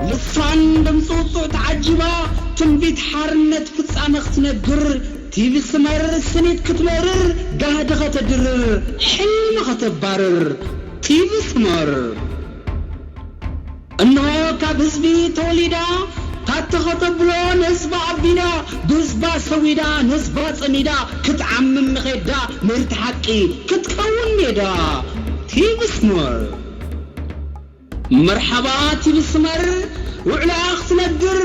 ልሳን ድምፂ ውፁዕ ተዓጂባ ትንቢት ሓርነት ፍጻመ ክትነግር፣ ቲቪ ስመር ስኒት ክትመርር፣ ጋህዲ ከተድርር፣ ሕልሚ ከተባርር። ቲቪ ስመር እንሆ ካብ ህዝቢ ተወሊዳ፣ ታተ ከተብሎ ንህዝባ ኣቢዳ፣ ብህዝባ ሰዊዳ፣ ንህዝባ ጸሚዳ፣ ክትዓምም ንኸዳ ምህርቲ ሓቂ ክትከውን ሜዳ። ቲቪ ስመር። መርሓባ ቲቪ ስመር፣ ውዕላ ክትነግር፣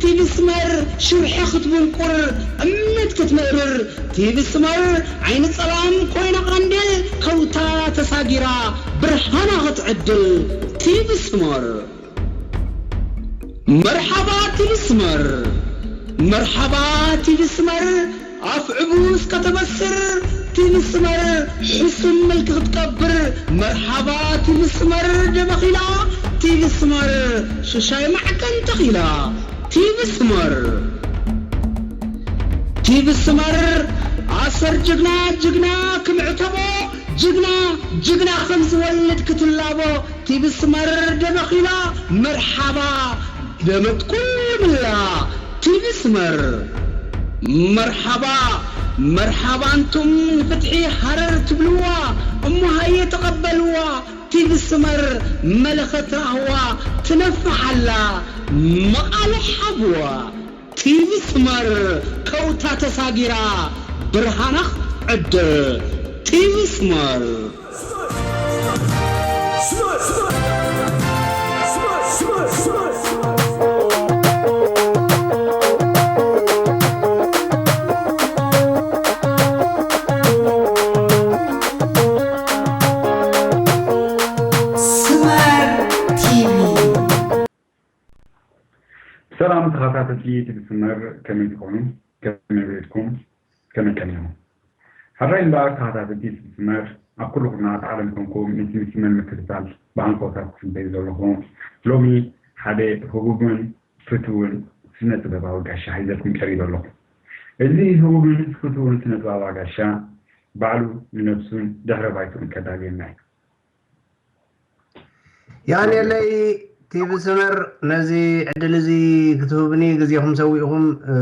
ቲቪ ስመር ሽርሒ ክትብንቁር፣ እምነት ክትምእርር፣ ቲቪ ስመር ዓይኒ ጸላም ኮይና ቐንዴል ከውታ ተሳጊራ ብርሃና ክትዕድል። ቲቪ ስመር። መርሓባ ቲቪ ስመር። መርሓባ ቲቪ ስመር፣ ኣፍ ዕቡስ ከተበስር፣ ቲቪ ስመር ሕሱም መልክ ክትቀብር። መርሓባ ቲቪ ስመር ደበኺላ፣ ቲቪ ስመር ሽሻይ ማዕቀን ተኺላ። ቲቪ ስመር። ቲቪ ስመር ኣሰር ጅግና ጅግና ክምዕተቦ፣ ጅግና ጅግና ከም ዝወልድ ክትላቦ። ቲቪ ስመር ደበኺላ፣ መርሓባ ደመት ኩሉ ምላ። ቲቪ ስመር። መርሓባ መርሓባ፣ ኣንቱም ንፍትሒ ሃረር ትብልዋ፣ እሞ ሃየ ተቐበልዋ። ቲቪ ስመር መለኸት ራህዋ ትነፍሕ ኣላ፣ መቓልሕ ሃብዋ። ቲቪ ስመር ከውታ ተሳጊራ፣ ብርሃና ክትዕድል። ቲቪ ስመር። ስመር ቲቪ። ሰላም ተኸታተልቲ ቲቪ ስመር፣ ከመይ ትኾኑ? ከመይ ውዒልኩም? ከመይ ቀኒኹም? ሕራይ እምበኣር ተኸታተልቲ ቲቪ ስመር፣ ኣብ ኩሉ ኩርናዓት ዓለም ኮንኩም ነቲ ስመር ምክትታል ብሃንቀውታ ትጽበዩ ዘለኹ፣ ሎሚ ሓደ ህቡብን ፍቱውን ስነ ጥበባዊ ጋሻ ሒዘልኩም ቀሪበ ኣለኹ። እዚ ህቡብን ፍቱውን ስነ ጥበባዊ ጋሻ ባዕሉ ንነብሱን ድሕረ ባይትኡን ከዳልየና እዩ። የቐንየለይ ቲቪ ስመር ነዚ ዕድል እዚ ክትህቡኒ ግዜኹም ሰዊእኹም፣ እ፣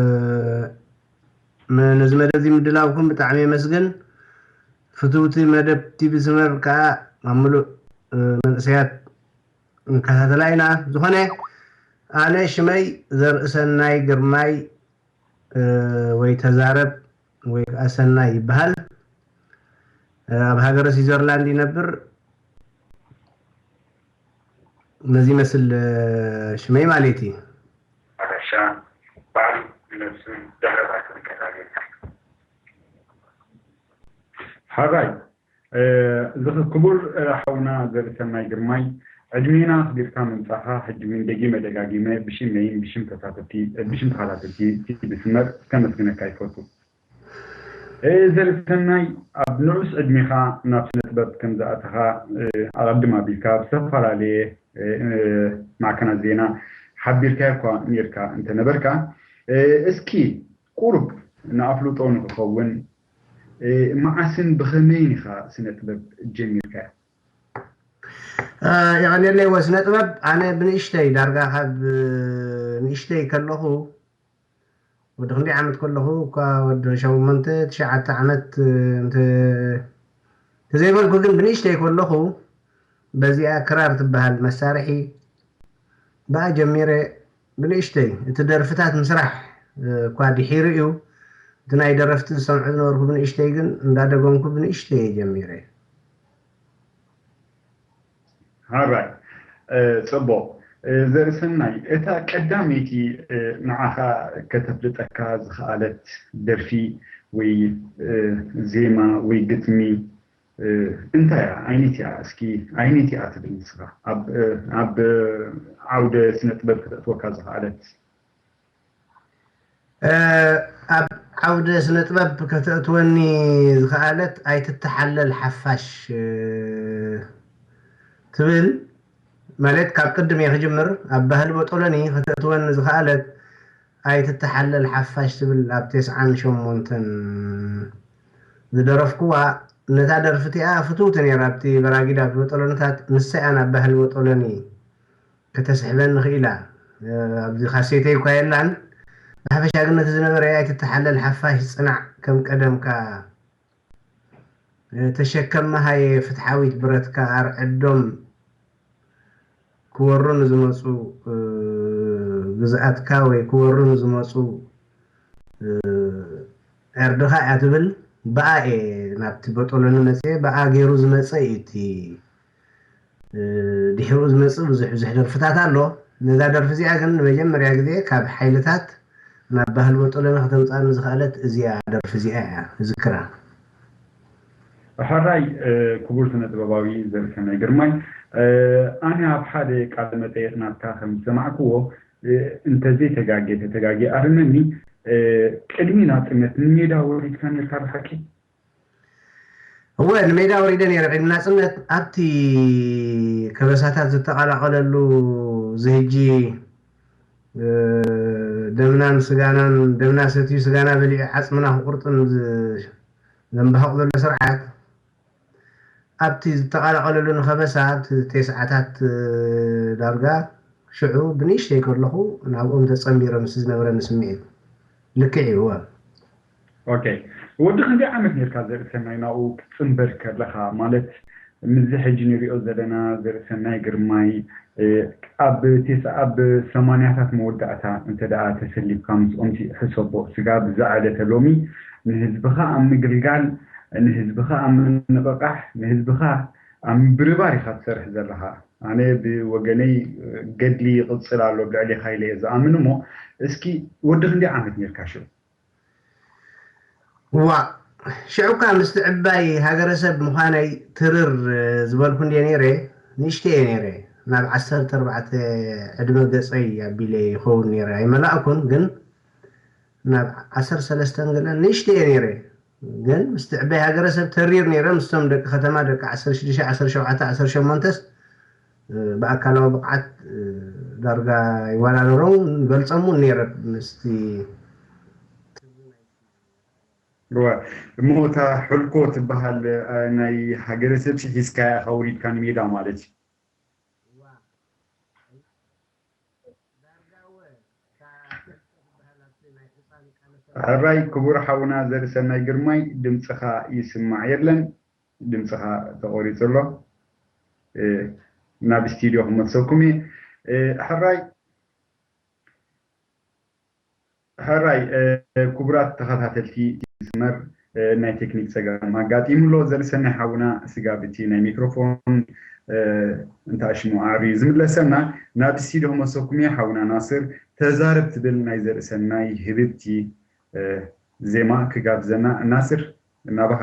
ም-፣ ነዚ መደብ እዚ ምድላውኩም ብጣዕሚ የመስግን። ፍትውቲ መደብ ቲቪ ስመር ከዓ ኣብ ምሉእ፣ እ፣ መንእሰያት ንከታተላ ኢና። ዝኾነ ኣነ ሽመይ ዘርእሰናይ ግርማይ እ፣ ወይ ተዛረብ ወይ ከዓ ሰናይ ይበሃል። እ፣ ኣብ ሃገረ ስዊዘርላንድ ይነብር። ነዚ ይመስል፣ እ፣ ሽመይ ማለት እዩ። ኣድራሻ ባዕሉ ንነብሱ ድሕረ ባይታ ከዳልየና። ሓራይ። እ፣ እዚ ክቡር፣ እ፣ ሓውና ዘርእሰናይ ግርማይ፣ ዕድሜና ኣኽቢርካ ምምጻኻ፣ ሕጂ እውን ደጊመ ደጋጊመ ብሽመይን ብሽም ተሳተፍቲ፣ እ፣ ብሽም ተኸታተልቲ ቲቪ ስመር ከመስግነካ ይፈቱ። እ፣ ዘርእሰናይ፣ ኣብ ንኡስ ዕድሜኻ ናብ ስነ ጥበብ ከም ዝኣተኻ፣ እ፣ ኣቐድም ኣቢልካ ብዝተፈላለየ፣ እ፣ እ፣ ማዕከናት ዜና ሓቢርካዮ እኳ ነይርካ እንተነበርካ፣ እ፣ እስኪ ቁሩብ ንኣፍልጦ ንኽኸውን፣ እ፣ መዓስን ብኸመይን ኢኻ ስነ ጥበብ ጀሚርካዮ? እ፣ የቐንየለይ። ወ-፣ ስነ ጥበብ ኣነ ብንእሽተይ፣ ዳርጋ ካብ፣ እ፣ ንእሽተይ ከለኹ፣ ወዲ ክንደይ ዓመት ከለኹ እኳ፣ ወዲ ሸሞንተ፣ ትሽዓተ ዓመት፣ እ፣ እንተ-፣ ተዘይበልኩ ግን ብንእሽተይ ከለኹ በዚኣ ክራር ትበሃል መሳርሒ ብኣ ጀሚረ ብንእሽተይ እቲ ደርፍታት ምስራሕ፣ እ፣ እኳ ድሒሩ እዩ። እቲ ናይ ደረፍቲ ዝሰምዖ ዝነበርኩ ብንእሽተይ ግን እንዳደገምኩ ብንእሽተይ እየ ጀሚረ። ሓራይ፣ እ፣ ጽቡቕ። እ፣ ዘርእሰናይ፣ እታ ቀዳመይቲ፣ እ፣ ንዓኻ ከተፍልጠካ ዝኸኣለት ደርፊ ወይ፣ እ፣ ዜማ ወይ ግጥሚ፣ እ፣ እንታይ እያ? ኣይነይቲ እያ? እስኪ ኣይነይቲ እያ ትብል ንስኻ? ኣብ፣ እ፣ ኣብ ዓውደ ስነ ጥበብ ከተእትወካ ዝኸኣለት? እ፣ ኣብ ዓውደ ስነ ጥበብ ከተእትወኒ ዝኸኣለት ኣይትተሓለል ሓፋሽ፣ እ፣ ትብል ማለት ካብ ቅድም እየ ክጅምር። ኣብ ባህሊ ቦጦሎኒ ከተእትወኒ ዝኸኣለት ኣይትተሓለል ሓፋሽ ትብል ኣብ ተስዓን ሸሞንተን ዝደረፍኩዋ ነታ ደርፊ እቲኣ ፍትውቲ ነይራ። ኣብቲ በራጊድ ኣብቲ ቦጦሎኒታት ንሳ እያ ናብ ባህሊ ቦጦሎኒ ከተስሕበኒ ክኢላ። ኣብዚ ካሴተይ እኳ የላን። ብሓፈሻ ግን ነቲ ዝነበረ ኣይትተሓለል ሓፋሽ ጽናዕ ከም ቀደምካ ተሸከም መሃየ ፍትሓዊት ብረትካ ኣርዕዶም ክወሩ ንዝመፁ ግዝኣትካ ወይ ክወሩ ንዝመፁ ዕርድኻ እያ ትብል። ብኣ እየ ናብቲ በጦሎኒ መፅየ። ብኣ ገይሩ ዝመፀ እዩ እቲ ድሕርኡ ዝመፅእ ብዙሕ ብዙሕ ደርፍታት ኣሎ። ነዛ ደርፊ እዚኣ ግን ንመጀመርያ ግዜ ካብ ሓይልታት ናብ ባህሊ በጦሎኒ ከተምፅኣኒ ዝኸኣለት እዚኣ ደርፊ እዚኣ እያ እዝክራ። ሕራይ ክቡር ስነ ጥበባዊ ዘርእሰናይ ግርማይ፣ ኣነ ኣብ ሓደ ቃለ መጠይቕ ናትካ ከም ዝሰማዕክዎ፣ እንተዘይተጋጌ ተተጋጌ ኣርመኒ፣ ቅድሚ ናፅነት ንሜዳ ወሪድካ ነርካ ብሓቂ? እወ ንሜዳ ወሪደ ነይረ ቅድሚ ናፅነት ኣብቲ ከበሳታት ዝተቐላቐለሉ ዝህጂ ደምናን ስጋናን ደምና ሰትዩ ስጋና በሊዑ ዓፅምና ክቁርጥን ዘንባህቕ ዘሎ ስርዓት ኣብቲ ዝተቐላቐለሉ ንኸበሳ ኣብቲ ተስዓታት ዳርጋ ሽዑ ብንእሽተይ ከለኹ ናብኦም ተፀንቢረ ምስ ዝነበረኒ ስምዒት ልክዕ እዩ እወ ኦኬ ወዲ ክንደይ ዓመት ነርካ ዘርእሰናይ ናብኡ ክትፅንበር ከለኻ ማለት ምስዚ ሕጂ ንሪኦ ዘለና ዘርእሰናይ ግርማይ ኣብ ቴስ ኣብ ሰማንያታት መወዳእታ እንተ ደኣ ተሰሊፍካ ምስኦም ሕሰቦ ስጋብ ዝዓለተ ሎሚ ንህዝብኻ ኣብ ምግልጋል ንህዝብኻ ኣብ ምንቕቓሕ ንህዝብኻ ኣብ ምብርባር ኢኻ ትሰርሕ ዘለኻ ኣነ ብወገነይ ገድሊ ይቕፅል ኣሎ ብልዕሊኻ ኢለ እየ ዝኣምን እሞ እስኪ ወዲ ክንደይ ዓመት ነርካ ሽዑ ዋእ ሽዑ እኳ ምስቲ ዕባይ ሃገረሰብ ምዃነይ ትርር ዝበልኩ እንድየ ነይረ ንእሽተይ እየ ነይረ ናብ ዓሰርተ ኣርባዕተ ዕድመ ገፀይ ኣቢለ ይኸውን ነይረ ኣይመላእኩን ግን ናብ ዓሰርተ ሰለስተ ገለ ንእሽተይ እየ ነይረ ግን ምስቲ ዕባይ ሃገረሰብ ተሪር ነይረ ምስቶም ደቂ ከተማ ደቂ ዓሰርተ ሽዱሽተ ዓሰርተ ሸውዓተ ዓሰርተ ሸሞንተስ ብኣካላዊ ብቕዓት ዳርጋ ይወዳደሮም ይበልፀም እውን ነይረ ምስቲ እወ እሞ እታ ሕልኮ ትበሃል ናይ ሃገረሰብ ሒዝካያ ኢኻ ወሪድካ ንሜዳ ማለት እዩ ሕራይ ክቡር ሓውና ዘርእሰናይ ግርማይ ድምፅኻ ይስማዕ የለን ድምፅኻ ተቆሪፁ ኣሎ ናብ ስቱድዮ ክመልሰኩም እየ ሕራይ ሕራይ ክቡራት ተኸታተልቲ መስመር ናይ ቴክኒክ ፀገም ኣጋጢሙ ኣሎ ዘርእሰናይ ሓውና ስጋብ እቲ ናይ ሚክሮፎን እንታሽሙ ዓርዩ ዝምለሰና ናብ ስቱድዮ ክመልሰኩም እየ ሓውና ናስር ተዛረብ ትብል ናይ ዘርእሰናይ ህብብቲ ዜማ ክጋብዘና ናስር ናባኻ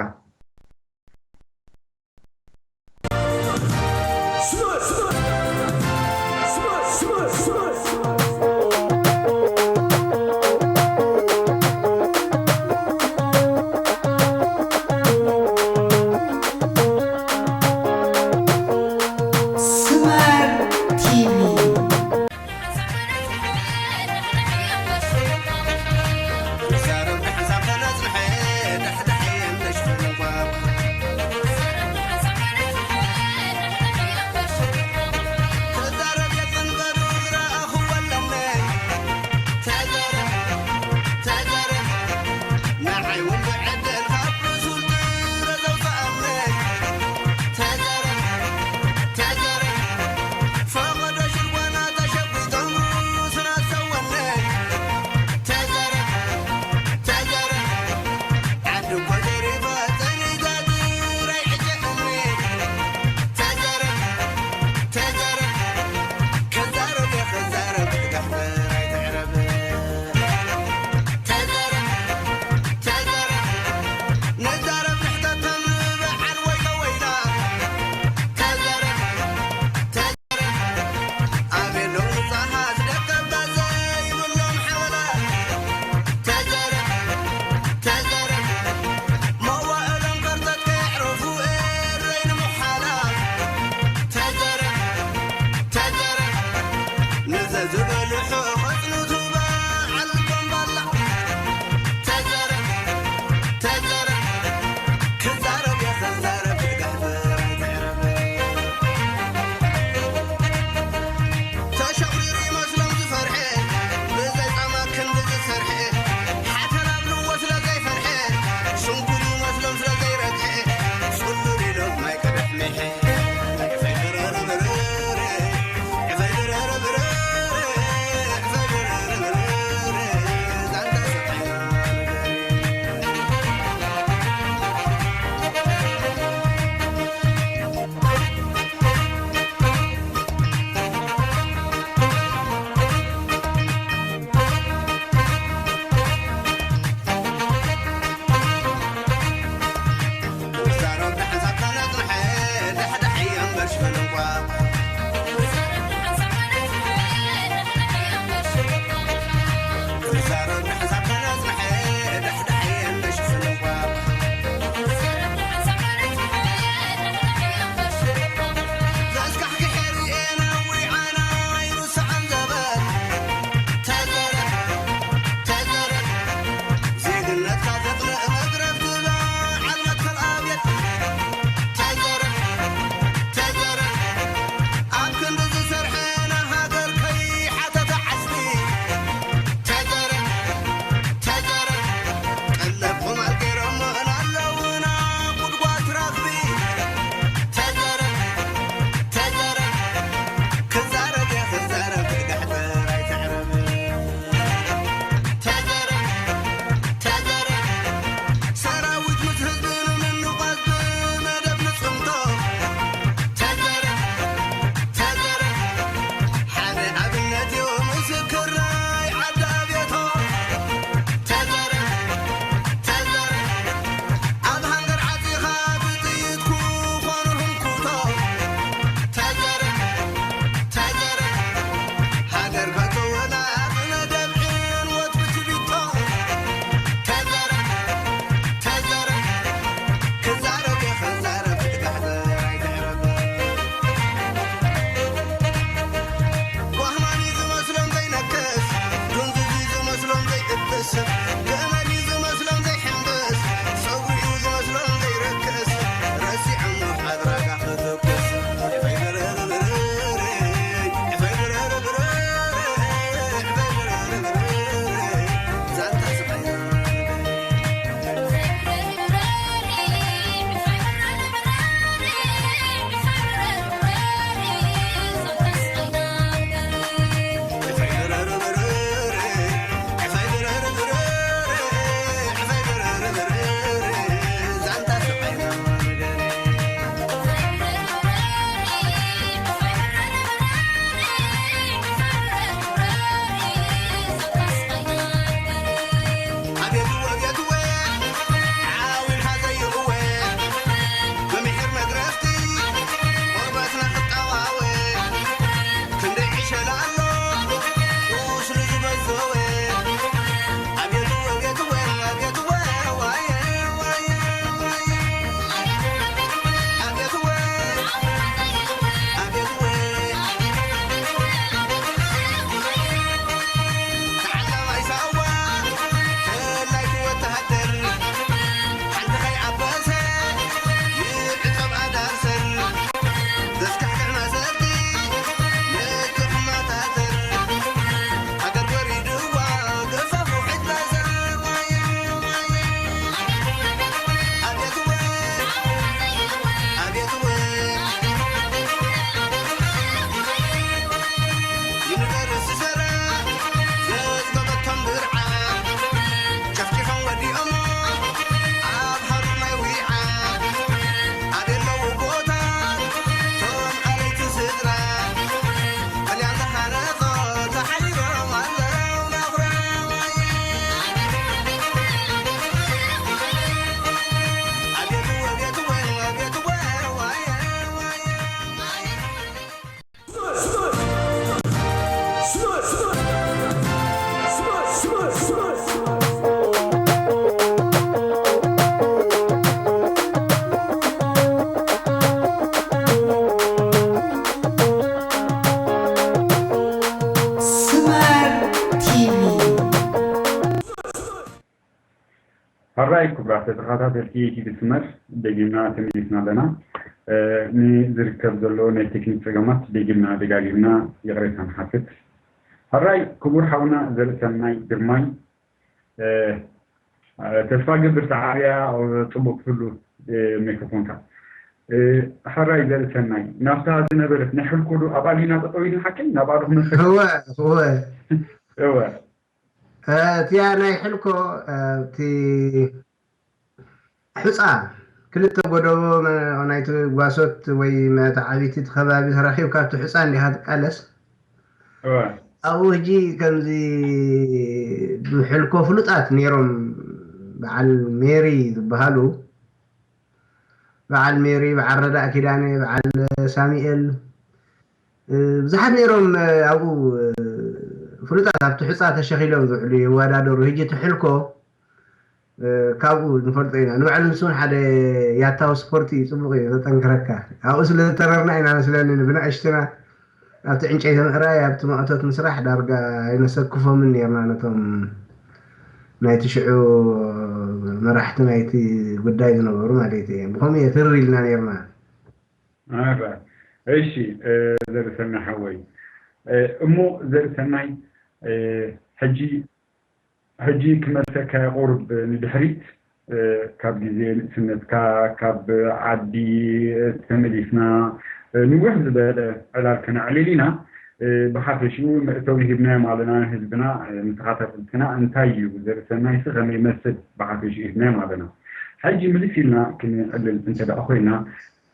ሕራይ ክቡራት ተኸታተልቲ ቲቪ ስመር፣ ደጊምና ተመሊስና ኣለና። እ፣ ንዝርከብ ዘሎ ናይ ቴክኒክ ጸገማት ደጊምና ደጋጊምና ይቕሬታ ንሓትት። ሕራይ ክቡር ሓውና ዘርእሰናይ ግርማይ፣ እ፣ ተስፋ ገብር ሰዓብያ ጽቡቕ ክህሉ፣ እ፣ ማይክሮፎንካ። እ፣ ሕራይ ዘርእሰናይ፣ ናብታ ዝነበረት ናይ ሕልኮ ዶ ኣብኣ ሊና ጠጠው ኢልና ሓቀይ? ናብኣ ዶ ክመልሰካ? እወ፣ እወ። እወ። እ፣ እቲኣ ናይ ሕልኮ፣ እ፣ እቲ ሑጻ፣ ክልተ ጎደቦ መ-፣ ናይቲ ጓሶት ወይ መተዓቢቲ እቲ ከባቢ ተረኺብካ ኣብቲ ሑጻ እንዲኻ ትቃለስ። እወ። ኣብኡ ሕጂ ከምዚ ብሕልኮ ፍሉጣት ነይሮም፣ በዓል ሜሪ ዝበሃሉ፣ በዓል ሜሪ፣ በዓል ረዳእ ኪዳነ፣ በዓል ሳሙኤል፣ እ፣ ብዙሓት ነይሮም፣ እ፣ ኣብኡ፣ እ፣ ፍሉጣት ኣብቲ ሑጻ ተሸኺሎም ዝውዕሉ ይወዳደሩ። ሕጂ እቲ ሕልኮ፣ እ፣ ካብኡ ንፈልጦ ኢና። ንባዕሉ ንሱ እውን ሓደ ያታዊ ስፖርት እዩ፣ ጽቡቕ እዩ፣ ዘጠንክረካ። ኣብኡ ስለ ዝተረርና ኢና መስለኒ ብንእሽትና ኣብቲ ዕንጨይቲ ምእራይ፣ ኣብቲ ማእቶት ምስራሕ ዳርጋ ኣይነሰክፎምን ነርና ነቶም ናይቲ ሽዑ መራሕቲ ናይቲ ጉዳይ ዝነበሩ ማለት እየ። ብኸምኡ እየ ትርር ኢልና ነርና። ኣረ፣ እሺ፣ እ፣ ዘርእሰናይ ሓወይ። እ፣ እሞ ዘርእሰናይ፣ እ፣ ሕጂ፣ ሕጂ ክመልሰካ ቁሩብ ንድሕሪት፣ እ፣ ካብ ግዜ ንእስነትካ፣ ካብ ዓዲ ተመሊስና፣ እ፣ ንውሕ ዝበለ ዕላል ከነዕልል ኢና። እ፣ ብሓፈሽኡ መእተዊ ሂብናዮም ኣለና ንህዝብና፣ እ፣ ንተኸታተልትና እንታይ እዩ ዘርእሰናይ ሲ ከመይ ይመስል ብሓፈሽኡ ሂብናዮም ኣለና። ሕጂ ምልስ ኢልና ክንዕልል እንተ ደኣ ኮይና፣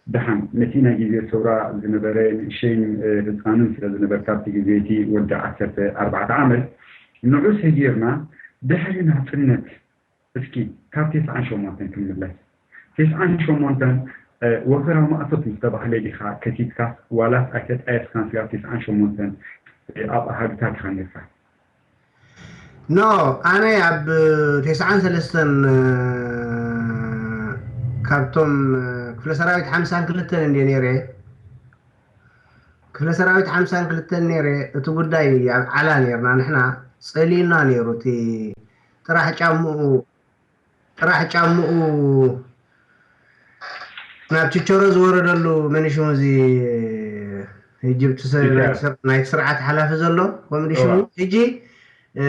ደሓን፣ ነቲ ናይ ግዜ ሰውራ ዝነበረ ንእሸይን፣ እ፣ ህጻንን ስለ ዝነበርካ፣ ኣብቲ ግዜ እቲ ወዲ ዓሰርተ ኣርባዕተ ዓመት፣ ንዑ ሰጊርና ድሕሪ ናጽነት፣ እስኪ ካብ ተስዓን ሸሞንተን ክንምለስ። ተስዓን ሸሞንተን፣ እ፣ ወፈራ ማእቶት ምስ ተባህለ ዲኻ ከቲትካስ፣ ዋላስ ኣይተጣየስካን ስጋብ ተስዓን ሸሞንተን፣ እ፣ ኣብ ኣሃዱታት ኢኻ ነርካ? ኖ፣ ኣነ ኣብ ተስዓን ሰለስተን፣ እ፣ ካብቶም፣ እ፣ ክፍለ ሰራዊት ሓምሳን ክልተን እንድየ ነይረ። ክፍለ ሰራዊት ሓምሳን ክልተን ነይረ። እቲ ጉዳይ ኣብ ዓላ ነርና ንሕና፣ ጸሊዩና ነይሩ። እቲ ጥራሕ ጫምኡ፣ ጥራሕ ጫምኡ ናብ ችቸሮ ዝወረደሉ፣ መን ሽሙ እዚ፣ ሕጂ ብቲ ሰ-፣ ፊሻ። ናይቲ ስር-፣ ናይቲ ስርዓት ሓላፊ ዘሎ፣ ኮምዲ ሽሙ እዋ። ሕጂ፣ እ፣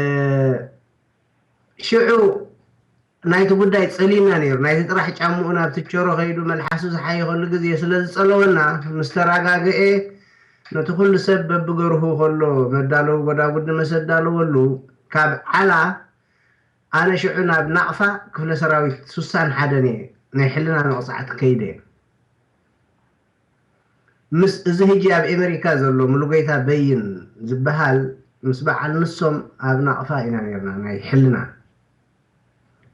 ሽዑ ናይቲ ጉዳይ ጸሊና ነይሩ። ናይቲ ጥራሕ ጫምኡ ናብ ችቸሮ ከይዱ መልሓሱ ዝሓየኸሉ ግዜ ስለ ዝጸለወና፣ ምስ ተረጋግኤ፣ ነቲ ኩሉ ሰብ በብገርሁ ከሎ መዳለዊ ጎዳጉዲ መስ ኣዳለወሉ፣ ካብ ዓላ ኣነ ሽዑ ናብ ናቕፋ ክፍለ ሰራዊት ሱሳን ሓደን እየ ናይ ሕልና መቕጻዕቲ ከይደ። ምስ እዚ ሕጂ ኣብ ኤመሪካ ዘሎ ሙሉጌታ በይን ዝበሃል፣ ምስ በዓል ንሶም ኣብ ናቕፋ ኢና ነርና ናይ ሕልና።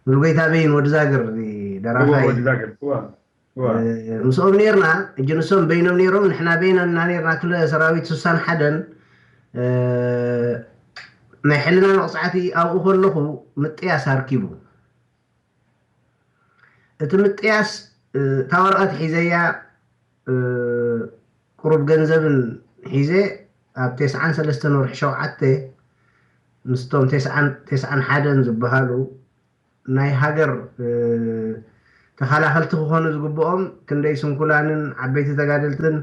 ሙሉጌታ በይን ወዲ ዛግር፣ እዚ እዋ፣ ደራፋይ። ወዲ ዛግር፣ እዋ፣ እዋ። እ፣ ምስኦም ነርና። ሕጂ ንሶም በይኖም ነሮም፣ ንሕና በይና ኢና ነርና። ክፍለ ሰራዊት ሱሳን ሓደን፣ እ፣ ናይ ሕልና መቕጻዕቲ ኣብኡ ከለኹ ምጥያስ ኣርኪቡ። እቲ ምጥያስ፣ እ፣ እታ ወረቐት ሒዘያ፣ እ፣ ቁሩብ ገንዘብን ሒዘ፣ ኣብ ተስዓን ሰለስተን ወርሒ ሸውዓተ ምስቶም ተስዓን፣ ተስዓን ሓደን ዝበሃሉ ናይ ሃገር፣ እ፣ ተኸላኸልቲ ክኾኑ ዝግብኦም ክንደይ ስንኩላንን ዓበይቲ ተጋደልትን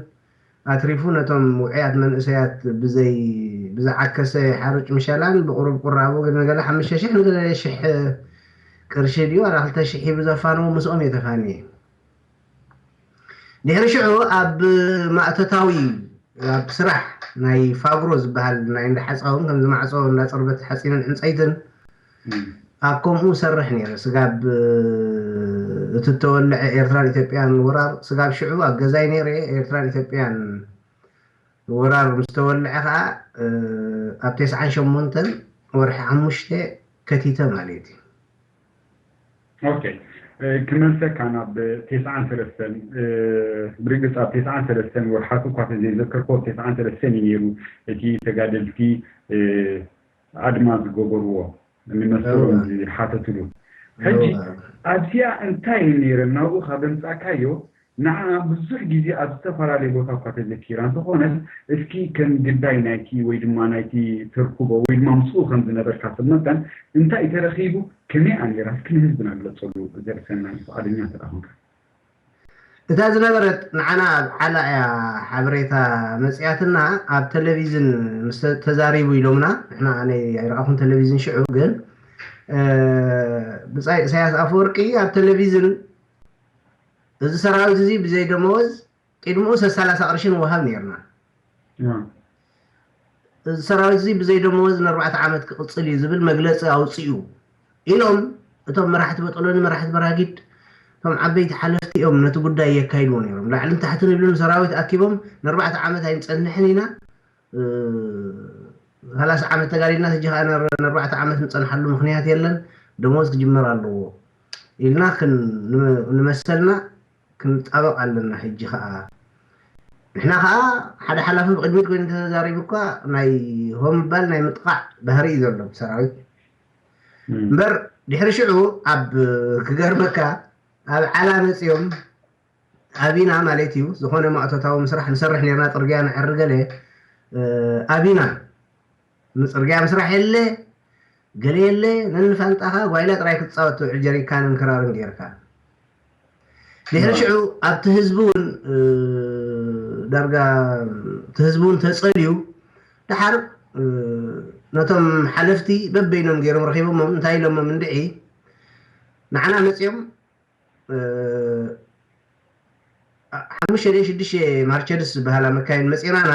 ኣትሪፉ፣ ነቶም ውዑያት መንእሰያት ብዘይ፣ ብዝዓከሰ ሓሩጭ ምሸላን ብቁሩብ ቁራቦ፣ ንገለ ሓሙሽተ ሽሕ፣ ንገለ ሽሕ ቅርሺ ድዩ ዋላ ክልተ ሽሕ ሂቡ ዘፋነዎ፣ ምስኦም እየ ተፋንየ። ድሕሪ ሽዑ ኣብ ማእቶታዊ፣ ኣብ ስራሕ ናይ ፋግሮ ዝበሃል ናይ እንዳ ሓጻውን፣ ከምዚ ማዕጾ እንዳ ጽርበት ሓጺንን ዕንጸይትን፣ እም። ኣብ ከምኡ ሰርሕ ነይረ። ስጋብ፣ እ፣ እቲ እተወልዐ ኤርትራን ኢትዮጵያን ወራር፣ ስጋብ ሽዑ ኣብ ገዛይ ነይረ። ኤርትራን ኢትዮጵያን ወራር ምስ ተወልዐ ኸኣ፣ እ፣ ኣብ ተስዓን ሸሞንተን ወርሒ ሓሙሽተ ከቲተ ማለት እዩ። ኦኬ፣ እ፣ ክመልሰካ ናብ ተስዓን ሰለስተን፣ እ፣ ብርግጽ ኣብ ተስዓን ሰለስተን ወርሓቱ እኳ ተዘይዘከርኩ፣ ኣብ ተስዓን ሰለስተን እዩ ነይሩ እቲ ተጋደልቲ፣ እ፣ ኣድማ ዝገበርዎ፣ ንመሰሎም እወ። ዝሓተትሉ። ሕጂ እወ። ኣብዚኣ እንታይ እዩ ነይረ? ናብኡ ካብ ኣምጻእካዮ፣ ንዓ ብዙሕ ግዜ ኣብ ዝተፈላለየ ቦታ እኳ ተዘኪራ እንተኾነት፣ እስኪ ከም ግዳይ ናይቲ ወይ ድማ ናይቲ ተርክቦ ወይ ድማ ምስኡ ከም ዝነበርካ ሰብ መጠን እንታይ ተረኺቡ፣ ከመይ ኣኔራ እስኪ ንህዝብና ግለጸሉ ዘርሰናይ ፍቓደኛ እንተ ደኣ ኾንካ። እታ ዝነበረት ንዓና ኣብ ዓላ እያ ሓበሬታ መጽያትና። ኣብ ቴሌቪዝን ምስ ተዛሪቡ ኢሎምና። ንሕና ኣነ ኣይረኣኹን ቴሌቪዝን ሽዑ፣ ግን ብጻይ ኢሳያስ ኣፈወርቂ ኣብ ቴሌቪዝን እዚ ሰራዊት እዚ ብዘይ ደመወዝ ቅድምኡ ሰላሳ ቅርሺ ንወሃብ ነርና። እዚ ሰራዊት እዚ ብዘይ ደመወዝ ንኣርባዕተ ዓመት ክቕጽል እዩ ዝብል መግለጺ ኣውጺኡ ኢሎም እቶም መራሕቲ በጠሎኒ፣ መራሕቲ በራጊድ፣ እቶም ዓበይቲ ሓለፍቲ እዮም ነቲ ጉዳይ የካይድዎ ነይሮም። ላዕልን ታሕትን ይብሉ ንሰራዊት ኣኪቦም ንኣርባዕተ ዓመት ኣይንጸንሕን ኢና፣ ሰላሳ ዓመት ተጋዲልና ሕጂ ከዓ ንኣርባዕተ ዓመት ንጸንሓሉ ምኽንያት የለን፣ ደመወዝ ክጅመር ኣለዎ ኢልና ንመሰልና ክንጣበቕ ኣለና። ሕጂ ከዓ ንሕና ከዓ ሓደ ሓላፊ ብቅድሚት ኮይኑ ተዛሪቡ እኳ ናይ ሆም ምባል ናይ ምጥቃዕ ባህሪ እዩ ዘሎ ብሰራዊት። እምበር ድሕሪ ሽዑ ኣብ ክገርመካ ኣብ ዓላ መፅዮም ኣቢና ማለት እዩ ዝኾነ ማእቶታዊ ምስራሕ ንሰርሕ ነርና፣ ፅርግያ ንዕሪ ገለ ኣቢና ምፅርግያ ምስራሕ የለ ገለ የለ ነንፋንጣኻ ጓይላ ጥራይ ክትፃወት ትውዕል ጀሪካንን ክራርን ጌርካ። ድሕሪ ሽዑ ኣብቲ ህዝቢ እውን ዳርጋ እቲ ህዝቢ እውን ተፀልዩ ደሓር ነቶም ሓለፍቲ በበይኖም ገይሮም ረኺቦሞም እንታይ ኢሎሞም እንድዒ ንዓና መፅኦም ሓሙሽተ ሽዱሽተ ማርቸድስ ዝበሃላ መካይን መፂናና።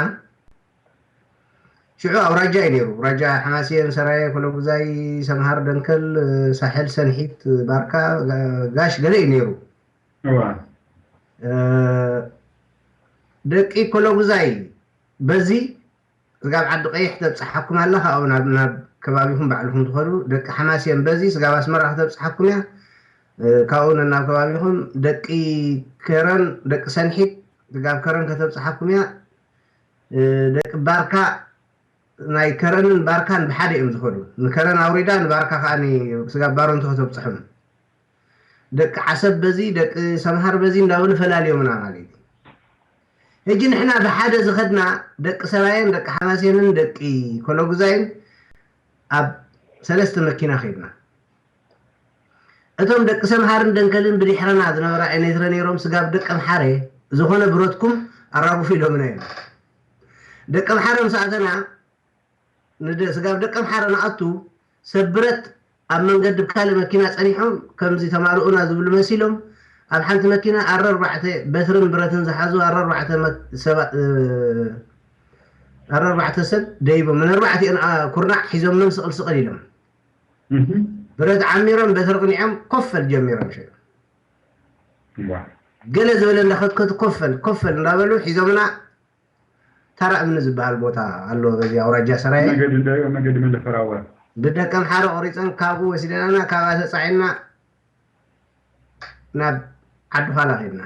ሽዑ ኣውራጃ እዩ ነይሩ። ኣውራጃ ሓማሴን፣ ሰራየ፣ ኮሎጉዛይ፣ ሰምሃር፣ ደንከል፣ ሳሕል፣ ሰንሒት፣ ባርካ፣ ጋሽ ገለ እዩ ነይሩ። ደቂ ኮሎጉዛይ በዚ ስጋብ ዓዲ ቀይሕ ተብፅሓኩም ኣላ፣ ካብኡ ናብ ናብ ከባቢኹም ባዕልኹም ትኸዱ። ደቂ ሓማሴን በዚ ስጋብ ኣስመራ ከተብፅሓኩም እያ፣ ካብኡ ናብ ከባቢኹም። ደቂ ከረን ደቂ ሰንሒት ስጋብ ከረን ከተብፅሓኩም እያ። ደቂ ባርካ ናይ ከረንን ባርካን ብሓደ እዮም ዝኸዱ። ንከረን ኣውሪዳ ንባርካ ከዓ ስጋብ ባረንቱ ከተብፅሖም። ደቂ ዓሰብ በዚ ደቂ ሰምሃር በዚ እንዳበሉ ፈላልዮምና ማለት እዩ። ሕጂ ንሕና ብሓደ ዝኸድና ደቂ ሰባየን ደቂ ሓማሴንን ደቂ ኮሎጉዛይን ኣብ ሰለስተ መኪና ከድና። እቶም ደቂ ሰምሃርን ደንከልን ብድሕረና ዝነበራ ኤኔትረ ነይሮም ስጋብ ደቂ ኣምሓረ ዝኾነ ብረትኩም ኣራግፉ ኢሎምና እዮም። ደቂ ኣምሓረ ምስ ኣተና ንደ- ስጋብ ደቂ ኣምሓረ ንኣቱ ሰብ ብረት ኣብ መንገዲ ብካልእ መኪና ጸኒሖም ከምዚ ተማልኡና ዝብሉ መሲሎም ኣብ ሓንቲ መኪና ኣረ ኣርባዕተ በትርን ብረትን ዝሓዙ ኣረ ኣርባዕተ መ- ሰባ- እ፣ ኣረ ኣርባዕተ ሰብ ደይቦም ንኣርባዕቲኦም ኣ- ኩርናዕ ሒዞምኖም ስቕል ስቕል ኢሎም ብረት ዓሚሮም በትሪ ቅኒዖም ኮፈል ጀሚሮም ሸ ገለ ዝበለ እንዳኸትከቱ ኮፈል ኮፈል እንዳበሉ ሒዞምና ታራ እምኒ ዝበሃል ቦታ ኣሎ በዚ ኣውራጃ ሰራየ መገዲ እንደ- መገዲ መለፈራወ ብደቀም ሓረ ቆሪፀን ካብኡ ወሲደናና ካብኣ ተፃዒና ናብ ዓዲ ኋላ ከድና።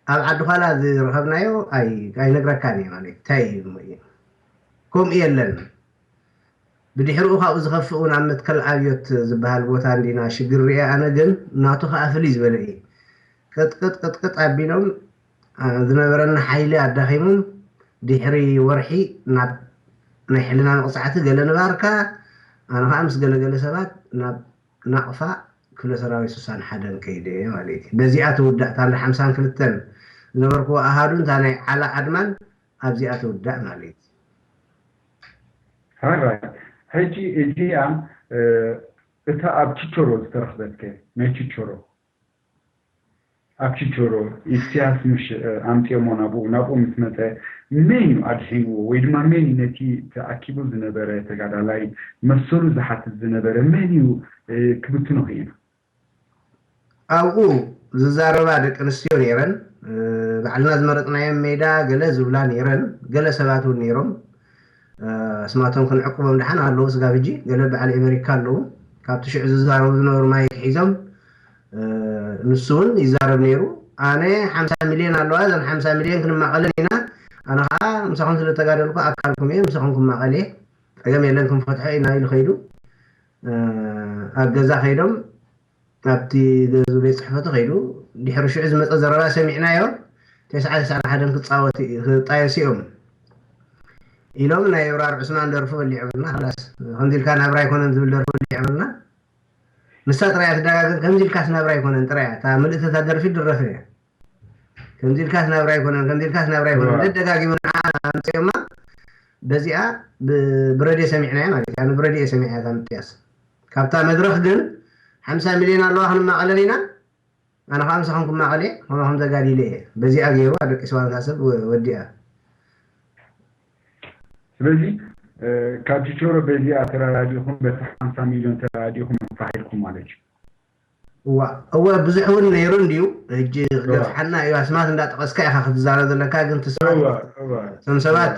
ኣብ ዓዲ ኋላ ዝረኸብናዮ ኣይ- ኣይነግረካን እየ ማለት እንታይ እዩ እሞ እዩ። ከምኡ የለን። ብድሕሪኡ ካብኡ ዝኸፍእ እውን ኣብ መትከል ኣብዮት ዝበሃል ቦታ እንዲና ሽግር ርኤ። ኣነ ግን ናቱ ከዓ ፍልይ ዝበለ እዩ። ቅጥቅጥ ቅጥቅጥ ኣቢሎም ዝነበረና ሓይሊ ኣዳኺሞም ድሕሪ ወርሒ ናብ ናይ ሕልና መቕፃዕቲ ገለ ንባርካ ኣነ ከዓ ምስ ገለገለ ሰባት ናብ ናቕፋ ክፍለ ሰራዊት ስሳን ሓደን ከይደ ማለት እዩ። በዚኣ ትውዳእ እታ እንዳ ሓምሳን ክልተን ዝነበርክዎ ኣሃዱ እንታ ናይ ዓላ ዓድማን ኣብዚኣ ትውዳእ ማለት እዩ። ሕራይ ሕጂ እዚኣ እታ ኣብ ችቸሮ ዝተረኽበትከ ናይ ችቸሮ ኣብ ችቸሮ ኢሳያስ ምሽ ኣምፅኦሞ ናብኡ ናብኡ ምስ መፀ መን እዩ ኣድሒንዎ ወይ ድማ መን እዩ ነቲ ተኣኪቡ ዝነበረ ተጋዳላይ መሰሉ ዝሓትት ዝነበረ መን እዩ ክብትኖ ክኢሉ? ኣብኡ ዝዛረባ ደቂ ኣንስትዮ ነይረን። ባዕልና ዝመረፅናዮም ሜዳ ገለ ዝብላ ነይረን። ገለ ሰባት እውን ነይሮም። ኣስማቶም ክንዕቅቦም ደሓን ኣለዉ። ስጋብ ሕጂ ገለ በዓል ኣሜሪካ ኣለዉ። ካብቲ ሽዑ ዝዛረቡ ዝነበሩ ማይክ ሒዞም ንሱ እውን ይዛረብ ነይሩ። ኣነ ሓምሳ ሚልዮን ኣለዋ፣ እዘን ሓምሳ ሚልዮን ክንማቐለን ኢና። ኣነ ከዓ ምሳኹም ስለ ተጋደልኩ ኣካልኩም እየ፣ ምሳኹም ክማቐል እየ። ፀገም የለን ክንፈትሖ ኢና ኢሉ ከይዱ ኣብ ገዛ ከይዶም ኣብቲ ገዙ ቤት ጽሕፈቱ ከይዱ ድሕሪ ሽዑ ዝመጸ ዘረባ ሰሚዕናዮ። ተስዓ ተስዓን ሓደን ክጻወት ክጣየሱ እዮም ኢሎም ናይ ኣብራር ዑስማን ደርፊ በሊዖምልና። ላስ ከምዚ ኢልካ ናብራ ኣይኮነን ዝብል ደርፊ በሊዖምልና። ንሳ ጥራያ ትደጋግም። ከምዚ ኢልካስ ናብራ ኣይኮነን ጥራያ እታ ምልእቲ እታ ደርፊ ድረፍ እያ። ከምዚ ኢልካስ ናብራ ኣይኮነን፣ ከምዚ ኢልካስ ናብራ ኣይኮነን ደጋጊሙ ንዓ ኣምፅኦማ። በዚኣ ብረድዮ ሰሚዕናያ ማለት እያ። ብረድዮ ሰሚዕያ እታ ምጥያስ ካብታ መድረክ ግን ሓምሳ ሚልዮን ኣለዋ ክንማቐለል ኢና። ኣነ ከዓ ምሳኹም ክማቐል እየ። ከምኹም ተጋዲለ እየ። በዚኣ ገይሩ ኣደቂስዋ ነታ ሰብ ወዲኣ። ስለዚ ካብ ችቾሮ በዚኣ ተረዳዲእኹም በቲ ሓምሳ ሚልዮን ተረዳዲእኹም ፋሒድኩም ማለት እዩ። እዋ እወ ብዙሕ እውን ነይሩ እንድዩ። ሕጂ ክገፍሓና እዩ። ኣስማት እንዳጠቐስካ ኢኻ ክትዛረብ ዘለካ፣ ግን ትስማት እቶም ሰባት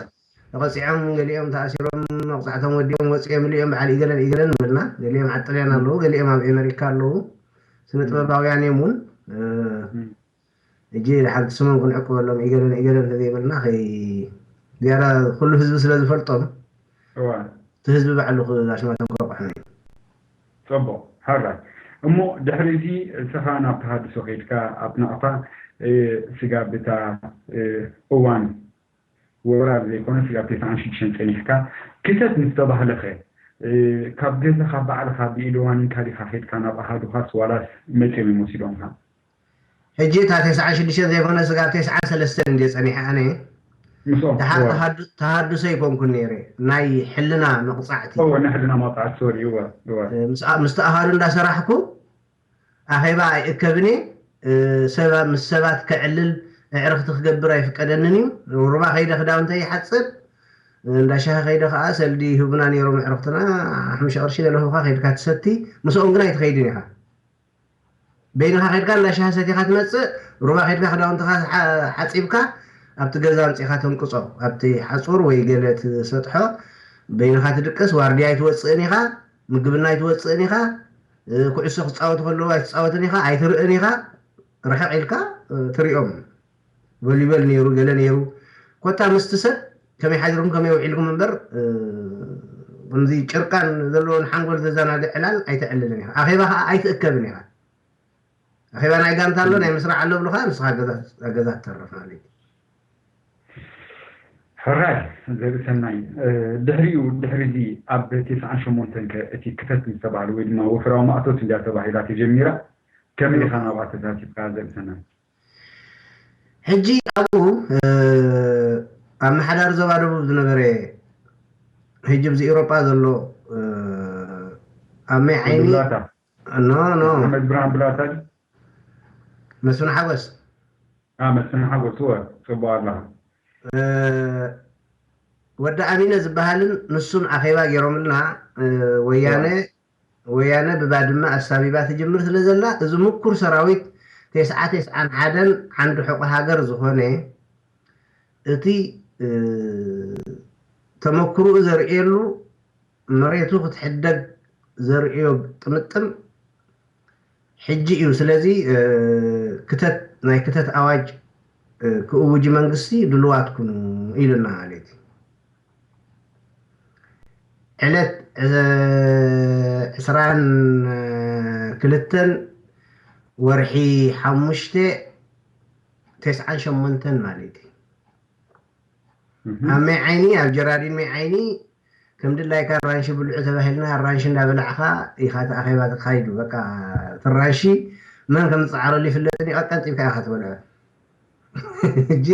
ተቐፂዖም፣ ገሊኦም ተኣሲሮም፣ መቕፃዕቶም ወዲኦም ወፂኦም፣ ገሊኦም በዓል ኢገለን ኢገለን ንብልና፣ ገሊኦም ኣብ ጥልያን ኣለዉ፣ ገሊኦም ኣብ ኤመሪካ ኣለዉ። ስነ ጥበባውያን እዮም እውን። ሕጂ ሓንቲ ስሞም ክንዕቅበሎም ኢገለን ኢገለን እንተዘይበልና ከይ ዝያዳ ኩሉ ህዝቢ ስለ ዝፈልጦም እቲ ህዝቢ ባዕሉ ኣሽማቶም ክረቑሑ እዩ። ፅቡቕ። ሕራይ። እሞ ድሕሪ እዚ እስኻ ናብ ተሃድሶ ከይድካ ኣብ ናቕፋ ስጋብ እታ እዋን ወራር ዘይኮነ ስጋብ ተስዓን ሽዱሽተን ፀኒሕካ ክተት ምስ ተባህለኸ ካብ ገዛኻ ባዕልኻ ብኢድ ዋኒንካ ዲኻ ከይድካ ናብ ኣሃዱኻስ ዋላስ መፂኦም እዮም ወሲዶምካ? ሕጂ እታ ተስዓን ሽዱሽተን ዘይኮነ ስጋብ ተስዓን ሰለስተን እንድየ ፀኒሐ ኣነ። ምስኦም ደሓር ተሃድሶ ኣይኮንኩን ነይረ። ናይ ሕልና መቕፃዕቲ ናይ ሕልና መቕፃዕቲ ሶሪ እወ እወ ምስቲ ኣሃዱ እንዳሰራሕኩ ኣኼባ ኣይእከብን እየ። ምስ ሰባት ከዕልል ኣዕርኽቲ ክገብር ኣይፍቀደንን እዩ። ሩባ ከይደ ክዳውንተይ ይሓፅብ፣ እንዳ ሻሂ ከይደ ከዓ ሰልዲ ይህቡና ነይሮም ኣዕርኽትና። ሓሙሽተ ቅርሺ ገለ ሂብካ ከይድካ ትሰቲ፣ ምስኦም ግን ኣይትኸይድን ኢኻ። በይንኻ ከይድካ እንዳ ሻሂ ሰቲኻ ትመፅእ፣ ሩባ ከይድካ ክዳውንትኻ ሓፂብካ ኣብቲ ገዛ ኣምፂእኻ ተንቅፆ፣ ኣብቲ ሓፁር ወይ ገለ ትሰጥሖ በይንኻ ትድቅስ፣ ዋርድያ ኣይትወፅእን ኢኻ፣ ምግብና ኣይትወፅእን ኢኻ፣ ኩዕሶ ክፃወቱ ከለዉ ኣይትፃወትን ኢኻ፣ ኣይትርእን ኢኻ፣ ርሕቕ ኢልካ ትሪኦም። ቮሊበል ነይሩ፣ ገለ ነይሩ። ኮታ ምስቲ ሰብ ከመይ ሓዲርኩም ከመይ ውዒልኩም እምበር ከምዚ ጭርቃን ዘለዎን ሓንጎል ዘዘናግዕ ዕላል ኣይተዕልልን ኢኻ። ኣኼባ ከዓ ኣይትእከብን ኢኻ። ኣኼባ ናይ ጋንታ ኣሎ ናይ ምስራዕ ኣሎ ብሉኻ ንስኻ ገዛ ትተርፍ ማለት እዩ። ሕራይ ዘርኢ ሰናይ። ድሕሪኡ ድሕሪ እዚ ኣብ ተስዓን ሸሞንተን ከ እቲ ክተት ምስ ተባህለ ወይ ድማ ወፍራዊ ማእቶት እንድያ ተባሂላ ተጀሚራ። ከመይ ኢኻ ናብኣ ተሳቲፍካ ዘርኢ ሰናይ? ሕጂ ኣብኡ ኣመሓዳሪ ዞባ ደቡብ ዝነበረ ሕጂ ብዚ ኤውሮጳ ዘሎ ኣመይ ዓይኒ ብላታ ኖ ኖ ኣሕመድ ብርሃን ብላታ መስፍን ሓጎስ መስፍን ሓጎስ ወ ፅቡቅ ኣለኻ ወዲ ኣሚነ ዝበሃልን ንሱን ኣኼባ ገይሮምልና። ወያነ ወያነ ብባድመ ኣሳቢባ ትጅምር ስለ ዘላ እዚ ምኩር ሰራዊት ተስዓ ተስዓን ሓደን ዓንዲ ሕቆ ሃገር ዝኾነ እቲ ተመክርኡ ዘርእየሉ መሬቱ ክትሕደግ ዘርእዮ ጥምጥም ሕጂ እዩ። ስለዚ ክተት ናይ ክተት ኣዋጅ ክእውጅ መንግስቲ ድልዋት ኩኑ ኢሉና ማለት እዩ። ዕለት ዕስራን ክልተን ወርሒ ሓሙሽተ ተስዓን ሸሞንተን ማለት እዩ። ኣብ መይ ዓይኒ ኣብ ጀራዲን መይ ዓይኒ ከም ድላይካ ኣራንሺ ብልዑ ተባሂልና ኣራንሺ እንዳበላዕካ ኢኻ እቲ ኣኼባ ተካይዱ። በቃ እቲ ኣራንሺ መን ከም ዝፀዓረሉ ይፍለጥን እዩ። ቀቀንጢብካ ኢኻ ትበልዖ። ሕጂ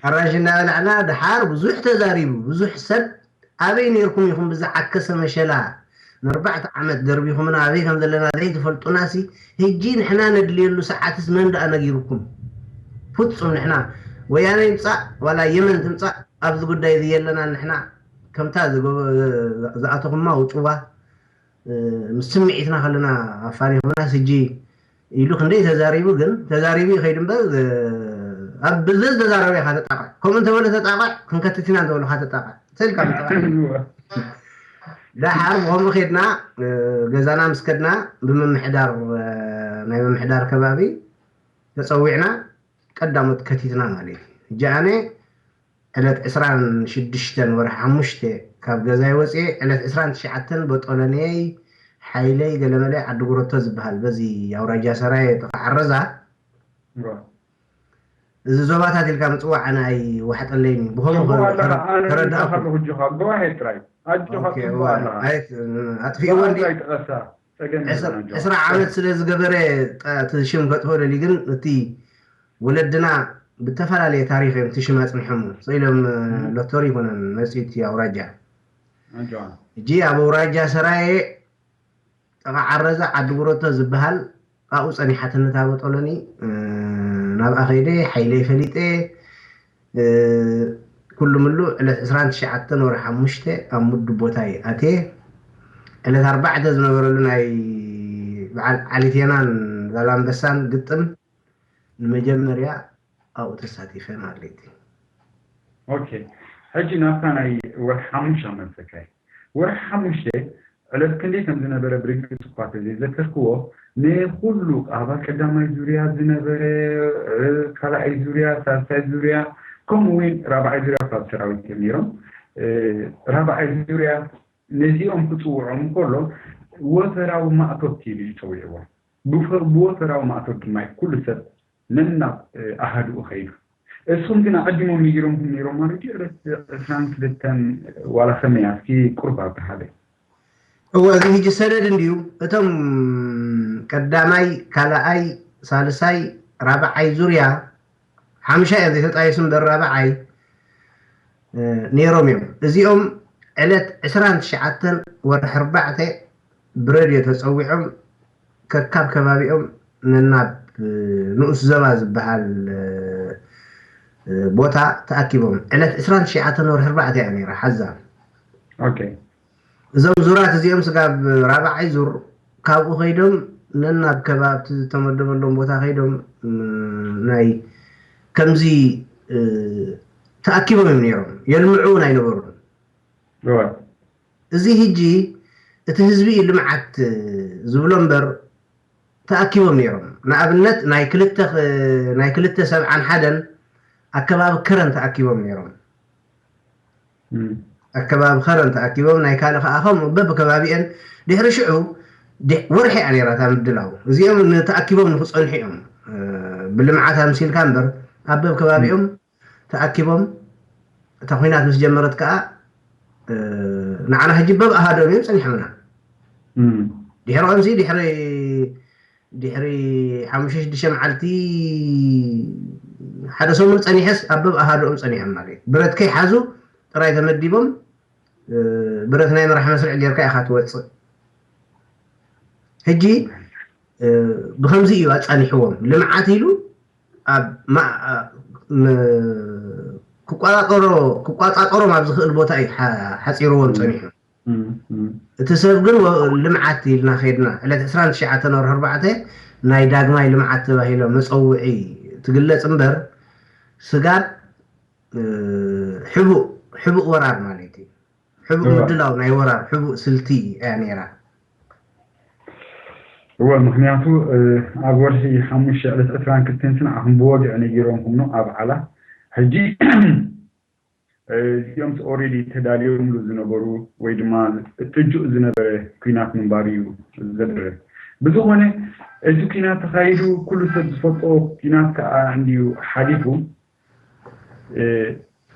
ኣራንሺ እንዳበላዕና ደሓር ብዙሕ ተዛሪቡ ብዙሕ ሰብ ኣበይ ነርኩም ኢኹም ብዝዓከሰ መሸላ ንኣርባዕተ ዓመት ደርቢኹምና ኣበይ ከም ዘለና ዘይትፈልጡናሲ ሕጂ ንሕና ነድልየሉ ሰዓትስ መን ደኣ ነጊሩኩም? ፍጹም ንሕና ወያነ ይምጻእ ዋላ የመን ትምጻእ ኣብዚ ጉዳይ እዚ የለና ንሕና ከምታ ዝኣተኹማ ውጭዋ ምስ ስምዒትና ከለና ኣፋኒኹምናስ ሕጂ ኢሉ ክንደይ ተዛሪቡ ግን ተዛሪቡ ይኸይድ እምበር ኣብ ብዘ ዝተዛረበ ኢኻ ተጣቕዕ ከምኡ እንተበለ ተጣቕዕ ክንከትት ኢና እንተበሉካ ተጣቕዕ ተልካ ምጣቕዕ ደሓር ብኸምኡ ከድና ገዛና ምስ ከድና ብምምሕዳር ናይ ምምሕዳር ከባቢ ተፀዊዕና ቀዳሞት ከቲትና ማለት እዩ። ሕጂ ኣነ ዕለት ዕስራን ሽዱሽተን ወርሒ ሓሙሽተ ካብ ገዛይ ወፅየ ዕለት ዕስራን ትሽዓተን በጦለንየይ ሓይለይ ገለመለ ዓዲ ጉረቶ ዝበሃል በዚ ኣውራጃ ሰራየ ጥቓ ዓረዛ እዋ። እዚ ዞባታት ኢልካ ምፅዋዕ ኣነ ኣይወሓጠለይን እዩ። ብኸምኡ ጽቡቕ ከ- ኣለኻ። ተረ- ኣነ ተረዳእኩ። ርእካ ኣለኹ ኣጆኻ። ጎ ኣሄድ ጥራይ ኣጆኻ። ኦኬ፣ ጽቡቕ እዋ፣ ኣለኻ። ኣይ፣ ኣጥፊእዎ እንዲ ጥራይ ጥቀሳ። ጸገም ዕስራ- የለን ኣጆኻ። ዕስራ ዓመት ስለ ዝገበረ ጣ- እቲ ሽም ከጥፍኦ ደሊ ግን እቲ ወለድና ብተፈላለየ ታሪክ እዮም እቲ ሽም ኣፅኒሖም ስኢሎም እ፣ ሎተሪ ይኮነን መፅኡ እቲ ኣውራጃ ኣጆኻ። እጂ ኣብ ኣውራጃ ሰራየ ጠቓ ዓረዛ ዓዲ ጉረቶ ዝበሃል ኣብኡ ፀኒሓትኒ እታ በጦሎኒ እ፣ ናብኣ ከይደ ሓይለይ ፈሊጠ እ፣ ኩሉ ምሉ ዕለት ዕስራን ትሽዓተን ወርሒ ሓሙሽተ ኣብ ምዱ ቦታ እየ ኣትየ ዕለት ኣርባዕተ ዝነበረሉ ናይ በዓል ዓሊቴናን ዛላምበሳን ግጥም ንመጀመርያ ኣብኡ ተሳቲፈ ማለት እዩ። ኦኬ ሕጂ ናብታ ናይ ወርሒ ሓሙሽተ መልሰካ እዩ። ወርሒ ሓሙሽተ ዕለት ክንደይ ከም ዝነበረ ብርግፅ እኳ ተዘይዘከርክዎ ንኩሉ ኣባል ቀዳማይ ዙርያ ዝነበረ እ፣ ካልኣይ ዙርያ ሳልሳይ ዙርያ ከምኡ እውን ራብዓይ ዙርያ ካብ ሰራዊት እዮም ነይሮም እ፣ ራብዓይ ዙርያ ነዚኦም ክፅውዖም ከሎ ወፈራዊ ማእቶት ኢሉ ይፀውዕዎ ብፈ- ብወፈራዊ ማእቶት ድማ እዩ ኩሉ ሰብ ነናብ ኣሃድኡ ከይዱ። እስኹም ግን ኣቐዲሞም ነጊሮምኩም ነይሮም ማለት እዩ። ዕለት ዕስራን ክልተን ዋላ ከመይ እስኪ ቁርብ ኣብርሃለይ። እወ እዚ ሕጂ ሰነድ እንድዩ እቶም ቀዳማይ ካልኣይ ሳልሳይ ራብዓይ ዙርያ ሓምሻ እዮም ዘይተጣየሱ እምበር ራብዓይ እ፣ ነይሮም እዮም። እዚኦም ዕለት ዕስራን ትሽዓተን ወርሒ ኣርባዕተ ብረድዮ ተፀዊዖም ከካብ ከባቢኦም ነናብ እ፣ ንኡስ ዘባ ዝበሃል እ፣ እ፣ ቦታ ተኣኪቦም ዕለት ዕስራን ትሽዓተን ወርሒ ኣርባዕተ እያ ነይራ ሓዛ ኦኬ እዞም ዙራት እዚኦም ስጋብ ራብዓይ ዙር ካብኡ ከይዶም ነናብ ከባብቲ ዝተመደበሎም ቦታ ከይዶም ም፣ ናይ ከምዚ እ፣ ተኣኪቦም እዮም ነይሮም የልምዑ እውን ኣይነበሩን እወ እዚ ህጂ እቲ ህዝቢ እዩ ልምዓት ዝብሎ እምበር ተኣኪቦም ነይሮም ንኣብነት ናይ ክልተ ናይ ክልተ ሰብዓን ሓደን ኣከባቢ ከረን ተኣኪቦም ነይሮም እም፣ ኣከባቢ ከረን ተኣኪቦም ናይ ካልእ ከዓ ከምኡ በብከባቢአን ድሕሪ ሽዑ ድ- ወርሒ እያ ነይራ እታ ምድላው እዚኦም ንተኣኪቦም ንክፀንሑ እዮም እ፣ ብልምዓት ኣምሲልካ እምበር ኣብ በብከባቢኦም ተኣኪቦም እታ ኩናት ምስ ጀመረት ከዓ እ፣ ንዓና ሕጂ በብ ኣሃዶም እዮም ፀኒሖምና እም፣ ድሕሪኦም ሲ ድሕሪ ድሕሪ ሓሙሽተ ሽዱሽተ መዓልቲ ሓደ ሰሙን ፀኒሐስ ኣብ በብ ኣሃዶኦም ፀኒሖም ማለት እዩ ብረት ከይሓዙ ጥራይ ተመዲቦም እ፣ ብረት ናይ መራሕ መስርዕ ጌርካ ኢኻ ትወፅእ ሕጂ እ፣ ብከምዚ እዩ ኣፃኒሕዎም ልምዓት ኢሉ ኣብ ማ- እ፣ ም- ክቆፃፀሮ ክቆፃፀሮም ኣብ ዝኽእል ቦታ እዩ ሓ- ሓፂርዎም ፀኒሑ እም፣ እም፣ እቲ ሰብ ግን ወ- ልምዓት ኢልና ከድና ዕለት ዕስራን ትሽዓተን ወርሒ ኣርባዕተ ናይ ዳግማይ ልምዓት ተባሂሎ መፀውዒ ትግለፅ እምበር ስጋብ እ፣ ሕቡእ ሕቡእ ወራር ማለት እዩ ሕቡእ እዋ። ምድላው ናይ ወራር ሕቡእ ስልቲ እያ ነይራ እወ ምክንያቱ እ፣ ኣብ ወርሒ ሓሙሽተ ዕለት ዕስራን ክልተን ስንዓኹም ብወግዒ ነጊሮምኩም ነው ኣብ ዓላ ሕጂ እ፣ እዚኦም ኦሬዲ ተዳልዮምሉ ዝነበሩ ወይ ድማ ጥጁእ ዝነበረ ኩናት ምንባር እዩ ዘድርህ ብዝኾነ እቲ ኩናት ተኻይዱ ኩሉ ሰብ ዝፈልጦ ኩናት ከዓ እንድዩ ሓሊፉ እ፣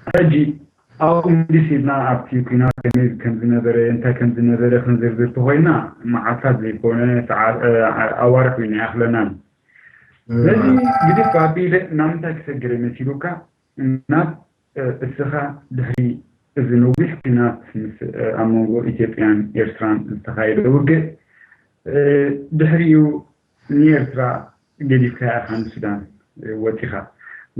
ሕጂ ኣብኡ ምልስ ኢልና ኣብቲ ኩናት ከመይ ከም ዝነበረ እንታይ ከም ዝነበረ ክንዝርዝር ተኮይና መዓልታት ዘይኮነ ሰዓ- እ፣ ኣዋርሕ እውን ኣይኣኽለናን ነዚ ግድፍ ኣቢለ ናብ ምንታይ ክሰግር መሲሉካ ናብ እ፣ እስኻ ድሕሪ እዚ ነዊሕ ኩናት ምስ እ፣ ኣብ መንጎ ኢትዮጵያን ኤርትራን ዝተኻየደ ውግእ እ፣ ድሕሪኡ ንኤርትራ ገዲፍካያ ኢኻ ንሱዳን እ፣ ወጺኻ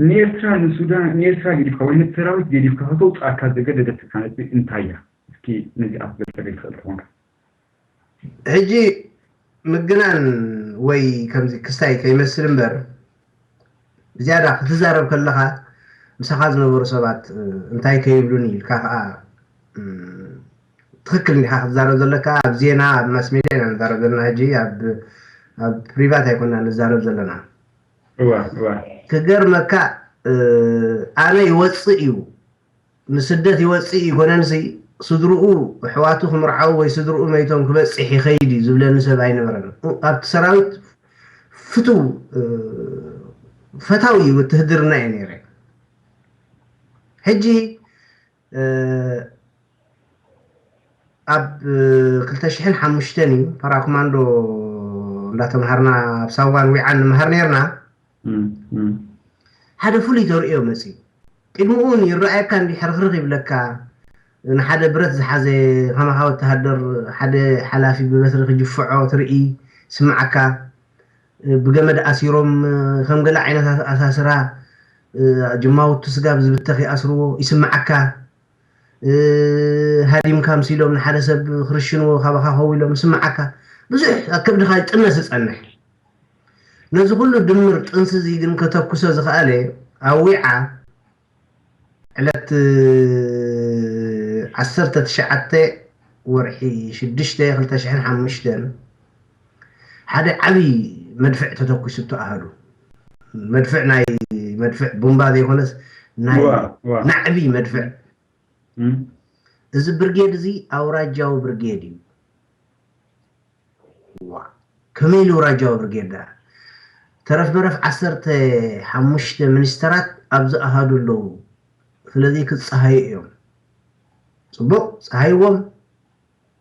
ንኤርትራ ንሱዳን ንኤርትራ ገዲፍካ ወይ ነቲ ሰራዊት ገዲፍካ ከተውፅኣካ ዘገደደትካ ነጥቢ እንታይ እያ እስኪ ነዚኣ ክትገልፀለይ ትኽእል ትኾንካ ሕጂ ምግናን ወይ ከምዚ ክስታይ ከይመስል እምበር ብዝያዳ ክትዛረብ ከለኻ ምሳኻ ዝነበሩ ሰባት እ፣ እንታይ ከይብሉኒ ኢልካ ከዓ እ፣ ትኽክል እንዲኻ ክትዛረብ ዘለካ ኣብ ዜና ኣብ ማስ ሜድያ ኢና ንዛረብ ዘለና ሕጂ ኣብ ኣብ ፕሪቫት ኣይኮና ንዛረብ ዘለና እዋ እዋ ክገርመካ እ፣ ኣነ ይወፅእ እዩ ንስደት ይወፅእ ይኮነንሲ ስድርኡ ኣሕዋቱ ክምርዓው ወይ ስድርኡ መይቶም ክበጽሕ ይኸይድ እዩ ዝብለኒ ሰብ ኣይነበረን። ኣብቲ ሰራዊት ፍትው ፈታው እዩ ውትህድርና እየ ነይረ። ሕጂ ኣብ ክልተ ሽሕን ሓሙሽተን እዩ ፓራኮማንዶ እንዳተምሃርና ኣብ ሳዋን ዊዓን ንምሃር ነርና። ሓደ ፍሉይ ተርእዮ መፅዩ። ቅድሚኡ እውን ይረኣየካ እንዲ ሕርክርክ ይብለካ። ንሓደ ብረት ዝሓዘ ከማኻ ወተሃደር ሓደ ሓላፊ ብበትሪ ክጅፍዖ ትርኢ፣ ስምዓካ። ብገመድ ኣሲሮም ከም ገለ ዓይነት ኣሳስራ ጅማውቱ ስጋብ ዝብተኽ ይኣስርዎ፣ ይስምዓካ። ሃዲምካ ምስ ኢሎም ንሓደ ሰብ ክርሽንዎ ካባኻ ከው ኢሎም ይስምዓካ። ብዙሕ ኣብ ከብድኻ ይጥነስ ይጸንሕ። ነዚ ኩሉ ድምር ጥንሲ እዚ ግን ከተኩሶ ዝኸኣለ ኣብ ዊዓ ዕለት ዓሰርተ ትሽዓተ ወርሒ ሽዱሽተ ክልተ ሽሕን ሓሙሽተን ሓደ ዓብዪ መድፍዕ ተተኩሱ ተኣሃዱ። መድፍዕ ናይ መድፍዕ ቡምባ ዘይኮነስ ናይ ናዕቢ መድፍዕ። እዚ ብርጌድ እዚ ኣውራጃዊ ብርጌድ እዩ። ዋ ከመይ ኢሉ ኣውራጃዊ ብርጌድ ደኣ? ተረፍ መረፍ ዓሰርተ ሓሙሽተ ሚኒስተራት ኣብዚ ኣሃዱ ኣለዉ። ስለዚ ክፀሃዩ እዮም። ፅቡቕ ፀሃይዎም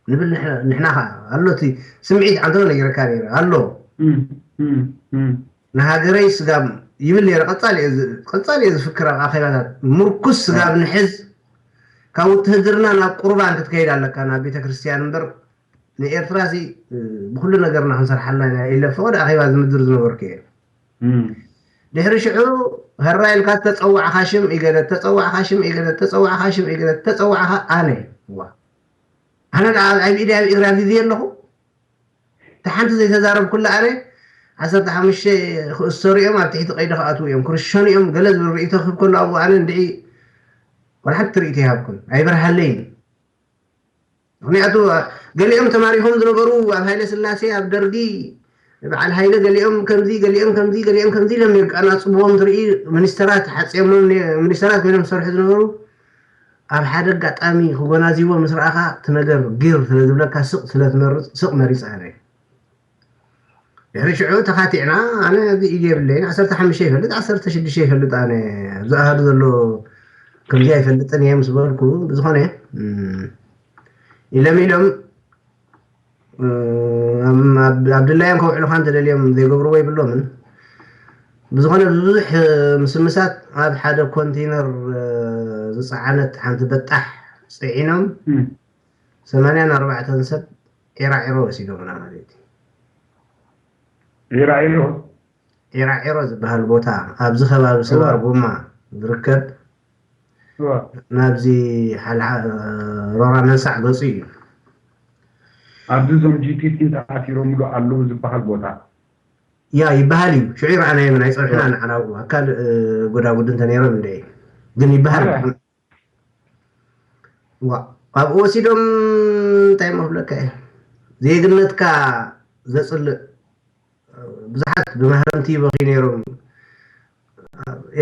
ንብል ንሕና ከዓ ኣሎ እቲ ስምዒት ዓንተሎ ነጊረካ ነይረ ኣሎ። ንሃገረይ ስጋብ ይብል ነይረ። ቀፃሊ እየ ዝፍክር ኣብ ኣኼባታት ምርኩስ ስጋብ ንሕዝ ካብ ውትህድርና ናብ ቁርባን ክትከይድ ኣለካ ናብ ቤተክርስትያን እምበር ንኤርትራ እዚ ብኩሉ ነገርና ክንሰርሓላ ኢና ኢለ ፈቐዶ ኣኼባ ዝምድር ዝነበርኩ እየ። ድሕሪ ሽዑ ህራ ኢልካ ተፀዋዕካ ሽም ኢገለት ተፀዋዕካ ሽም ኢገለት ተፀዋዕካ ሽም ኢገለት ተፀዋዕካ ኣነ ዋ ኣነ ደኣ ኣብ ኢደ ኣብ ኢግራ ጊዜ ኣለኹ። እቲ ሓንቲ ዘይተዛረብኩላ ኣነ ዓሰርተ ሓሙሽተ ክእሰሩ እዮም ኣብ ትሕቲ ቀይዲ ክኣትዉ እዮም ክርሸኑ እዮም ገለ ዝብል ርእይቶ ክህብ ከሎ ኣብኡ ኣነ እንድዒ ዋላ ሓንቲ ትርኢት ይሃብኩን ኣይበርሃለይን። ምክንያቱ ገሊኦም ተማሪኾም ዝነበሩ ኣብ ሃይለ ስላሴ ኣብ ደርጊ በዓል ሃይለ ገሊኦም ከምዚ ገሊኦም ከምዚ ገሊኦም ከምዚ ኢሎም ነቃናፅብዎም ትርኢ። ሚኒስተራት ሓፅዮሞም ሚኒስተራት ኮይኖም ዝሰርሑ ዝነበሩ ኣብ ሓደ ኣጋጣሚ ክጎናዚቦ ምስ ረኣኻ እቲ ነገር ጊር ስለ ዝብለካ ስቕ ስለ ትመርፅ ስቕ መሪፅ ኣነ ድሕሪ ሽዑ ተኻቲዕና ኣነ እዚ ኢድ የብለይን ዓሰርተ ሓሙሽተ ይፈልጥ ዓሰርተ ሽዱሽተ ይፈልጥ ኣነ ኣብዚ ኣሃዱ ዘሎ ከምዚ ኣይፈልጥን እየ ምስ በልኩ ብዝኾነ ኢሎም ኢሎም ኣብ ድላዮም ከውዕሉኻ እንተደልዮም ዘይገብርዎ ይብሎምን ብዝኾነ ብዙሕ ምስምሳት ኣብ ሓደ ኮንቴነር ዝፀዓነት ሓንቲ በጣሕ ፅዒኖም ሰማንያን ኣርባዕተን ሰብ ዒራዒሮ ወሲዶምና ማለት እዩ። ዒራዒሮ ዒራዒሮ ዝበሃል ቦታ ኣብዚ ከባቢ ሰባር ጎማ ዝርከብ ናብዚ ሓልሓ ሮራ መንሳዕ ገፁ እዩ። ኣብዚ እዞም ጂቲቲን ተኣሲሮምሉ ኣለዉ ዝበሃል ቦታ ያ ይበሃል እዩ። ሽዑ ይረኣናዮም ኣይፀንሑና ንዓና ኣብኡ ኣካል ጎዳጉዲ እንተነይሮም እንደ ግን ይበሃል። ኣብኡ ወሲዶም እንታይ እሞ ክብለካ እየ ዜግነትካ ዘፅልእ ብዙሓት ብማህረምቲ ይበኽዩ ነይሮም።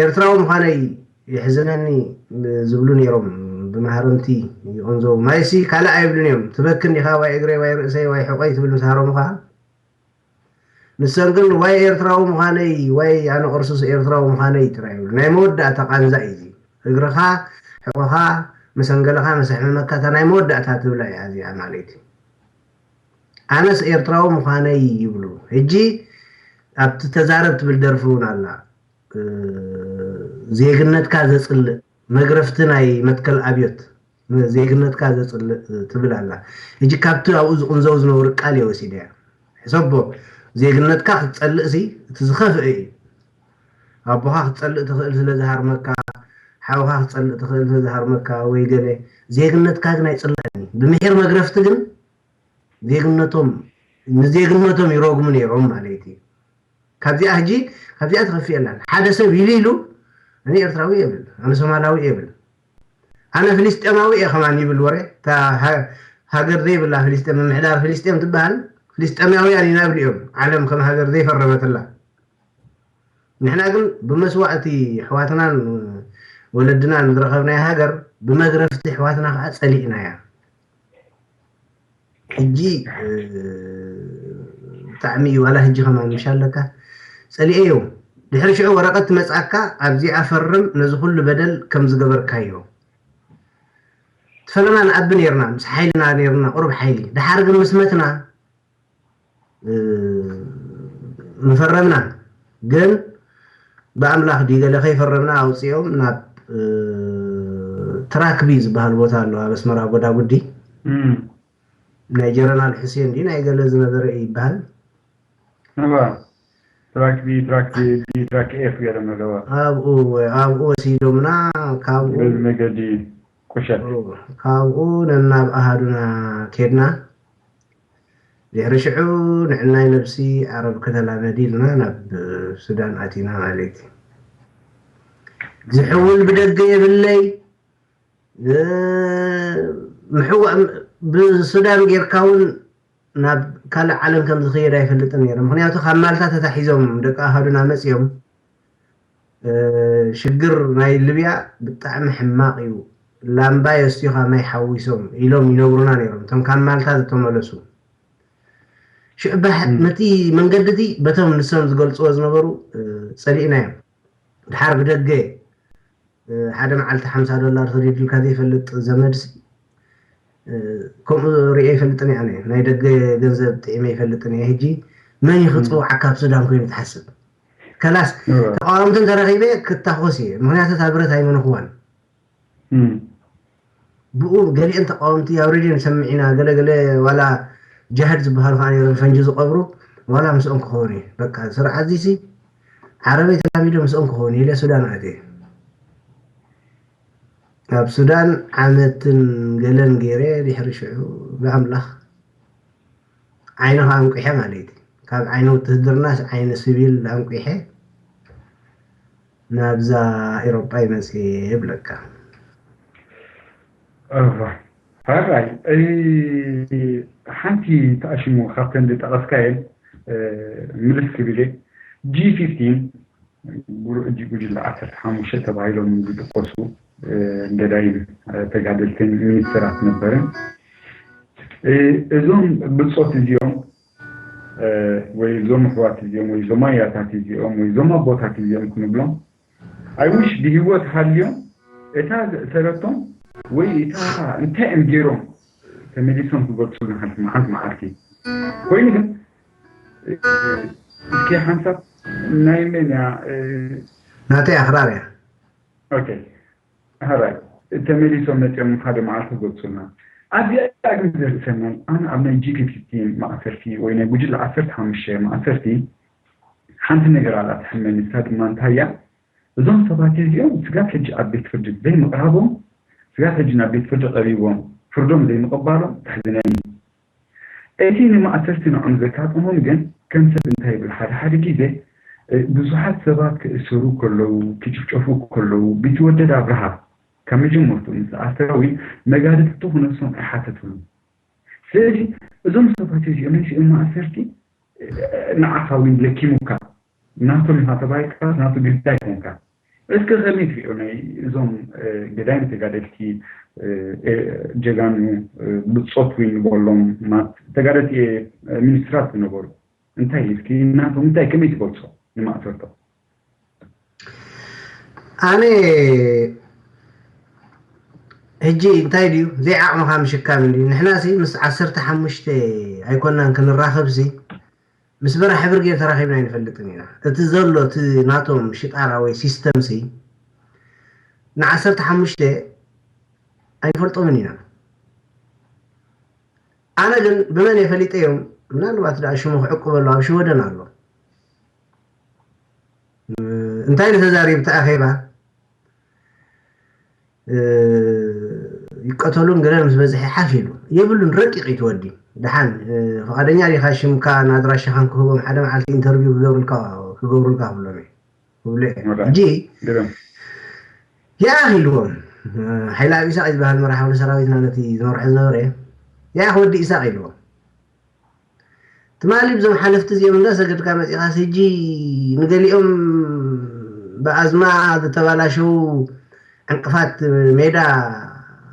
ኤርትራዊ ምዃነይ የሕዝነኒ ዝብሉ ነይሮም ብማህረምቲ ይቕንዘው ማይሲ ካልእ ኣይብሉን እዮም ትበኪ እንዲኻ ዋይ እግረይ ዋይ ርእሰይ ዋይ ሕቆይ ትብል ምስ ሃረሙኻ ንሰን ግን ዋይ ኤርትራዊ ምዃነይ ዋይ ኣነ ቅርሱስ ኤርትራዊ ምዃነይ ጥራይ ይብሉ ናይ መወዳእታ ቃንዛ እዩ እዚ እግርኻ ሕቆኻ መሰንገለኻ መሰሕመመካ እታ ናይ መወዳእታ ትብላ እያ እዚኣ ማለት እዩ ኣነስ ኤርትራዊ ምዃነይ ይብሉ ሕጂ ኣብቲ ተዛረብ ትብል ደርፊ እውን ኣላ ዜግነትካ ዘፅልእ መግረፍቲ ናይ መትከል ኣብዮት ዜግነትካ ዘፅልእ ትብል ኣላ ሕጂ ካብቲ ኣብኡ ዝቕንዘው ዝነበሩ ቃል እየ ወሲደ እያ ሕሰቦ ዜግነትካ ክትፀልእ ሲ እቲ ዝኸፍአ እዩ ኣቦኻ ክትፀልእ ትኽእል ስለ ዝሃርመካ ሓውኻ ክትፀልእ ትኽእል ስለ ዝሃርመካ ወይ ገለ ዜግነትካ ግን ኣይፅላእን እዩ ብምሒር መግረፍቲ ግን ዜግነቶም ንዜግነቶም ይረግሙ ነይሮም ማለት እዩ ካብዚኣ ሕጂ ካብዚኣ ትኸፍእ የላን ሓደ ሰብ ኢሉ ኢሉ ኣነ ኤርትራዊ የብል ኣነ ሶማላዊ የብል ኣነ ፍልስጤማዊ እየ ከማን ይብል ወረ እታ ሃገር ዘይብላ ፍልስጤም ምምሕዳር ፍልስጤም ትበሃል ፍልስጤማውያን ኢና ይብሉ እዮም ዓለም ከም ሃገር ዘይፈረመትላ ንሕና ግን ብመስዋእቲ ኣሕዋትናን ወለድናን ዝረኸብናያ ሃገር ብመግረፍቲ ኣሕዋትና ከዓ ፀሊእናያ ሕጂ ብጣዕሚ እዩ። ዋላ ሕጂ ከማን ምሽ ኣለካ ጸሊኤዮ። ድሕሪ ሽዑ ወረቐት ትመጽኣካ ኣብዚኣ ፈርም፣ ነዚ ኩሉ በደል ከም ዝገበርካዮ። ትፈለማ ንኣቢ ነርና፣ ምስ ሓይልና ነርና፣ ቁሩብ ሓይሊ። ድሓር ግን ምስ መትና ምፈረምና። ግን ብኣምላኽ ድዩ ገለ ከይፈረምና ኣውፂኦም ናብ ትራክቢ ዝበሃል ቦታ ኣሎ ኣብ ኣስመራ ጎዳጉዲ። ናይ ጀረናል ሑሴን ድዩ ናይ ገለ ዝነበረ እዩ ይበሃል። ትራክቢ ትራክቢ ትራክ ኤፍ ገለ ኣለዋ። ኣብኡ ኣብኡ ወሲዶምና። ካብኡ በዚ መገዲ ቁሸት ካብኡ ነናብ ኣሃዱና ኬድና። ድሕሪ ሽዑ ንዕናይ ነብሲ ዓረብ ከተላመድ ኢልና ናብ ሱዳን ኣቲና ማለት እዩ። ዝሕውል ብደገ የብለይ። ምሕዋእ ብሱዳን ጌርካ እውን ናብ ካልእ ዓለም ከም ዝኽየድ ኣይፈልጥን ነይረ። ምክንያቱ ካብ ማልታ ተታሒዞም ደቂ ኣሃዱና መፅዮም። ሽግር ናይ ልብያ ብጣዕሚ ሕማቕ እዩ። ላምባ የስቲኻ ማይ ሓዊሶም ኢሎም ይነግሩና ነይሮም እቶም ካብ ማልታ ዝተመለሱ። ሽዕባሕ ነቲ መንገዲ እቲ በቶም ንሶም ዝገልፅዎ ዝነበሩ ፀሊእናዮም። ድሓር ብደገ ሓደ መዓልቲ ሓምሳ ዶላር ሰዲዱልካ ዘይፈልጥ ዘመድ ከምኡ ሪኤ ይፈልጥን እየ። ኣነ ናይ ደገ ገንዘብ ጥዒመ ይፈልጥን እየ። ሕጂ መን እዩ ክፅውዓካ ኣብ ሱዳን ኮይኑ ትሓስብ? ከላስ ተቃወምቲ እንተረኺበ ክታኮስ እየ። ምክንያቱ እታ ብረት ኣይመነኽዋን። ብኡ ገሊአን ተቃወምቲ ኣብ ሬድዮ ንሰምዕ ኢና፣ ገለገለ ዋላ ጃህድ ዝበሃሉ ከዓ ነይሮም ፈንጂ ዝቀብሩ፣ ዋላ ምስኦም ክኸውን እየ። በቃ ስርዓት ዚሲ ዓረበይ ተላሚዶ ምስኦም ክኸውን እየ ኢለ ሱዳን ኣትየ። ኣብ ሱዳን ዓመትን ገለን ገይረ ድሕሪ ሽዑ ብኣምላኽ ዓይኒ ከዓ ኣንቂሐ ማለት እዩ። ካብ ዓይኒ ውትህድርናስ ዓይኒ ስቪል ኣንቂሐ ናብዛ ኤሮጳ ይመፅእ ይብለካ። እዋ፣ ሕራይ፣ ሓንቲ ተኣሽሙ ካብተን ዝጠቐስካየን ምልስ ክብል እየ። ጂ ፊፍቲን ጉጅለ ዓሰርተ ሓሙሽተ ተባሂሎም ዝጥቀሱ ገዳይም ተጋደልትን ሚኒስትራት ነበርን። እዞም ብጾት እዚኦም ወይ እዞም ኣሕዋት እዚኦም ወይ እዞም ኣያታት እዚኦም ወይ እዞም ኣቦታት እዚኦም ክንብሎም፣ ኣይውሽ ብህይወት ሃልዮም እታ ዘእሰረቶም ወይ እታ እንታይ እዮም ገይሮም ተመሊሶም ክገልጹ ንሓንቲ መዓልቲ መዓልቲ። ኮይኑ ግን እስኪ ሓንሳብ ናይ መን እያ? ናተይ ኣኽራር እያ። ኦኬ፣ ሕራይ፣ ተመሊሶም መፅኦም ሓደ መዓልቲ ክገልፁልና። ኣብዚኣ ግን ዘርእሰናይ ኣነ ኣብ ናይ ጂ ፊፍቲን ማእሰርቲ ወይ ናይ ጉጅለ ዓሰርተ ሓሙሽተ ማእሰርቲ ሓንቲ ነገር ኣላ ትሕመኒ። ንሳ ድማ እንታይ እያ? እዞም ሰባት እዚኦም ስጋብ ሕጂ ኣብ ቤት ፍርዲ ዘይምቕራቦም፣ ስጋብ ሕጂ ናብ ቤት ፍርዲ ቀሪቦም ፍርዶም ዘይምቕባሎም ተሕዝነኒ። እቲ ንማእሰርቲ ንዖም ዘጋጥሞም ግን ከም ሰብ እንታይ ይብል፣ ሓደ ሓደ ግዜ ብዙሓት ሰባት ክእሰሩ ከለዉ፣ ክጭፍጨፉ ከለዉ፣ ቢትወደድ ኣብርሃ ካብ መጀመርትኡ ምስ ዝኣሰረ እውን መጋድልቱ ክነሶም ኣይሓተትሉን። ስለዚ እዞም ሰባት እዚኦም ናይዚኦም ማእሰርቲ ንዓኻ እውን ለኪሙካ፣ ናቶም ኢኻ ተባሂልካ ናቱ ግዳይ ኮንካ። እስከ ከመይ ትሪኦ ናይ እዞም ገዳይም ተጋደልቲ ጀጋኑ ብጾት ወይ ንበሎም ማት ተጋደልቲ ሚኒስትራት ዝነበሩ እንታይ እስኪ ናቶም እንታይ ከመይ ትገልጾ ንማእሰርቶም? ኣነ ሕጂ እንታይ ድዩ ዘይዓቕምኻ ምሽካም እንድዩ። ንሕና ሲ ምስ ዓሰርተ ሓሙሽተ ኣይኮናን ክንራኸብ ሲ ምስ በራሒ ብርጌድ ተራኺብና ኣይንፈልጥን ኢና። እቲ ዘሎ እቲ ናቶም ሽጣራ ወይ ሲስተም ሲ ንዓሰርተ ሓሙሽተ ኣይንፈልጦምን ኢና። ኣነ ግን ብመን እየ ፈሊጠዮም? ምናልባት ደኣ ሽሙ ክዕቅበሉ ኣብ ሽወደን ኣሎ። እንታይ ንተዛሪብ ተኣኼባ ይቀተሉን ገለን ምስ በዝሐ ሓፍ ኢሉ የብሉን። ረቂቕ እዩ ትወዲ። ደሓን ፍቓደኛ ዲኻ ሽምካን ኣድራሻኻን ክህቦም ሓደ መዓልቲ ኢንተርቪው ክገብሩልካ ክገብሩልካ ክብሎም እየ ክብሉ እየ። ሕጂ ይኣኽልዎም። ሓይለ ኣብ ኢሳቕ ዝበሃል መራሒ ሓይሊ ሰራዊትና ነቲ ዝመርሖ ዝነበረ ይኣኽ ወዲ ኢሳቕ ኢልዎም። ትማሊ ብዞም ሓለፍቲ እዚኦም እንዳሰገድካ መፂኻስ ሕጂ ንገሊኦም ብኣዝማ ዝተባላሸው ዕንቅፋት ሜዳ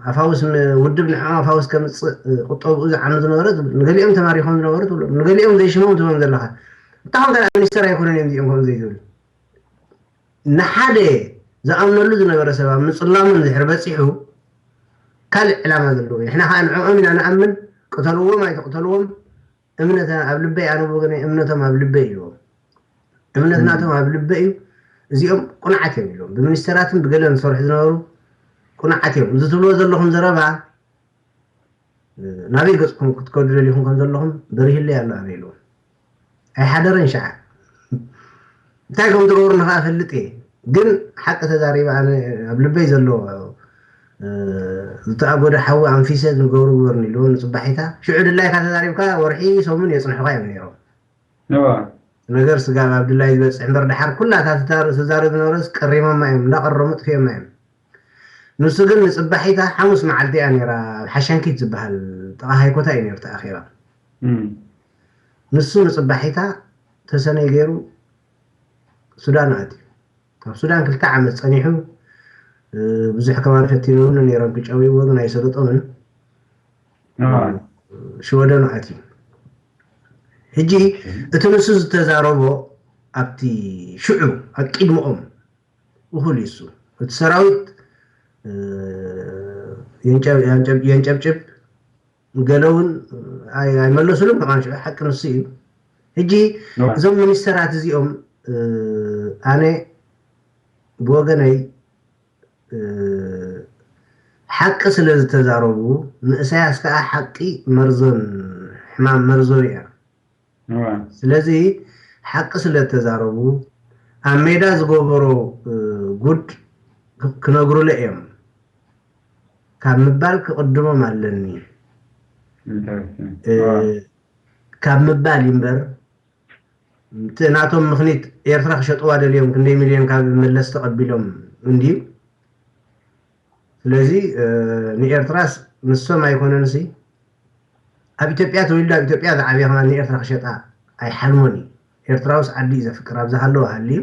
ኣፋውስ ውድብ ንዕኦም ኣፋውስ ከምፅእ ቁጠብኡ ዝዓኑ ዝነበረ ትብል፣ ንገሊኦም ተማሪኾም ዝነበሩ ትብሎም፣ ንገሊኦም ዘይሽሞም ትብሎም ዘለኻ። እንታይ ኮንካ ሚኒስተር ኣይኮነን እዮም እዚኦም ከምኡ ዘይትብል? ንሓደ ዝኣምነሉ ዝነበረ ሰብ ኣብ ምፅላሙ እንድሕር በፂሑ ካልእ ዕላማ ዘለዎ እዩ። ንሕና ከዓ ንዕኦም ኢና ንኣምን። ቅተልዎም ኣይትቅተልዎም እምነተ ኣብ ልበይ፣ ኣነ ብወገነይ እምነቶም ኣብ ልበይ እዮም። እምነት ናቶም ኣብ ልበይ እዩ። እዚኦም ቁንዓት እዮም ኢሎም ብሚኒስተራትን ብገለን ዝሰርሑ ዝነበሩ ቁንዓት እዮም። እዚ ትብልዎ ዘለኹም ዘረባ ናበይ ገፅኩም ክትከዱ ደሊኹም ከም ዘለኹም በሪህለይ ኣሎ ኣበይ ኣለዎም ኣይሓደረን ሸዓ እንታይ ከም ትገብሩ ንኸኣ ፈልጥ እየ። ግን ሓቂ ተዛሪበ ኣነ ኣብ ልበይ ዘሎ ዝተኣጎደ ሓዊ ኣንፊሰ ንገብሩ ግበርኒ ኢልዎም ንፅባሒታ ሽዑ ድላይካ ተዛሪብካ ወርሒ ሰሙን የፅንሑካ እዮም ነይሮም። ነገር ስጋብ ኣብ ድላይ ዝበፅሕ እምበር ድሓር ኩላ እታ ትዛረብ ዝነበረስ ቀሪሞማ እዮም እንዳቀረሙ ጥፊኦማ እዮም። ንሱ ግን ንፅባሒታ ሓሙስ መዓልቲ እያ ነይራ ኣብ ሓሸንኪት ዝበሃል ጥቓ ሃይኮታ እዩ ነይሩ ተኣኺባ። ንሱ ንፅባሒታ ተሰነይ ገይሩ ሱዳን ኣትዩ። ኣብ ሱዳን ክልተ ዓመት ፀኒሑ ብዙሕ ከማን ፈቲኖምኒ ነይሮም ክጨውይዎ ግን ኣይሰለጦምን። ሽወደን ኣትዩ። ሕጂ እቲ ንሱ ዝተዛረቦ ኣብቲ ሽዑ ኣብ ቅድምኦም እኹል እዩ እሱ እቲ ሰራዊት የንጨብጭብ ገለ እውን ኣይመለሱሉን ከማን ሽዑ ሓቂ ንሱ እዩ። ሕጂ እዞም ሚኒስተራት እዚኦም ኣነ ብወገነይ ሓቂ ስለ ዝተዛረቡ ንእሳያስ ከዓ ሓቂ መርዞን ሕማም መርዞን እያ። ስለዚ ሓቂ ስለ ዝተዛረቡ ኣብ ሜዳ ዝገበሮ ጉድ ክነግሩለ እዮም። ካብ ምባል ክቕድሞም ኣለኒ ካብ ምባል እዩ እምበር እቲ ናቶም ምኽኒት ኤርትራ ክሸጥዋ ደልዮም ክንደይ ሚልዮን ካብ መለስ ተቐቢሎም እንድዩ። ስለዚ ንኤርትራስ ንሶም ኣይኮነንሲ ኣብ ኢትዮጵያ ተወሊዱ ኣብ ኢትዮጵያ ዝዓብየ ከማን ንኤርትራ ክሸጣ ኣይሓልሞን እዩ። ኤርትራውስ ዓዲ እዩ ዘፍቅር ኣብዝሃለወ ሃልዩ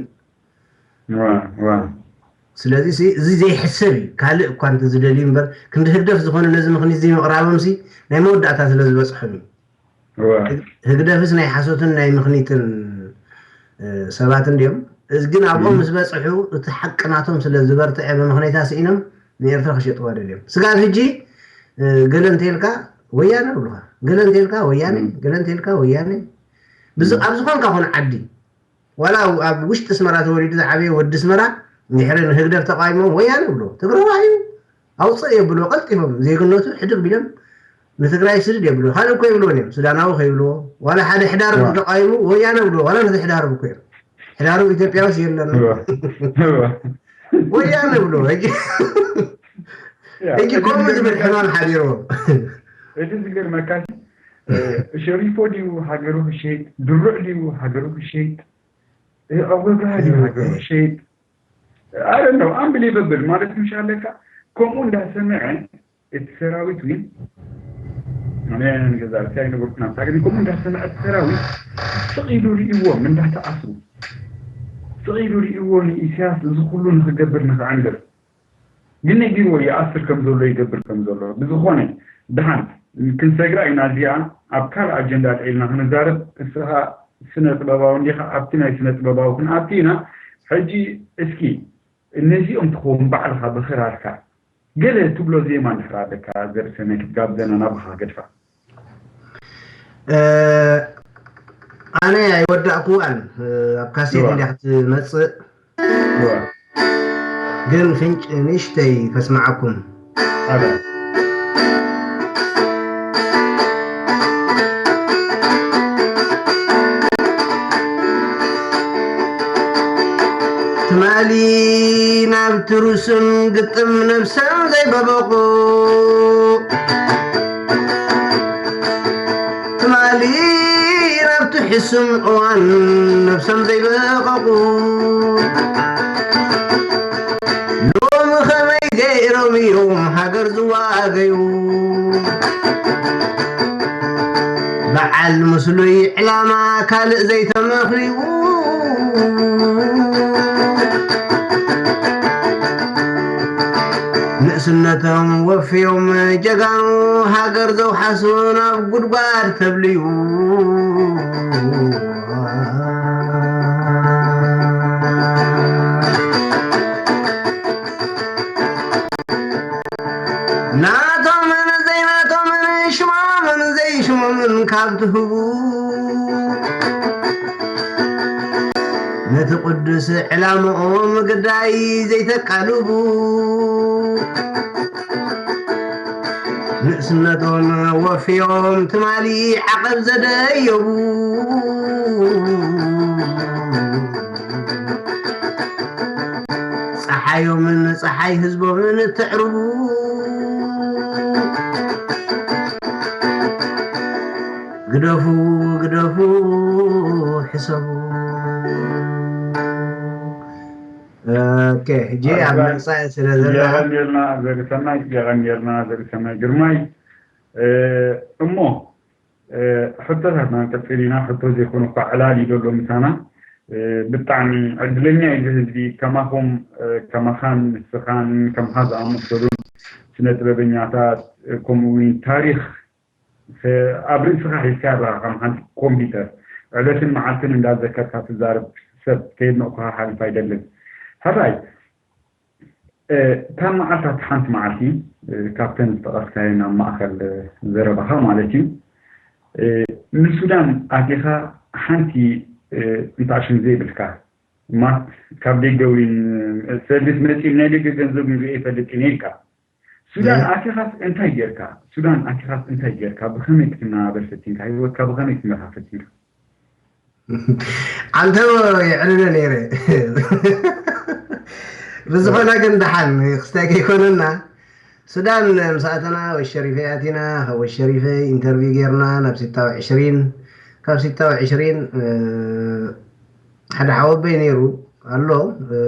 ስለዚ እዚ ዘይሕሰብ እዩ። ካልእ እኳ እንተዝደልዩ እምበር ክንዲ ህግደፍ ዝኾነ ነዚ ምኽኒት ዘይምቕራቦምሲ ናይ መወዳእታ ስለ ዝበፅሖም እዩ። ህግደፍስ ናይ ሓሶትን ናይ ምኽኒትን ሰባት እንዲዮም። እዚ ግን ኣብኦም ምስ በፅሑ እቲ ሓቂ ናቶም ስለ ዝበርትዐ ብምኽነይታ ስኢኖም ንኤርትራ ክሸጥዋ ደልዮም። ስጋብ ሕጂ ገለ እንተልካ ወያነ ብሉኻ፣ ገለ እንተልካ ወያነ፣ ገለ እንተልካ ወያነ። ኣብ ዝኾንካ ኹን ዓዲ ዋላ ኣብ ውሽጢ ኣስመራ ተወሊዱ ዝዓበየ ወዲ ኣስመራ እንድሕሪ ንህግደፍ ተቃዊሞም ወያነ ብሎ ትግራዋይ እዩ ኣውፅእ የብሎ ቀልጢፎም ዜግነቱ ሕድግ ቢሎም ንትግራይ ስድድ የብሎ ካልእ እኮ ይብልዎን እዮም ሱዳናዊ ከይብልዎ ዋላ ሓደ ሕዳርብ ተቃዊሙ ወያነ ብሎ ዋላ ነቲ ሕዳርብ እኮ እዮም ሕዳርብ ኢትዮጵያውስ የለን ወያነ ብሎ ሕጂ ከምኡ ዝብል ሕማም ሓዲርዎም እቲ ዝገርመካ ሸሪፎ ድዩ ሃገሩ ክሸይጥ ድሩዕ ድዩ ሃገሩ ክሸይጥ ኣወጋዲ ሃገሩ ሸይጥ ኣረ ነው ኣምብል ይበብል ማለት ምሽ ኣለካ ከምኡ እንዳሰምዐ እቲ ሰራዊት ውን ኣነ ገዛ ርትያ ይነበርኩ ናብታ ግን ከምኡ እንዳሰምዐ እቲ ሰራዊት ስቕ ኢሉ ርእዎም እንዳተኣስሩ ስቕ ኢሉ ርእዎ ንኢሳያስ እዚ ኩሉ ንክገብር ንክዕንድር ግን ነጊርዎ ይኣስር ከም ዘሎ ይገብር ከም ዘሎ ብዝኾነ ድሓን ክንሰግራ ኢና እዚኣ ኣብ ካልእ ኣጀንዳ ልዒልና ክንዛረብ እስኻ ስነ ጥበባዊ እንዲኻ ኣብቲ ናይ ስነ ጥበባዊ ክንኣቱ ኢና ሕጂ እስኪ እነዚኦም ትኸውን ባዕልኻ ብኽራርካ ገለ ትብሎ ዜማ እንድሕር ኣለካ ዘርእሰናይ ክትጋብዘና ናብኻ ገድፋ ኣነ ኣይወዳእኩዋን ኣብ ካሴት እንዲያ ክትመፅእ ግን ፍንጭ ንእሽተይ ከስምዓኩም ትማሊ ናብቲ ሩስን ግጥም ነብሰን ዘይበበቑ ትማሊ ናብቲ ሕሱም እዋን ነብሶም ዘይበቐቑ ሎሚ ኸመይ ገይሮም እዮም ሃገር ዝዋገዩ በዓል ምስሉይ ዕላማ ካልእ ዘይተመኽርዩ ንእስ ንስነቶም ወፍዮም ጀጋኑ ሃገር ዘውሓሱ ናብ ጉድጓድ ተብልዩ። ናቶምን ዘይናቶምን ሽሞምን ዘይሽሞምን ካብ ትህቡ፣ ነቲ ቅዱስ ዕላምኦም ግዳይ ዘይተቃልቡ፣ ንእስነቶም ወፍዮም ትማሊ ዓቐብ ዘደየቡ፣ ጸሓዮምን ጸሓይ ህዝቦምን እተዕርቡ፣ ግደፉ፣ ግደፉ፣ ሕሰቡ። ኦኬ፣ ሕጂ ኣብ ኣባይ፣ መጻኢ ስለ ዘላ የቐንየልና ዘርሰናይ፣ የቐንየልና ዘርሰናይ ግርማይ። እ፣ እሞ፣ እ፣ ሕቶታትና ንቀጽል ኢና። ሕቶ ዘይኮነ እኳ ዕላል እዩ ዘሎ ምሳና። እ፣ ብጣዕሚ ዕድለኛ እዩ እዚ ህዝቢ፣ ከማኹም፣ እ፣ ከማኻን ንስኻን ከምኻ ዝኣመሰሉን ስነ ጥበበኛታት፣ እ፣ ከምኡ እውን ታሪኽ ኣብ ርእስኻ ሒዝካ ኣለኻ፣ ከም ሓንቲ ኮምፒውተር ዕለትን መዓልትን እንዳዘከርካ ትዛረብ ሰብ ከየድነቕኩኻ ክሓልፍ ኣይደልን። ሕራይ፣ እ፣ እታ መዓልታት ሓንቲ መዓልቲ፣ እ፣ ካብተን ዝጠቐስካየን ኣብ ማእኸል፣ እ፣ ዘረባኻ ማለት እዩ፣ እ፣ ንሱዳን ኣቲኻ ሓንቲ፣ እ፣ እንታሽም ዘይብልካ ማት ካብ ደገ እውን፣ እ፣ ሰርቪስ መፂኡ ናይ ደገ ገንዘብ ንሪኦ ይፈልጥ ኢነ ኢልካ። ሱዳን ኣቲኻስ እንታይ ጌርካ? ሱዳን ኣቲኻስ እንታይ ጌርካ? ብኸመይ ክትነባበር ፈቲንካ? ህይወትካ ብኸመይ ክትመርሓ ፈቲንካ? ዓንተቦ የዕልሎ ነይረ። ብዝኾነ ግን ደሓን ክስታይ ከይኮነና፣ ሱዳን ምስ ኣተና ወሽ ሸሪፈ ኣቲና፣ ካብ ወሽ ሸሪፈ ኢንተርቪው ጌርና ናብ ሲታዊ ዕሽሪን፣ ካብ ሲታዊ ዕሽሪን፣ እ፣ ሓደ ሓወበይ ነይሩ ኣሎ፣ እ፣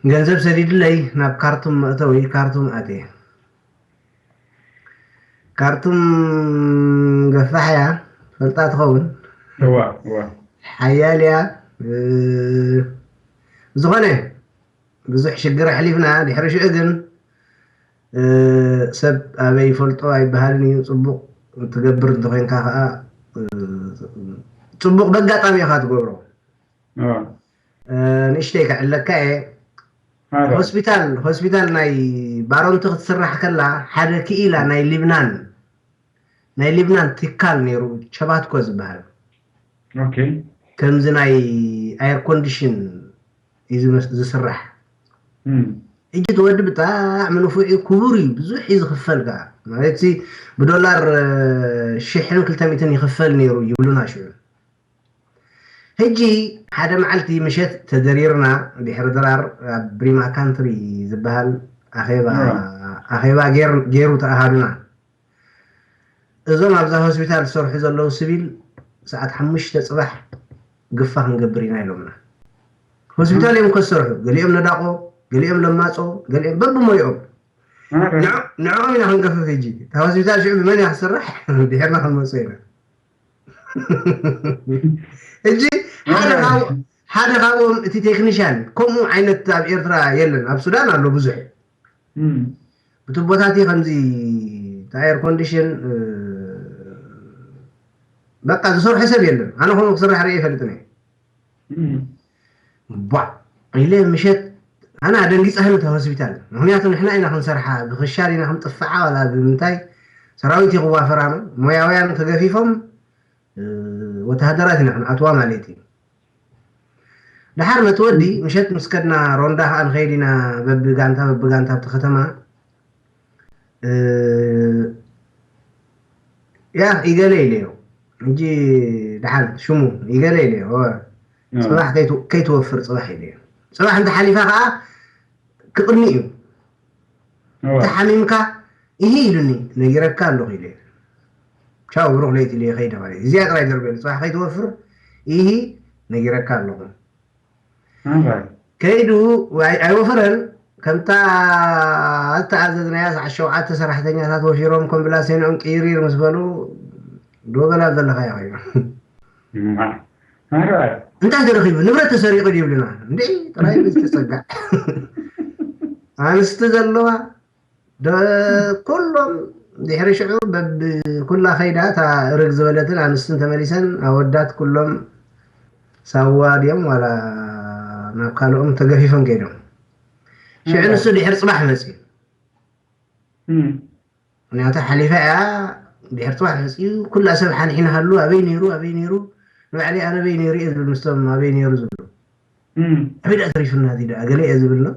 ገንዘብ ሰዲድለይ ናብ ካርቱም መእተዊ ካርቱም ኣትየ። ካርቱም ገፋሕ እያ፣ ፈልጣ ትኸውን። እዋ፣ እዋ። ሓያል እያ። እ፣ ዝኾነ ብዙሕ ሽግር ኣሕሊፍና፣ ድሕሪ ሽዑ ግን፣ እ፣ ሰብ ኣበይ ይፈልጦ ኣይበሃልን እዩ። ጽቡቕ ትገብር እንተኾይንካ ኸኣ፣ እ፣ ጽቡቕ በጋጣሚ ኢኻ ትገብሮ። እዋ። እ፣ ንእሽተይ ክዕለካ እየ። ኣረ። ሆስፒታል፣ ሆስፒታል ናይ ባሮንቲ ክትስራሕ ከላ፣ ሓደ ክኢላ ናይ ሊብናን፣ ናይ ሊብናን ትካል ነይሩ፣ ቸባትኮ ዝበሃል። ኦኬ። ከምዚ ናይ ኣየር ኮንዲሽን እዩ ዝመስ-፣ ዝስራሕ። እም። ሕጂ እቲ ወዲ ብጣዕሚ ንፉዕ እዩ፣ ክቡር እዩ፣ ብዙሕ እዩ ዝኽፈል ከኣ። ማለት ሲ ብዶላር፣ እ፣ ሽሕን ክልተ ሚእትን ይኽፈል ነይሩ ይብሉና ሽዑ። ሕጂ ሓደ መዓልቲ ምሸት ተደሪርና፣ ድሕሪ ድራር ኣብ ብሪማ ካንትሪ ዝበሃል ኣኼባ፣ ኣዎ። ኣኼባ ጌር-፣ ጌሩ ተኣሃዱና። እዞም ኣብዛ ሆስፒታል ዝሰርሑ ዘለዉ ስቪል ሰዓት ሓሙሽተ ጽባሕ ግፋ ክንገብር ኢና ኢሎምና። ሆስፒታል እዮም ከሰርሑ፣ ገሊኦም ነዳቖ፣ ገሊኦም ለማጾ፣ ገሊኦም በብሞይኦም። ኣረ። ንዕ-፣ ንዕኦም ኢና ክንገፍፍ ሕጂ። እታ ሆስፒታል ሽዑ ብመን እያ ክትስራሕ? ድሒርና ክንመጽኦ ኢና። ሕጂ ሓደ ኣረ። ካብ-፣ ሓደ ካብኦም እቲ ቴክኒሻን፣ ከምኡ ዓይነት ኣብ ኤርትራ የለን፣ ኣብ ሱዳን ኣሎ ብዙሕ። እም። ብቱቦታት እዩ ከምዚ፣ እቲ ኣየር ኮንዲሽን፣ እ፣ በቃ ዝሰርሖ ሰብ የለን። ኣነ ከምኡ ክስራሕ ርእየ ኣይፈልጥን እየ። እም። ቧዕ ኢለ ምሸት ኣነ ኣደንጊጻ እታ ሆስፒታል። ምኽንያቱ ንሕና ኢና ክንሰርሓ፣ ብኽሻ ዲና ክንጥፍዓ ዋላ ብምንታይ፣ ሰራዊት እዩ ክዋፈር። ኣነ ሞያውያን ተገፊፎም፣ እ፣ ወተሃደራት ኢና ክንኣትዋ ማለት እዩ። ደሓር ነቲ ወዲ ምሸት ምስ ከድና ሮንዳ ከኣ ንኸይድ ኢና በብጋንታ በብጋንታ ኣብቲ ከተማ። እ፣ ያ ኢገለ ኢለዮ። ሕጂ ደሓን ሽሙ ኢገለ ኢለዮ። እወ። እወ። ጽባሕ ከይት-፣ ከይትወፍር ጽባሕ ኢለዮ። ጽባሕ እንተ ሓሊፋ ከኣ ክቕኒ እዩ። እወ። እንተ ሓሚምካ፣ "ኢሂ" ኢሉኒ፣ "ነጊረካ ኣለኹ" ኢለ። ቻው፣ ብሩኽ ለይቲ ኢለ ከይደ ማለት እዩ። እዚኣ ጥራይ ደርበሉ፣ ጽባሕ ከይትወፍር፣ "ኢሂ፣ ነጊረካ ኣለኹ።" እምበር። ከይዱ ኣይ-፣ ኣይወፈረን። ከምታ ዝተኣዘዝናያ ሰዓት ሸውዓተ ሰራሕተኛታት ወፊሮም፣ ኮምብላሴንኦም ቅይሪር ምስ በሉ፣ ዶ በላ ዘለኻዮ ኮይኑ። እማ፣ ኣረ። እንታይ ተረኺቡ? ንብረት ተሰሪቑ ድዩ ይብሉና? እንዴ፣ ጥራይ ዝተጸጋዕ። ኣንስቲ ዘለዋ ደ-፣ ኩሎም ድሕሪ ሽዑ በብ-፣ ኩላ ከይዳ እታ እርግ ዝበለትን ኣንስትን ተመሊሰን ኣወዳት ኩሎም ሳዋ ድዮም ዋላ ናብ ካልኦም ተገፊፎም ከይዶም። ሽዑ ንሱ ድሕሪ ጽባሕ መጽዩ። ምክንያቱ ሓሊፋ እያ። ድሕሪ ጽባሕ መጽዩ ኩላ ሰብ ሓንሒንሃሉ ኣበይ ነይሩ ኣበይ ነይሩ ንባዕለይ ኣነ ኣበይ ነይሩ እየ ዝብል ምስቶም ኣበይ ነይሩ ዝብሉ ኣበይ ደኣ ተሪፉና እዚ ደኣ ገለ እየ ዝብል ነው።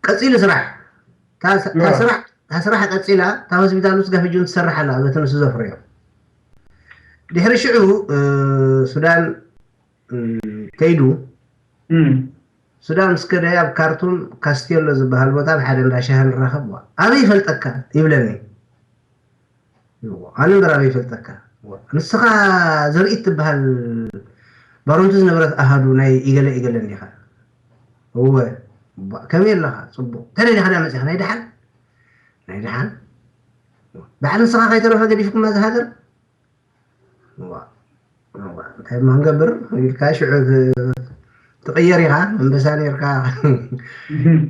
ቀጺሉ ስራሕ እታ ስ- እታ ስራሕ እታ ስራሕ ቀጺላ እታ ሆስፒታል ውስጥ ጋፊጁን ትሰርሕ ኣላ በቲ ንሱ ዘፍረዮ። ድሕሪ ሽዑ እ፣ ሱዳን እ፣ ከይዱ ሱዳን ምስ ከደ ኣብ ካርቱም ካስቴሎ ዝበሃል ቦታ ኣብ ሓደ እንዳ ሻሂ ንራኸብ። ዋ፣ ኣበይ ይፈልጠካ ይብለኒ። ዋ፣ ኣነ እምበር ኣበይ ይፈልጠካ? ዋ፣ ንስኻ ዘርኢት ትበሃል ባሮንቱ ዝነበረት ኣሃዱ ናይ ኢገለ ኢገለ እንዲኻ። እወ፣ ባ-፣ ከመይ ኣለኻ? ጽቡቕ። ተደሊኻ ዳ መጺኻ? ናይ ደሓን? ናይ ደሓን? በዓል ንስኻ ከይተረፈ ገዲፍኩማ ዝሃገር? ዋ፣ ዋ፣ እንታይ እማ ክንገብር ኢልካ ሽዑ ት-፣ ትቕየር ኢኻ። ኣንበሳ ነርካ።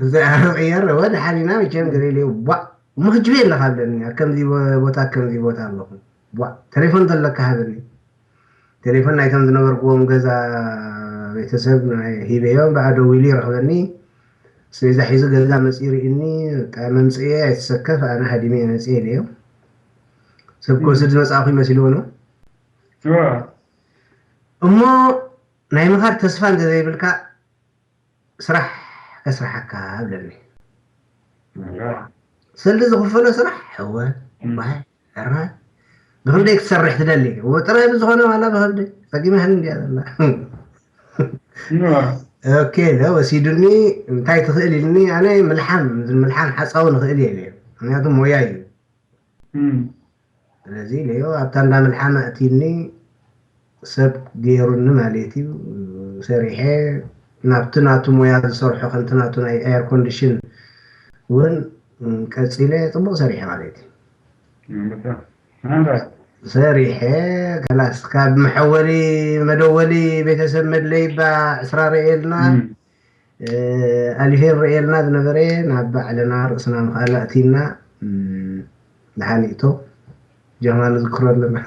እዚኣ ትቕየር። ወደ ሓሊና መቸም ገለ ኢለ፣ ዋ፣ እሞ ክጅበ ኣለኻ ኣለኒ። ኣብ ከምዚ ቦ-፣ ቦታ፣ ኣብ ከምዚ ቦታ ኣለኹ። ዋ፣ ቴሌፎን ዘለካ ሃበኒ። ቴሌፎን ናይቶም ዝነበርኩዎም ገዛ ቤተሰብ ናይ ሂበዮም፣ ብኣ ደዊሉ ይረኽበኒ። ኣስቤዛ ሒዙ ገዛ መፂኡ ርኢኒ። በቃ መምፅኤ ኣይትሰከፍ፣ ኣነ ሃዲመ እየ መፅኤ ኢለዮ። ሰብ ክወስድ ዝመፅኣኹ ይመሲልዎ ነው። እዋ። እሞ ናይ ምኻድ ተስፋ እንተዘይብልካ ስራሕ ከስርሓካ እብለኒ። እዋ። ሰልዲ ዝኽፈሎ ስራሕ? እወ። እም። ዋይ፣ ሕራይ። ብኽንደይ ክትሰርሕ ትደሊ? እወ፣ ጥራይ ብዝኾነ ዋላ ብኸብደይ ጸጊመ ህል እንድያ ዘላ። እዋ። ኦኬ፣ ለ ወሲዱኒ። እንታይ ትኽእል ኢልኒ? ኣነ ምልሓም፣ ምልሓም ሓጻዊ ንኽእል እየ ኢለዮ። ምክንያቱ ሞያ እዩ። እም። ስለዚ ኢለዮ ኣብታ እንዳ ምልሓም ኣእትዩኒ፣ ሰብ ገይሩኒ ማለት እዩ። ሰሪሐ ናብቲ ናቱ ሞያ ዝሰርሖ ከምቲ ናቱ ናይ ኤር ኮንዲሽን እውን ቀጺለ ጽቡቕ ሰሪሐ ማለት እዩ። እም፣ በጣም። ናምበር። ሰሪሐ ከላስ ካብ መሐወሊ መደወሊ ቤተሰብ መድለይ ባ ዕስራ ርኤልና። እም። እ፣ ኣሊፌ ንርእየልና ዝነበረ ናብ ባዕልና ርእስና ምኽኣል ኣእቲና፣ እም፣ ደሓን ይእቶ ጀማል ዝክሮ ኣለና።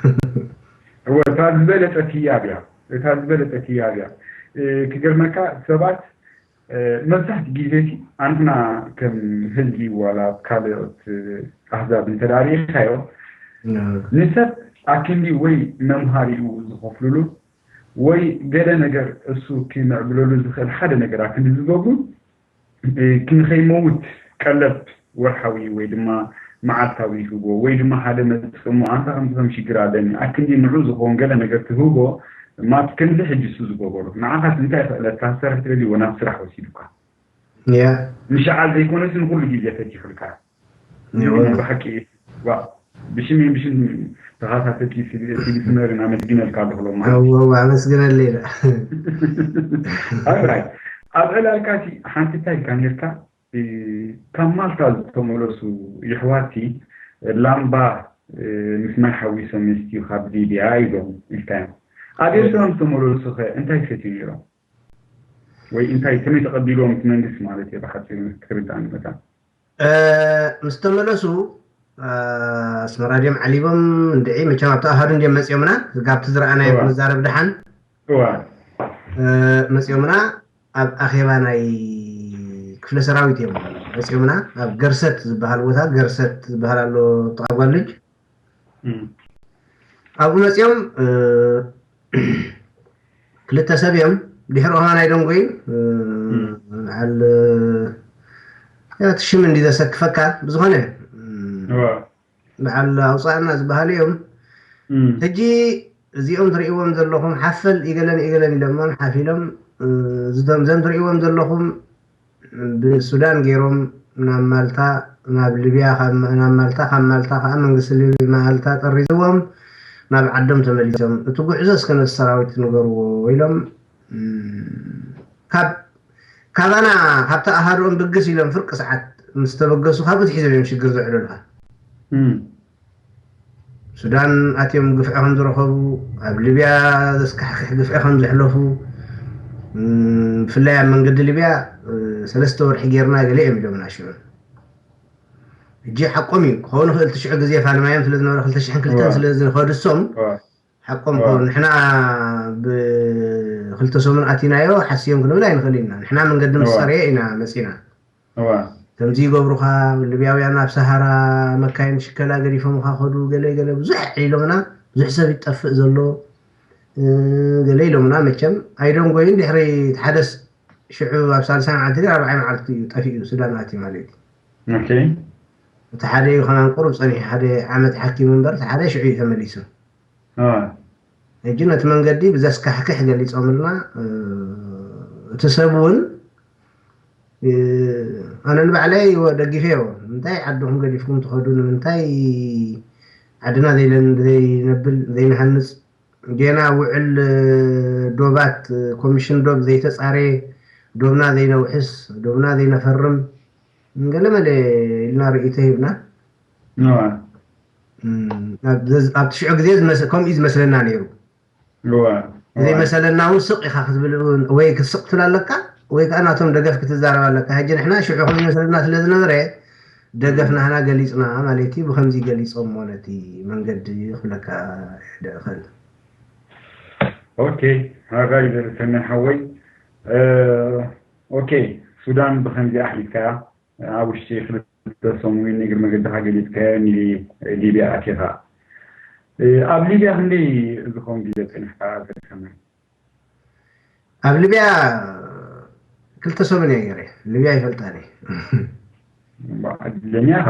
እወ፣ እታ ዝበለጸት ህያብ እያ። እታ ዝበለጸት ህያብ እያ። እ፣ ክገርመካ ሰባት፣ እ፣ መብዛሕትኡ ግዜ እቲ ኣንሕና ከም ህዝቢ ዋላ ኣብ ካልኦት ኣህዛብ እንተ ደኣ ርኢኻዮ፣ እ። ንሰብ ኣክንዲ ወይ መምሃሪኡ ዝኸፍሉሉ ወይ ገለ ነገር እሱ ክምዕብለሉ ዝኽእል ሓደ ነገር ኣክንዲ ዝገብሩ፣ እ፣ ንኸይመውት ቀለብ ወርሓዊ ወይ ድማ መዓልታዊ ይህቦ፣ ወይ ድማ ሓደ መጽምኡ፣ ኣንታ ከምዚ ከም ሽግር ኣለኒ፣ ኣክንዲ ንዑ ዝኸውን ገለ ነገር ትህቦ፣ ማት ከምዚ ሕጂ እሱ ዝገበሩ። ንዓኻስ እንታይ ክእለትካ፣ ክትሰርሕ ትደሊ፣ ወ ናብ ስራሕ ወሲዱካ? ያ። ንሽዓ ዘይኮነስ ንኹሉ ግዜ ፈቲሑልካ። እዋ። ብሓቂ፣ ዋ፣ ብሽመይ ብሽም ተኸታተልቲ ሲ-፣ ሲዲ ስመርን ኣመስግነልካ ኣለኹ ሎማ። እወ፣ እወ፣ ኣመስግነለይ ኢለ። ኣግራይ፣ ኣብ ዕላልካ እቲ ሓንቲ እንታይ ኢልካ ነርካ? እ፣ ካብ ማልታ ዝተመለሱ የሕዋትሲ ላምባ፣ እ፣ ምስ ማይ ሓዊሶም የስትዩ ካብ ሊብያ ኢሎም ኢልካዮም። ኣብ ኤርትራ ምስ ተመለሱ ኸ እንታይ ይሰትዩ ነይሮም? ወይ እንታይ፣ ከመይ ተቐቢልዎም እቲ መንግስቲ ማለት እየ፣ ብሓጺሩ ክትርድኣኒ መታን። እ፣ ምስ ተመለሱ፣ እ፣ ኣስመራ ድዮም ዓሊቦም እንድዒ፣ መቸም ኣብቲ ኣሃዱ እንድዮም መጺኦምና፣ ካብቲ ዝረኣናዮ እዋ። ክንዛረብ ደሓን። እዋ። እ፣ መጺኦምና፣ ኣብ ኣኼባ ናይ ክፍለ ሰራዊት እዮም መጺኦምና፣ ኣብ ገርሰት ዝበሃል ቦታ፣ ገርሰት ዝበሃል ኣሎ ጥቓ ጓልጅ። እም። ኣብኡ መጺኦም፣ እ፣ ክልተ ሰብ እዮም። ድሕሪኡ ከማን ኣይደንጎዩን። እ፣ እም። በዓል፣ ያ፣ እቲ ሽም እንዲ ዘሰክፈካ፣ ብዝኾነ፣ እም፣ እዋ። በዓል ኣውጻእና ዝበሃሉ እዮም። እም። ሕጂ እዚኦም ትርእይዎም ዘለኹም ሓፈል ኢገለን ኢገለን ኢሎሞም ሓፊሎም፣ እ፣ እዞም ዘም ትርእይዎም ዘለኹም ብሱዳን ገይሮም ናብ ማልታ፣ ናብ ሊብያ፣ ካብ፣ ናብ ማልታ፣ ካብ ማልታ ከዓ መንግስቲ ሊብ-፣ ማልታ ጠሪዝዎም ናብ ዓዶም ተመሊሶም። እቲ ጉዕዞ እስከ ነቲ ሰራዊት ንገርዎ ኢሎም፣ እም፣ ካብ፣ ካባና፣ ካብቲ ኣሃዱኦም ብግስ ኢሎም ፍርቂ ሰዓት ምስ ተበገሱ፣ ካብኡ ትሒዞም እዮም ሽግር ዘዕለሉኻ። እም። ሱዳን ኣትዮም ግፍዒ ከም ዝረኸቡ፣ ኣብ ሊብያ ዘስካሕክሕ ግፍዒ ከም ዘሕለፉ፣ ብፍላይ ኣብ መንገዲ ሊብያ ሰለስተ ወርሒ ጌርና ገለ እዮም ኢሎምና ሽዑ። ሕጂ ሓቆም እዩ ክኸውን ይኽእል። ትሽዑ ግዜ ፋልማዮም ስለ ዝነበረ ክልተ ሽሕን ክልተን ስለ ዝኸዱ እሶም ሓቆም ክኸውን። ንሕና ብክልተ ሰሙን ኣቲናዮ ሓስዮም ክንብል ኣይንኽእል ኢና። ንሕና መንገዲ ምስ ጸረየ ኢና መጺና። ከምዚ ይገብሩኻ፣ ሊብያውያን ኣብ ሰሃራ መካይን ሽከላ ገዲፎምኻ ከዱ፣ ገለ ገለ ብዙሕ ኢሎምና። ብዙሕ ሰብ ይጠፍእ ዘሎ ገለ ኢሎምና። መቸም ኣይደንጎይን። ድሕሪ ሓደ ሽዑ ኣብ ሳልሳይ መዓልቲ ራብዓይ መዓልቲ እዩ ጠፊኡ ሱዳን ኣትዩ ማለት እዩ። እቲ ሓደ እዩ ከማን ቁሩብ ጸኒሑ፣ ሓደ ዓመት ሓኪሙ እምበር፣ እቲ ሓደ ሽዑ እዩ ተመሊሱ። ሕጂ ነቲ መንገዲ ብዘስካሕክሕ ገሊጾምልና። እቲ ሰብ እውን ኣነ ንባዕለይ ደጊፈዮ። ንምንታይ ዓድኹም ገዲፍኩም ትኸዱ? ንምንታይ ዓድና ዘይነብል ዘይንሃንፅ? ጌና ውዕል ዶባት፣ ኮሚሽን ዶብ ዘይተፃረየ፣ ዶብና ዘይነውሕስ፣ ዶብና ዘይነፈርም፣ ገለመለ ኢልና ርእይቶ ሂብና። ኣብቲ ሽዑ ግዜ ከምኡ እዩ ዝመስለና ነይሩ። ዘይመሰለና እውን ስቕ ኢኻ ክትብል እውን ወይ ክትስቕ ክትብል ኣለካ ወይ ከዓ ናቶም ደገፍ ክትዛረብ ኣለካ። ሕጂ ንሕና ሽዑ ከም ዝመስለና ስለ ዝነበረ ደገፍ ናህና ገሊፅና ማለት እዩ። ብከምዚ ገሊፆሞ ነቲ መንገዲ ክብለካ ደእኸል። ኦኬ፣ ሓራይ ዘርሰና ሓወይ። ኦኬ፣ ሱዳን ብከምዚ ኣሕሊፍካያ ኣብ ውሽጢ ክልተ ሰሙን እግሪ መገድኻ ገሊፅካዮ ሊብያ ኣቲኻ። ኣብ ሊብያ ክንደይ ዝኾን ግዜ ፀኒሕካ ዘድከመ? ኣብ ሊብያ ክልተ ሰሙን እየ ገይረ። ሊብያ ይፈልጣ እየ። እድለኛ ኢኻ።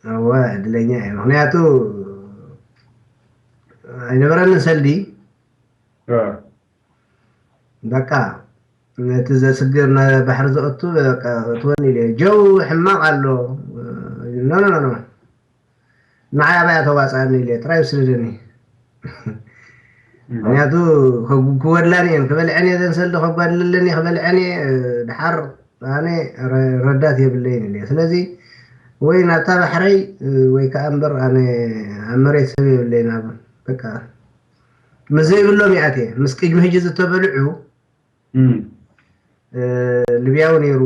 እወ እድለኛ እየ። ምክንያቱ ኣይነበረንን ሰልዲ። በቃ ነቲ ዘስግር ባሕሪ ዘእቱ እትወኒ ኢለ ጀው ሕማቕ ኣሎ። ኖ ኖ ኖ ንዓይ ኣባያ ተዋፅኣኒ ኢለ ጥራይ ወስድደኒ። ምክንያቱ ክወድላኒ እየን ክበልዐን እየ ዘንሰልዲ ከጓድልለኒ ክበልዐን እየ። ድሓር ኣነ ረዳት የብለይን ኢለ። ስለዚ ወይ ናብታ ባሕረይ ወይ ከዓ እምበር ኣነ ኣብ መሬት ሰብ የብለይን። ኣብ በቃ ምስ ዘይብሎም ይኣትየ። ምስ ቅድሚ ሕጂ ዝተበልዑ ልብያዊ ነይሩ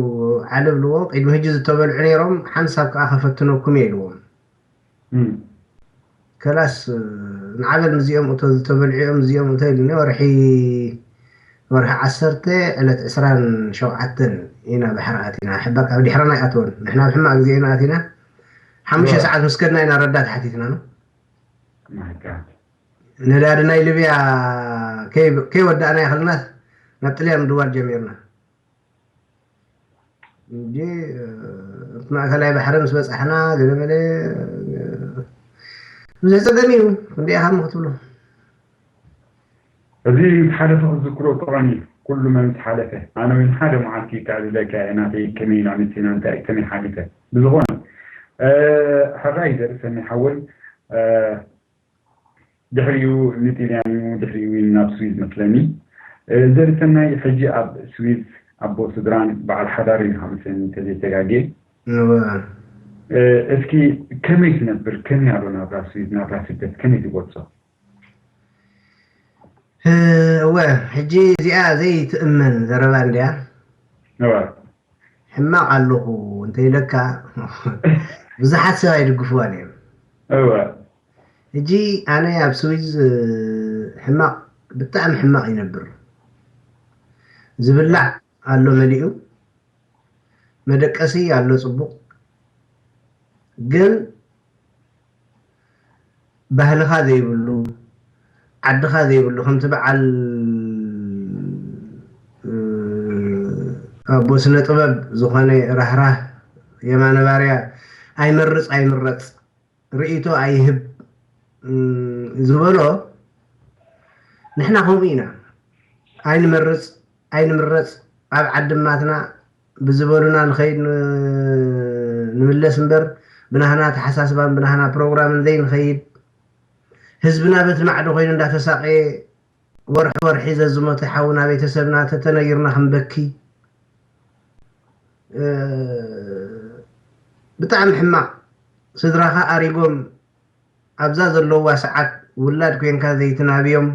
ዓለብ ልዎ ቅድሚ ሕጂ ዝተበልዑ ነይሮም ሓንሳብ ከዓ ከፈትነኩም እየ ኢልዎም። ከላስ ንዓበል ምስዚኦም እቶ ዝተበልዑ እዮም ምስዚኦም እቶ ኢሉኒ። ወርሒ ወርሒ ዓሰርተ ዕለት ዕስራን ሸውዓተን ኢና ባሕሪ ኣቲና። ሕባቅ ኣብ ድሕረና ኣይኣትወን። ንሕና ኣብ ሕማቅ ግዜ ኢና ኣቲና። ሓሙሽተ ሰዓት ምስ ከድና ኢና ረዳት ሓቲትና ነው። ነዳዲ ናይ ሊብያ ከይወዳእና ይኽልናት ናብ ጥልያን ምድዋል ጀሚርና። እንጂ ኣብቲ ማእከላይ ባሕሪ ምስ በጻሕና ገለመለ ብዙሕ ጸገም እዩ። ክንደይ ኢኻ እሞ ክትብሎ? እዚ ምስ ሓለፈ ክዝክሮ ጥዑም እዩ። ኩሉ መን ምስ ሓለፈ ኣነ እውን ሓደ መዓልቲ ከዕልለካ እየ ናተይ ከመይ ኢና መጺና እንታይ ከመይ ሓሊፈ። ብዝኾነ ሕራይ ዘርእሰኒ ሓወይ ድሕሪኡ ንጢልያን እዩ ድሕሪኡ እውን ናብ ስዊዝ መስለኒ። ዘርሰናይ ሕጂ ኣብ ስዊዝ ኣቦ ስድራን በዓል ሓዳር ኢልካ መስለኒ እንተዘይተጋግየ። እስኪ ከመይ ትነብር ከመይ ኣሎ ናብራ ስዊዝ ናብራ ስደት ከመይ ትገልጾ? እወ ሕጂ እዚኣ ዘይትእመን ዘረባ እንድያ። ሕማቕ ኣለኹ እንተኢለካ ብዙሓት ሰብ ኣይድግፍዋን እዮም። ሕጂ ኣነ ኣብ ስዊዝ ሕማቕ ብጣዕሚ ሕማቕ ይነብር። ዝብላዕ ኣሎ መሊኡ፣ መደቀሲ ኣሎ ጽቡቕ፣ ግን ባህልኻ ዘይብሉ ዓድኻ ዘይብሉ ከምቲ በዓል ኣቦ ስነ ጥበብ ዝኾነ ራህራህ የማነ ባርያ ኣይመርፅ ኣይምረፅ ርእይቶ ኣይህብ ዝበሎ ንሕና ከምኡ ኢና። ኣይንመርፅ ኣይንምረፅ ኣብ ዓድማትና ብዝበሉና ንኸይድ ንምለስ እምበር ብናህና ተሓሳስባን ብናህና ፕሮግራምን ዘይንኸይድ ህዝብና በቲ ማዕዶ ኮይኑ እንዳተሳቀየ ወርሒ ወርሒ ዘዝሞተ ሓውና ቤተሰብና ተተነጊርና ክንበኪ ብጣዕሚ ሕማቕ። ስድራኻ ኣሪጎም ኣብዛ ዘለዋ ሰዓት ውላድ ኮንካ ዘይትናብዮም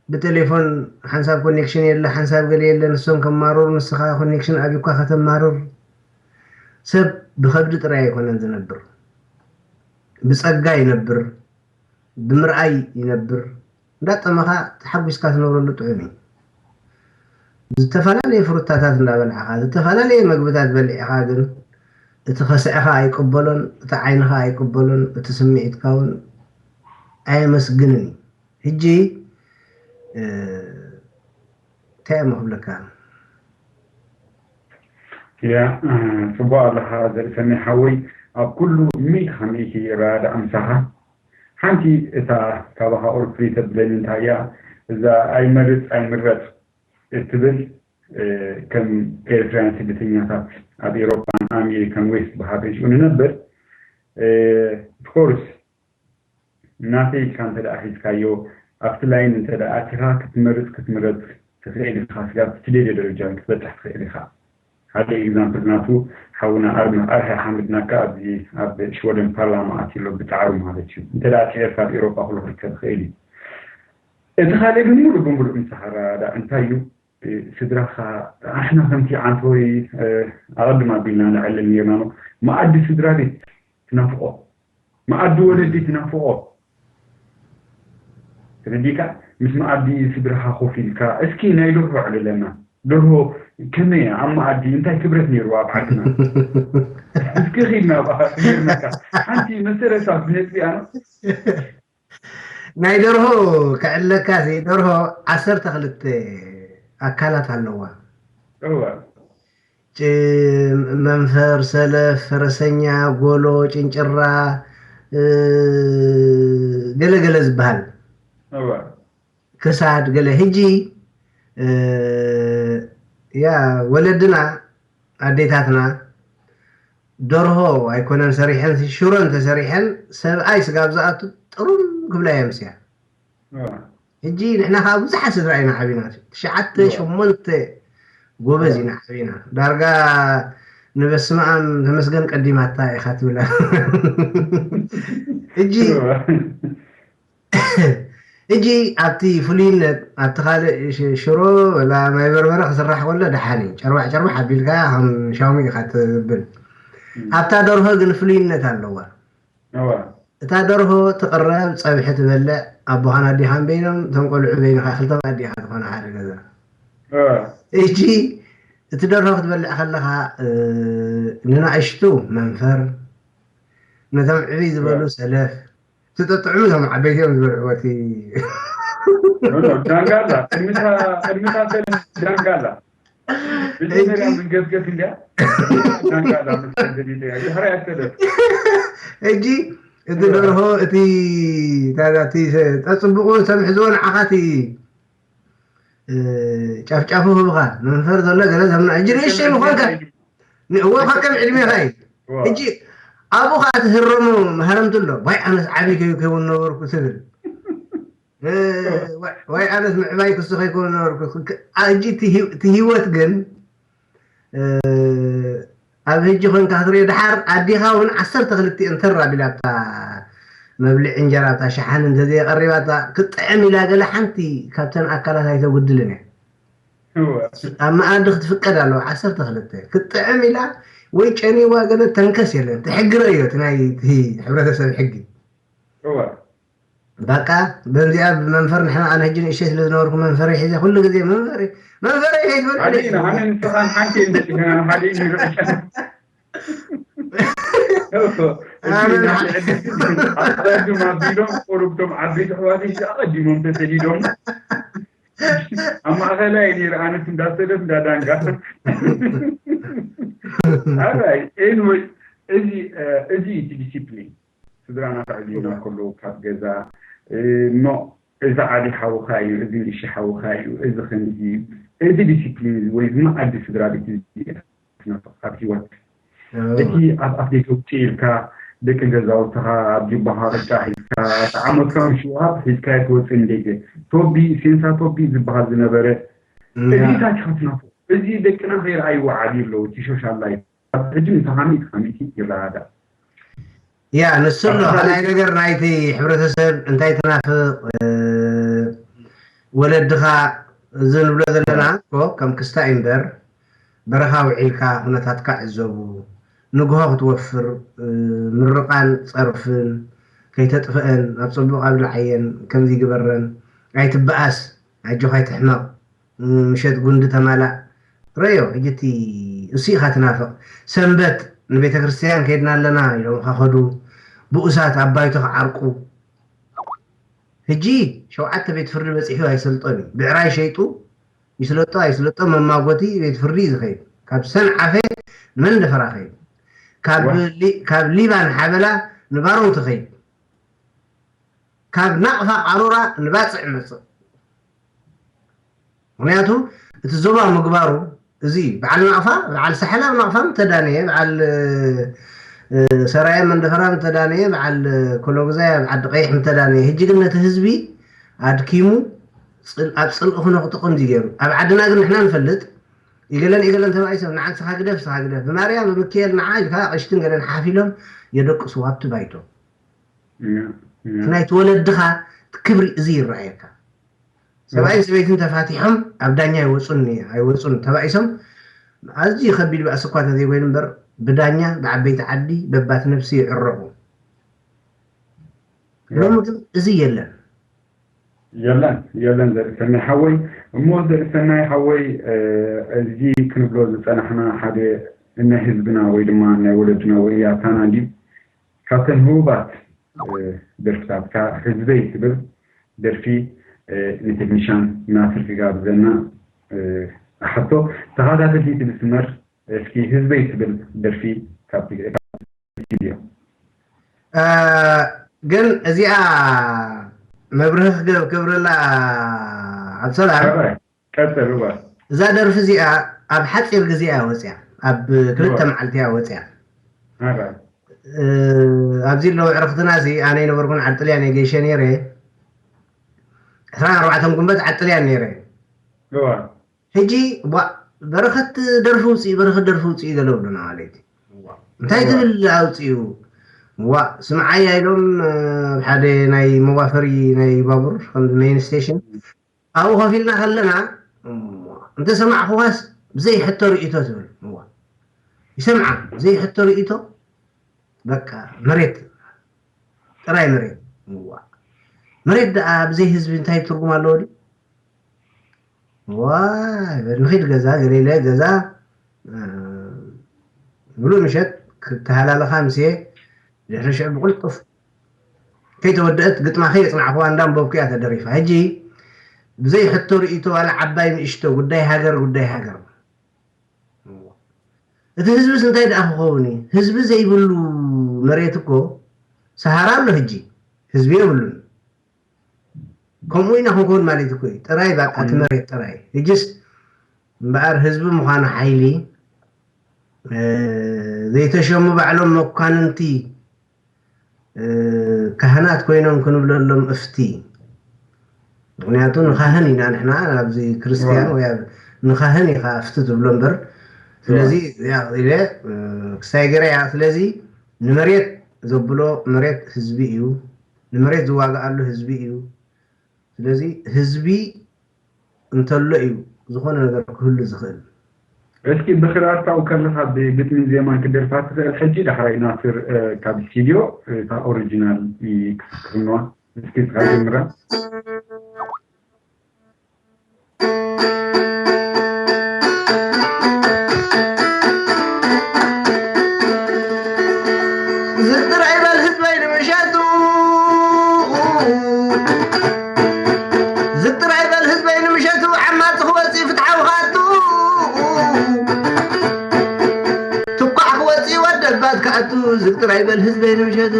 ብቴሌፎን ሓንሳብ ኮኔክሽን የለ፣ ሓንሳብ ገለ የለ፣ ንሶም ከማርሩ፣ ንስኻ ኮኔክሽን ኣብዩካ ከተማርር። ሰብ ብኸብዲ ጥራይ ኣይኮነን ዝነብር፣ ብጸጋ ይነብር፣ ብምርኣይ ይነብር። እንዳጠመኻ ተሓጒስካ ትነብረሉ ጥዑም እዩ። ዝተፈላለየ ፍሩታታት እንዳበላዕኻ፣ ዝተፈላለየ መግብታት በሊዕኻ ግን እቲ ከስዕኻ ኣይቅበሎን፣ እቲ ዓይንኻ ኣይቅበሎን፣ እቲ ስምዒትካ እውን ኣየመስግንን እዩ። ሕጂ፣ እ፣ እንታይ እሞ ክብለካ? ያ፣ እ፣ ጽቡቕ ኣለኻ ዘርእሰናይ ሓወይ። ኣብ ኩሉ ሚእቲ ካብ ሚእቲ ይረዳዳእ ምሳኻ። ሓንቲ እታ ካባኻ ቁሩብ ፍልይ ተብለኒ እንታይ እያ፣ እዛ ኣይመርጽ ኣይምረጽ እትብል፣ እ፣ ከም ኤርትራውያን ስደተኛታት ኣብ ኤውሮጳን ኣሜሪካን ዌስት ብሃገር ሽኡ ንነብር፣ እ፣ ኦፍኮርስ ናተይ ኢልካ እንተ ደኣ ሒዝካዮ፣ ኣብቲ ላይን እንተ ደኣ ኣቲኻ ክትመርጽ ክትምረጽ ትኽእል ኢኻ። ስጋብ እትደልዮ ደረጃ እውን ክትበጽሕ ትኽእል ኢኻ። ሓደ ኤግዛምፕል ናቱ ሓውና ኣርሚ ኣርሒ ሓምድ ናካ ኣብዚ ኣብ ሽወደን ፓርላማ ኣትዩ ኣሎ ብጻዕሩ ማለት እዩ። እንተ ደኣ ጽዒርካ ኣብ ኤውሮጳ ኩሉ ክርከብ ይኽእል እዩ። እቲ ካልእ ግን ሙሉእ ብምሉእ ምሳኻ ራዳ እንታይ እዩ? እ፣ ስድራኻ ኣሕና ከምቲ ዓንተወይ፣ እ፣ ኣቐድም ኣቢልና ንዕልል ነይርና ነው። መኣዲ ስድራ ቤት ትናፍቖ፣ መኣዲ ወለዲ ትናፍቖ። ተረዲእካ? ምስ መኣዲ ስድራኻ ኮፍ ኢልካ፣ እስኪ ናይ ደርሆ ኣዕልለና። ደርሆ ከመይ እያ ኣብ መኣዲ? እንታይ ክብረት ነይርዋ ኣብ ዓድና? እስኪ ኺድና ብኣ ትነግርናካ። ሓንቲ መሰረታዊት ነጥቢ እያ። ናይ ደርሆ ክዕለካ ሲ፣ ደርሆ ዓሰርተ ክልተ ኣካላት ኣለዋ። እወ። ጭ-፣ መንፈር፣ ሰለፍ፣ ፈረሰኛ፣ ጎሎ፣ ጭንጭራ፣ እ፣ ገለ ገለ ዝበሃል። እወ። ክሳድ፣ ገለ። ሕጂ፣ እ፣ ያ ወለድና፣ ኣዴታትና፣ ደርሆ ኣይኮነን ሰሪሐን፣ ሽሮ እንተሰሪሐን፣ ሰብኣይ ስጋብ ዝኣቱ ጥሩም ክብላ እየ ምስያ። እወ። ሕጂ ንሕና ከዓ ብዙሓት ስድራ ኢና ዓቢና። ትሽዓተ፣ እወ። ሸሞንተ ጎበዝ እወ። ኢና ዓቢና። ዳርጋ ንበስመኣም ተመስገን ቀዲማታ ኢኻ ትብላ። ሕጂ እወ። ሕጂ ኣብቲ ፍሉይነት፣ ኣብቲ ካልእ ሽ-፣ ሽሮ ወላ ማይ በርበረ ክስራሕ ከሎ ደሓን እዩ። ጨርባሕ ጨርባሕ ኣቢልካ ከም ሻውሚ ኢኻ ትብል። እም። ኣብታ ደርሆ ግን ፍሉይነት ኣለዋ። እወ። እታ ደርሆ ትቕረብ፣ ጸብሒ ትበልዕ፣ ኣቦኻን ኣዴኻን በይኖም፣ እቶም ቆልዑ በይንኻ፣ ክልተ መኣዲ ኢኻ ትኾኑ ሓደ ገዛ። እወ። ሕጂ እቲ ደርሆ ክትበልዕ ከለኻ፣ እ፣ ንናእሽቱ መንፈር፣ ነቶም ዕብይ ዝበሉ እወ። ሰለፍ፣ ትጥጥዕሙ እቶም ዓበይቲ እዮም ዝበልዕዎ እቲ ኖ፣ ኖ፣ ዳንጋላ፣ ቅድሚታ፣ ቅድሚታ ሰለፍ ዳንጋላ። መጀመርያ ሕጂ መንገፍገፍ እንድያ፣ ዳንጋላ መስቀል ዘዲተያ፣ ድሕሪያ ሰለፍ። ሕጂ እቲ እወ። ደርሆ፣ እቲ፣ ታዲያ እቲ ሰ-፣ ጠጽብቑ ሰብ ሕዝዎ ንዓኻ እቲ፣ እ፣ ጫፍጫፉ ህብኻ፣ መንፈር ዘሎ ገለ ዘምና፣ ሕጂ ንእሽተይ ምዃንካ፣ ን-፣ እወ፣ ከከም ዕድሜኻ እዩ። እወ። ሕጂ ኣብኡ ኸዓ ትህረሞ መሃረምቲ ኣሎ። ዋይ ኣነስ ዓብዪ ከይ-፣ ከይኮን ነበርኩ ትብል። እ፣ እወ። ዋይ፣ ዋይ ኣነስ ምዕባይ ክሱ ከይኮን ነበርኩ። ክ-፣ ክ-፣ አ፣ ሕጂ እቲ ህይ-፣ እቲ ህይወት ግን፣ እ፣ ኣብ ሕጂ ኮንካ ክትሪኦ፣ ደሓር ኣዴኻ እውን ዓሰርተ ክልተ እንተር ኣቢላ ኣብታ መብልዒ እንጀራ፣ ኣብታ ሸሓኒ እንተዘየቐሪባታ፣ ክትጥዕም ኢላ ገለ ሓንቲ ካብተን ኣካላት ኣይተጉድልን እያ። እወ። ኣብ መኣዲ ክትፍቀድ ኣለዋ፣ ዓሰርተ ክልተ። ክትጥዕም ኢላ ወይ ጨኒዋ ገለ ተንከስ የለን። እቲ ሕጊ ርእዮ፣ እቲ ናይ እቲ ሕብረተሰብ ሕጊ። እወ። በቃ፣ በዚኣ ብመንፈር ንሕና፣ ኣነ ሕጂ ንእሽተይ ስለ ዝነበርኩ መንፈረይ ሒዘ፣ ኩሉ ግዜ መንፈረይ፣ መንፈረይ ከይትበልዑ ሓደ ኢና፣ ኣነ ንስኻን ሓንቲ እንደ ጭኸና ሓደ ኢና ንረብሸን። እወ። ኣነ እቲ ንዓ-፣ ኣቐድም ኣቢሎም፣ ቁሩብ እቶም ዓበይቲ ኣሕዋተይ ኣቐዲሞም ተሰዲዶም። ኣብ ማእኸላይ ነይረ፣ ኣነስ እንዳ ሰደፍ እንዳ ዳንጋ። ኣራይ፣ ኤንወይ፣ እዚ፣ እ፣ እዚ እዩ እቲ ዲሲፕሊን። ስድራና ተዕብዩና ከለዉ ካብ ገዛ፣ እ፣ ኖ፣ እዚ ዓቢ ሓውኻ እዩ፣ እዚ ንእሺ ሓውኻ እዩ፣ እዚ ከምዚ እዩ። እዚ ዲሲፕሊን እዚ ወይ እዚ መኣዲ ስድራ ቤት እዚ ትነፍቕ ካብ ህይወት። እዎ። እቲ ኣብ ኣፍ ደገ ውፅእ ኢልካ ደቂ ገዛውትኻ ኣብ ጅባኻ ቅጫ ሒዝካ፣ ጠዓሞትካ ምሽ ውሃብ ሒዝካ ትወፅእ ንደገ። ቶቢ፣ ሴንሳ ቶቢ ዝበሃል ዝነበረ፣ እያ። እዚ ታች ክትነፍቕ። እዚ ደቅና ከይረኣይዎ ዓብዩ ኣለዉ፣ እቲ ሶሻል ላይፍ። ኣብ ሕጂ ምሳኻ ሚእቲ ካብ ሚእቲ ይረዳዳእ። ያ፣ ንሱ ኣሎ። ኣኽሳሪ ካልኣይ ነገር ናይቲ ሕብረተሰብ እንታይ ትናፍቕ፣ እ፣ ወለድኻ፣ እዚ ንብሎ ዘለና እኮ ከም ክስታይ እምበር፣ በረኻ ውዒልካ ኩነታትካ ዕዘቡ። ንግሆ ክትወፍር፣ እ፣ ምርቓን ጸርፍን ከይተጥፍአን፣ ኣብ ጽቡቕ ኣብ ልዓየን ከምዚ ግበረን፣ ኣይትበኣስ፣ ኣጆኻ ኣይትሕመቕ፣ እ፣ ምሸት ጉንዲ ተማላእ። ረዮ፣ ሕጂ እቲ እሱ ኢኻ ትናፍቕ። ሰንበት ንቤተ ክርስቲያን ከይድና ኣለና ኢሎምኻ ከዱ፣ ብኡሳት ኣብ ባይቶ ክዓርቁ። ሕጂ ሸውዓተ ቤት ፍርዲ በጺሑ ኣይሰልጦን እዩ። ብዕራይ ሸይጡ ይስለጦ ኣይስለጦ መማጎቲ ቤት ፍርዲ እዩ ዝኸይድ። ካብ ሰንዓፈ ንመንደፈራ ኸይድ። ካብ ዋ። ሊ-፣ ካብ ሊባን ሓበላ ንባሮን ትኸይድ። ካብ ናቕፋ ቃሮራ ንባጽዕ መጽእ። ምኽንያቱ እቲ ዞባ ምግባሩ እዚ እዩ። በዓል ናቕፋ፣ በዓል ሳሕላ ኣብ ናቕፋ ምተዳነየ፣ በዓል፣ እ፣ ሰራየ መንደፈራ ምተዳነየ፣ በዓል ኮሎጉዛይ ኣብ ዓዲ ቀይሕ ምተዳነየ። ሕጂ ግን ነቲ ህዝቢ ኣድኪሙ ጽል-፣ ኣብ ጽልኢ ክነኽጥቕም እዩ ገይሩ። ኣብ ዓድና ግን ንሕና ንፈልጥ፣ ኢገለን ኢገለን ተባኢሶም፣ ንዓን ስኻ ግደፍ፣ ስኻ ግደፍ፣ ብማርያም፣ ብምክኤል፣ ንዓ ኢልካ ኣቕሽትን ገለን ሓፊሎም የደቅሱ ኣብቲ ባይቶ። ያ፣ ያ። እቲ ናይቲ ወለድኻ ክብሪ እዚ ይረኣየካ። ሰብኣይን ሰበይትን ተፋቲሖም ኣብ ዳኛ ኣይወጹን፣ ኣይወጹን ተባኢሶም፣ ኣዝዩ ከቢድ ባእሲ እኳ ተዘይኮይኑ እምበር፣ ብዳኛ፣ ብዓበይቲ ዓዲ፣ በባት ነፍሲ ይዕረቑ። ያ። ሎሚ ግን እዚ የለን። የለን፣ የለን ዘርእሰናይ ሓወይ። እሞ ዘርእሰናይ ሓወይ፣ እ፣ እዚ ክንብሎ ዝጸናሕና ሓደ ናይ ህዝብና ወይ ድማ ናይ ወለድና ወይ ኣያታና ድዩ? ካብተን ህቡባት፣ እ፣ ደርፍታትካ ህዝበይ ትብል ደርፊ፣ እ፣ ንቴክኒሻን ናስር ክጋብዘና፣ እ፣ እሓቶ። ተኸታተልቲ ትብል ስመር፣ እስኪ ህዝበይ ትብል ደርፊ ካብ ትግ-፣ ካብ ስቱዲዮ። እ፣ ግን እዚኣ መብርሂ ክገብ-፣ ክገብረላ ኣብ ሰላም። ቀጽል፣ እዋ። እዛ ደርፊ እዚኣ ኣብ ሓጺር ግዜ እያ ወጽያ። ኣብ ክልተ እዋ። መዓልቲ እያ ወጽያ። እዋ። እ፣ ኣብዚ ኣለዉ ኣዕርኽትና እዚ ኣነ ኣይነበርኩን፣ ዓዲ ጥልያን እየ ገይሸ ነይረ። ዕስራን ኣርባዕተን ጉንበት ዓዲ ጥልያን ነይረ። እዋ። ሕጂ፣ ዋ፣ በረኸት ደርፊ ውፅኢ፣ በረኸት ደርፊ ውፅኢ ገለ ብሉና ማለት እዩ። እንታይ እዋ። ትብል ኣውፅኡ? ዋ፣ ስምዓያ ኢሎም፣ እ፣ ኣብ ሓደ ናይ መዋፈሪ ናይ ባቡር፣ ከም ሜን ስቴሽን፣ ኣብኡ ኮፍ ኢልና ከለና፣ እሞ፣ እንተሰማዕኹዋስ ብዘይ ሕቶ ርእይቶ ትብል። እዋ። ይሰምዓ፣ ብዘይ ሕቶ ርእይቶ፣ በቃ መሬት፣ ጥራይ መሬት። እዋ። መሬት ደኣ ብዘይ ህዝቢ እንታይ ትርጉም ኣለዎ ድዩ? ዋይ፣ በል ንኺድ ገዛ፣ ገለ ኢለ ገዛ፣ እ፣ ምሉእ ምሸት ክተሃላለኻ ምስየ፣ ድሕሪ ሽዑ ብቕልጡፍ ከይተወደአት ግጥማ ከየጽናዕኽዋ እንዳንበብኩ እያ ተደሪፋ። ሕጂ ብዘይ ሕቶ ርእይቶ ዋላ ዓባይ ንእሽቶ ጉዳይ ሃገር፣ ጉዳይ ሃገር። እቲ ህዝብስ እንታይ ደኣ ክኸውን እዩ? ህዝቢ ዘይብሉ መሬት እኮ ሰሃራ ኣሎ ሕጂ። ህዝቢ የብሉን። ከምኡ ኢና ክንከውን ማለት እኮ እዩ። ጥራይ በቃ እቲ እም። መሬት ጥራይ። ሕጂስ እምበኣር ህዝቢ ምዃኑ ሓይሊ፣ እ፣ ዘይተሸሙ ባዕሎም መኳንንቲ፣ እ፣ ካህናት ኮይኖም ክንብለሎም እፍቲ። ምኽንያቱ ንኻህን ኢና ንሕና፣ ኣብዚ ክርስትያን እዋ። ወይ ኣብ-፣ ንኻህን ኢኻ እፍቲ ትብሎ እምበር። ስለዚ እዋ። እዚኣ ኢለ፣ እ፣ ክሳይ ገይረ እያ። ስለዚ ንመሬት ዘብሎ መሬት ህዝቢ እዩ። ንመሬት ዝዋግኣሉ ህዝቢ እዩ። ስለዚ ህዝቢ እንተሎ እዩ ዝኾነ ነገር ክህሉ ዝኽእል። እስኪ ብኽራር ታው ከለኻ ብግጥምን ዜማን ክደርፋ ትኽእል። ሕጂ ዳሕራይ ናስር፣ እ፣ ካብ ስቱዲዮ፣ እ፣ እታ ኦሪጂናል፣ እ፣ ክፍንዋ። እስኪ እስኻ ጀምራ። ዝጥር ኣይበል ህዝበይ ንምሸቱ፣ ዝጥር ኣይበል ህዝበይ ንምሸቱ፣ ዓማጺ ክወጽእ ፍትሓዊ ካቱ። ትኳዕ ክወጽእ ወደባት ክኣቱ፣ ዝጥር ኣይበል ህዝበይ ንምሸቱ።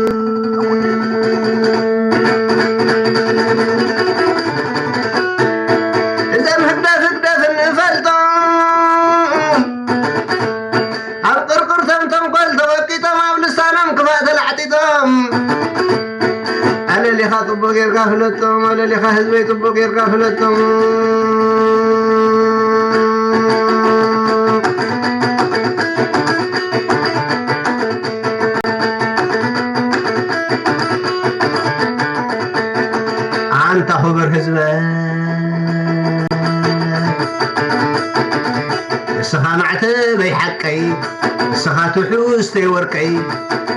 እዞም ህግደፍ ህግደፍ እንፈልጦም፣ ኣብ ቅርቅርቶም ተንኮል ተወቂጦም፣ ኣብ ልሳኖም ክፋእ ተላዕጢጦም። ኣለሊኻ ጽቡቕ ጌርካ ፍለጦም፣ ኣለሊኻ ህዝበይ ጽቡቕ ጌርካ ፍለጦም። ኣንታ ክቡር ህዝበይ፣ ንስኻ ማዕተበይ ሓቀይ፣ ንስኻ ትሑዝተይ ወርቀይ፣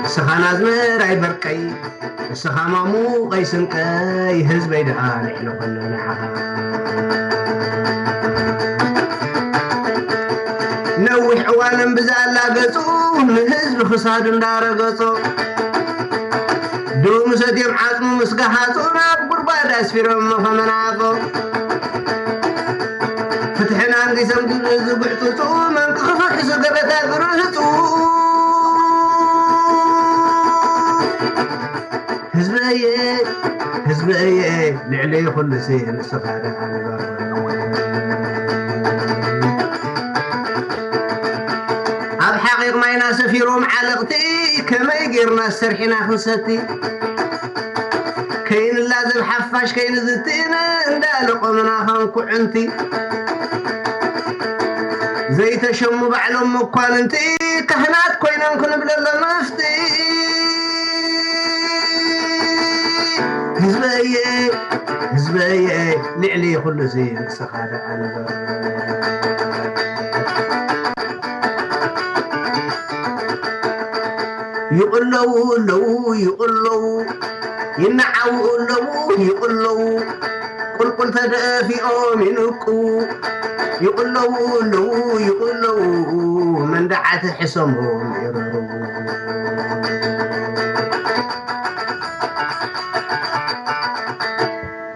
ንስኻ ናዝመራይ በርቀይ፣ ንስኻ ማሙቐይ ስንቀይ፣ ህዝበይ ደኣ ልዕሊ ኹሉ ንዓኻ። ነዊሕ እዋን እምብዛ ኣላገጹ፣ ንህዝቢ ክሳዱ እንዳረገጾ፣ ደሙ ሰትዮም ዓጽሙ ምስ ገሃጹ፣ ናብ ጉድጓድ ኣስፊሮሞ ከመናጾ። ፍትሕን ኣንጊሶም ዝጉዕጽጹ፣ መንቂ ክፍሕሱ ገበታ ዝርህጹ። ህዝበየ፣ ህዝበየ፣ ልዕሊ ኩሉሲ ንስኻ ደኣ ንበር። ኣብ ሓቒቕ ማይና ሰፊሮም ዓለቕቲ፣ ከመይ ጌርና ሰርሒና ክንሰቲ? ከይንላዘብ ሓፋሽ ከይንዝትእን እንዳለቆምና ከም ኩዕንቲ። ዘይተሸሙ ባዕሎም መኳንንቲ፣ ካህናት ኮይኖም ክንብለሎም ምፍቲ። ህዝበየ፣ ህዝበየ፣ ልዕሊ ኩሉሲ ንስኻ ደኣ ንበር። ይቕለዉ ኣለዉ፣ ይቕለዉ፣ ይነዓዉ ኣለዉ፣ ይቕለዉ። ቁልቁል ተደፊኦም ይንቁ። ይቕለዉ ኣለዉ፣ ይቕለዉ፣ መንደዓት ሕሰሞም ይረሩ።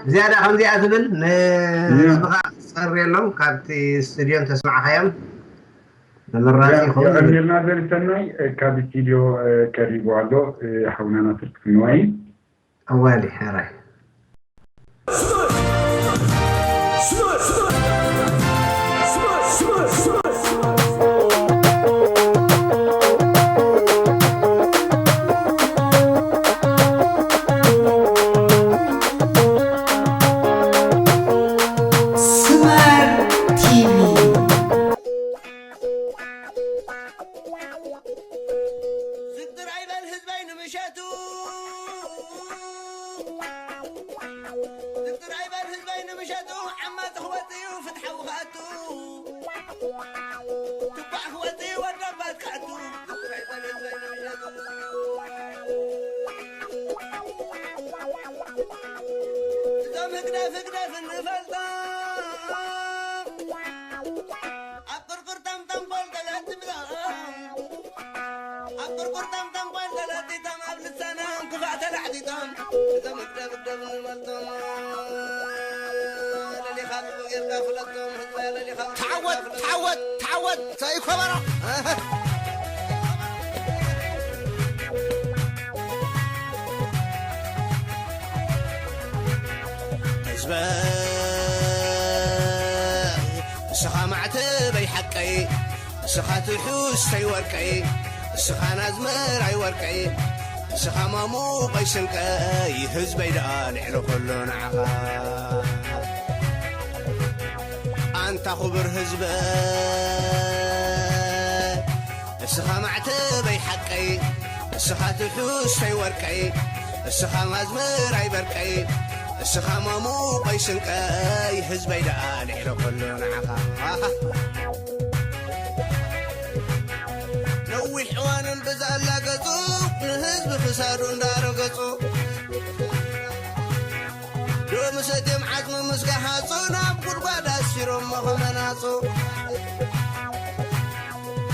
ዝያዳ ከምዚኣ ትብል ንህዝብኻ ትጸርየሎም፣ ካብቲ ስቱድዮ እንተስማዕኻዮም ተመራጺ ይኸውን። የቐንየልና ዘሪሰናይ፣ ካብ ስቱድዮ ቀሪቡ ኣሎ ሓውና ናስር ክፍንዋይ። ኣዋሊ፣ ሕራይ። ስመር ቲቪ። ስግር ኣይበል ህዝበይ ንምሸቱ፣ ስግር ኣይበል ህዝበይ ንምሸቱ፣ ዓማጺ ክወጽእ እዩ ፍትሓዊ ክኣቱ። ትባዕ ክወጽእ እዩ ወዲ ኣባት ክኣቱ። ስግር ኣይበል ህዝበይ ንምሸቱ። እዞም ህግደፍ ህግደፍ እንፈልጦም ኣብ ቅርቅር ጠምጠም ጓል ገለጢ ብሎም። ኣብ ቅርቅር ጠምጠም ጓል ገለጢ ቶም ኣብ ልሳና እንክፋእ ተላዕጢጦም። እዞም እግደብ እግደብ እንበልጦም። ለሊኻ ጽቡቕ ጌርካ ፍለጦም። ህዝባ ለሊኻ ጽቡቕ ጌርካ ተዓወት፣ ፍለጦም። ተዓወት፣ ተዓወት፣ ሰይ ኮበሮ። ህዝበይ፣ ንስኻ ማዕተበይ ሓቀይ፣ ንስኻ ትሑዝተይ ወርቀይ፣ ንስኻ ናዝመራይ ወርቀይ፣ ንስኻ ማሙቐይ ስንቀይ፣ ህዝበይ ደኣ ልዕሊ ኩሉ ንዓኻ። ኣንታ ክቡር ህዝበይ፣ እስኻ ማዕተበይ ሓቀይ፣ እስኻ ትሑዝተይ ወርቀይ፣ እስኻ ኣዝመራይ በርቀይ፣ እስኻ ማሙቐይ ስንቀይ፣ ህዝበይ ደኣ ልዕሊ ኩሉ ንዓኻ። ነዊሕ እዋን እምብዛ ኣላገጹ፣ ንህዝቢ ክሳዱ እንዳረገጹ፣ ደሙ ሰትዮም ዓጽሙ ምስ ገሃጹ፣ ናብ ጉድጓድ ኣስፊሮሞ ከመናጹ።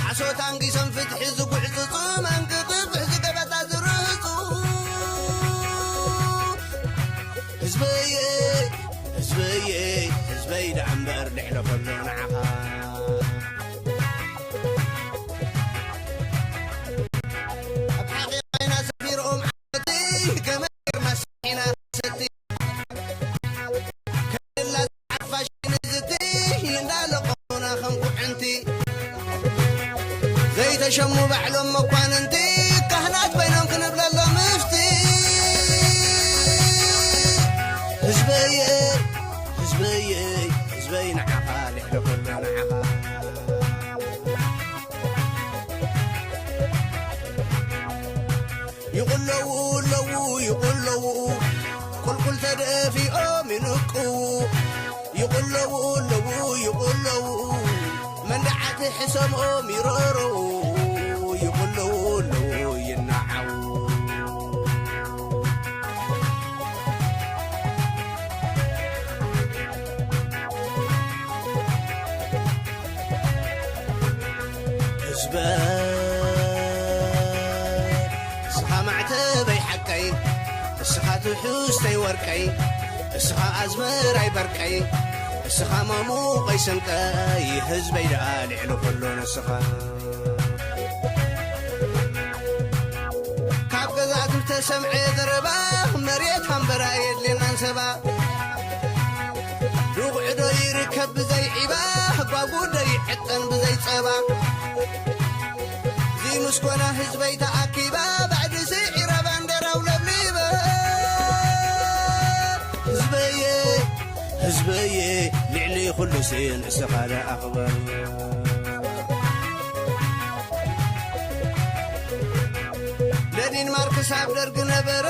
ሓሶት ኣንጊሶም ፍትሒ ዝጉዕጽጹ፣ መንግግፍ ዝገበታ ዝርህጹ። ህዝበየ፣ ህዝበየ፣ ህዝበይ ደኣ እምበር ልዕሊ ኩሉ ንዓኻ። ኣብ ሓቒና ሰፊሮም ዓመቲ፣ ከመይ ጌርና ሰሒና ሰቲ። ከላ ሓፋሽ ንዝቲ እንዳለቆና ከም ኩዕንቲ። ዘይተሸሙ ባዕሎም መኳንንቲ፣ ካህናት ኮይኖም ክንብለሎም ምፍቲ። ህዝበየ፣ ህዝበየ፣ ህዝበይ ንዓኻ ልዕሊ ኩሉ ንዓኻ። ይቕለዉ ኣለዉ፣ ይቕለዉ፣ ቁልቁል ተደፊኦም ይንቅዉ። ይቕለዉ ኣለዉ፣ ይቕለዉ፣ መንደዓት ሕሰምኦም ይረረው ይቕለዉ ኣለዉ ይነዓው። ህዝበ እስኻ ማዕተበይ ሓቀይ፣ እስኻ ትሕዝተይ ወርቀይ፣ እስኻ ኣዝመራይ በርቀይ፣ እስኻ ማሙቐይ ስንቀይ፣ ህዝበይ ደኣ ልዕሊ ኩሉ ንስኻ። ካብ ገዛእቲ ዝተሰምዐ ዘረባ፣ መሬት ሃምበራ የድልየናን ሰባ። ርጉዕ ዶ ይርከብ ብዘይ ዒባ፣ ጓጉ ዶ ይዕጠን ብዘይ ጸባ። እዚ ምስ ኮነ ህዝበይ ተኣኪባ፣ ባዕዲ ስዒራ ባንዴራው ለብሊበ። ህዝበየ፣ ህዝበየ፣ ልዕሊ ኩሉ ስእን እስኻ ደኣ ኣኽበር። ለኒን ማርክስ ኣብ ደርግ ነበረ፣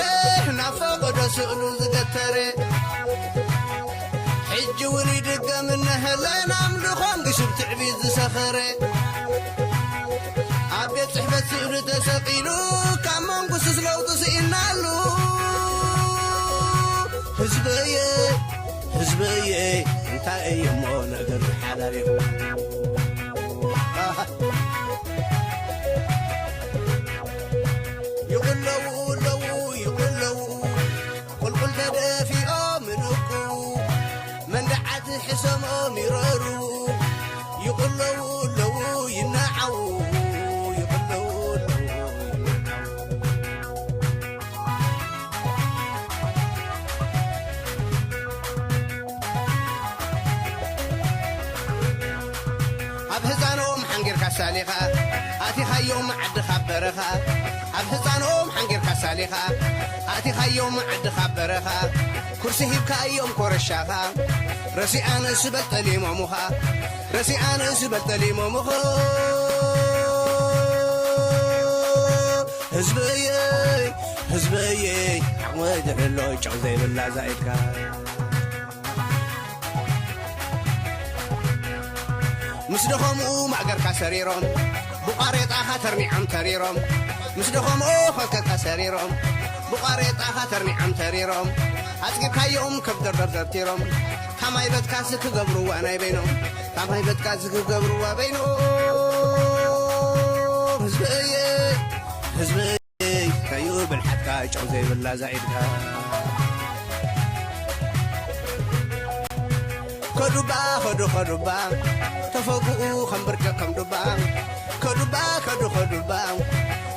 ናብ ፈቐዶ ስእሉ ዝገተረ። ሕጂ እውን ይድገም እነሀለን፣ ኣምልኾም ግሽብ ትዕቢት ዝሰኸረ። ኣብ ቤት ጽሕፈት ስእሉ ተሰቒሉ፣ ካብ መንጉስስ ለውጢ ስኢናሉ። ህዝበየ፣ ህዝበየ፣ እንታይ እዩ እሞ ነገር ሓላል ይኹን። ኣሃ። ይቕለዉ ኣለዉ፣ ይቕለዉ፣ ቁልቁል ተደፊኦም ምንኩ፣ መንደዓት ሕሰሞም ይረሩ። ይቕለዉ ኣለዉ፣ ይነዓዉ፣ ይቕለዉ ኣለዉ፣ ይነዓዉ። ኣብ ህፃኖም ሓንጊርካ ሳሊኻ፣ ኣቲኻዮም ዓድኻ በረኻ። ኣብ ህፃኖም ሓንጊርካ ሳሊኻ፣ ኣቲኻዮም ዓድኻ በረኻ። ኩርሲ ሂብካዮም ኮረሻኻ፣ ረሲኣንስ በል ጠሊሞምኻ፣ ረሲኣንስ በል ጠሊሞምኻ። ህዝበየ፣ ህዝበየ፣ ዓቕመይ ድሕሎ ጨው ዘይብላ ዛኢድካ። ምስ ደኸምኡ ማእገርካ ሰሪሮም፣ ብቋሬጣኻ ተርኒዖም ተሪሮም። ምስ ደኸምኡ ኸከካ ሰሪሮም፣ ብቋሬጣኻ ተርኒዖም ተሪሮም። ኣጽጊብካዮም ከብደርደር ደርቲሮም። ታማይ በትካሲ ክገብርዋ ናይ በይኖም፣ ታማይ በትካሲ ክገብርዋ በይኖም። ህዝበየ፣ ህዝበየ፣ ከዩ ብልሓትካ ጨው ዘይብላ ዛኢድካ። ከዱባ፣ ከዱ፣ ከዱባ፣ ተፈግኡ ከም ብርጭ ከም ዱባ። ከዱባ፣ ከዱ፣ ከዱባ፣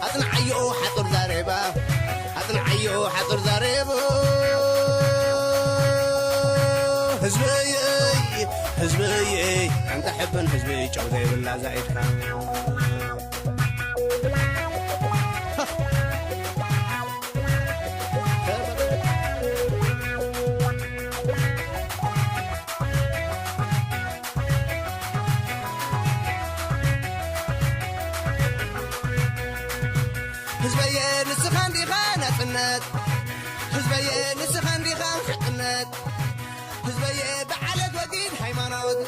ኣጽንዓዮ ሓጹር ዛሬባ፣ ኣጽንዓዮ ሓጹር ዛሬባ። ህዝበየ፣ ህዝበየ፣ ኣንታ ሕብን ህዝቢ ጨው ዘይብላ ዛኢድካ። ህዝበየ ንስኻ እንዲኻ ናጽነት፣ ህዝበየ ንስኻ እንዲኻ ሓቅነት፣ ህዝበየ ብዓለት ወጊድ ሃይማኖት፣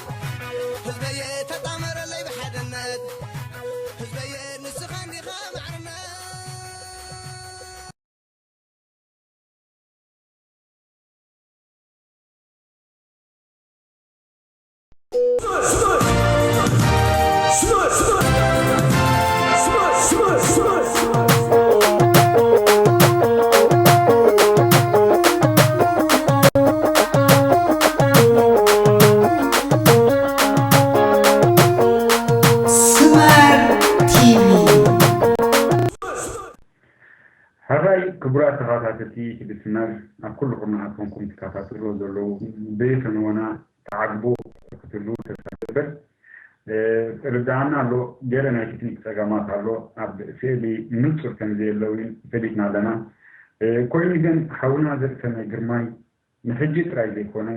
ህዝበየ ተጣመረለይ ብሓድነት፣ ህዝበየ ንስኻ እንዲኻ ማዕርነት። ስመር ቲቪ። ሕራይ ክቡራት ተኸታተልቲ ቲቪ ስመር፣ ኣብ ኩሉ ኩርናዓት ኮንኩም ትከታተልዎ ዘለዉ ብፈነወና ተዓግቡ ክትህልዉ ተስፋ ይገብር። እ፣ ርድኣና ኣሎ፣ ገለ ናይ ቴክኒክ ጸገማት ኣሎ፣ ኣብ ስእሊ ንጹር ከም ዘየለ እውን ፈሊጥና ኣለና። እ፣ ኮይኑ ግን ሓውና ዘርእሰናይ ግርማይ ንሕጂ ጥራይ ዘይኮነ፣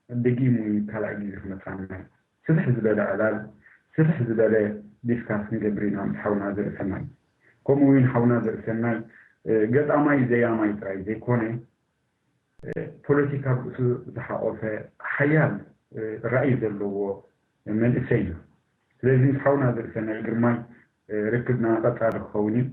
ደጊሙ እውን ካልኣይ ግዜ ክመጽኣና እዩ። ስፍሕ ዝበለ ዕላል፣ ስፍሕ ዝበለ ዲስካስ ክንገብር ኢና ምስ ሓውና ዘርእሰናይ። ከምኡ እውን ሓውና ዘርእሰናይ፣ እ፣ ገጣማይ ዘያማይ ጥራይ ዘይኮነ፣ እ፣ ፖለቲካ ኣብ ርእሱ ዝሓቖፈ ሓያል፣ እ፣ ራእይ ዘለዎ መንእሰይ እዩ። ስለዚ ምስ ሓውና ዘርእሰናይ ግርማይ ርክብና ቀጻሊ ክኸውን እዩ።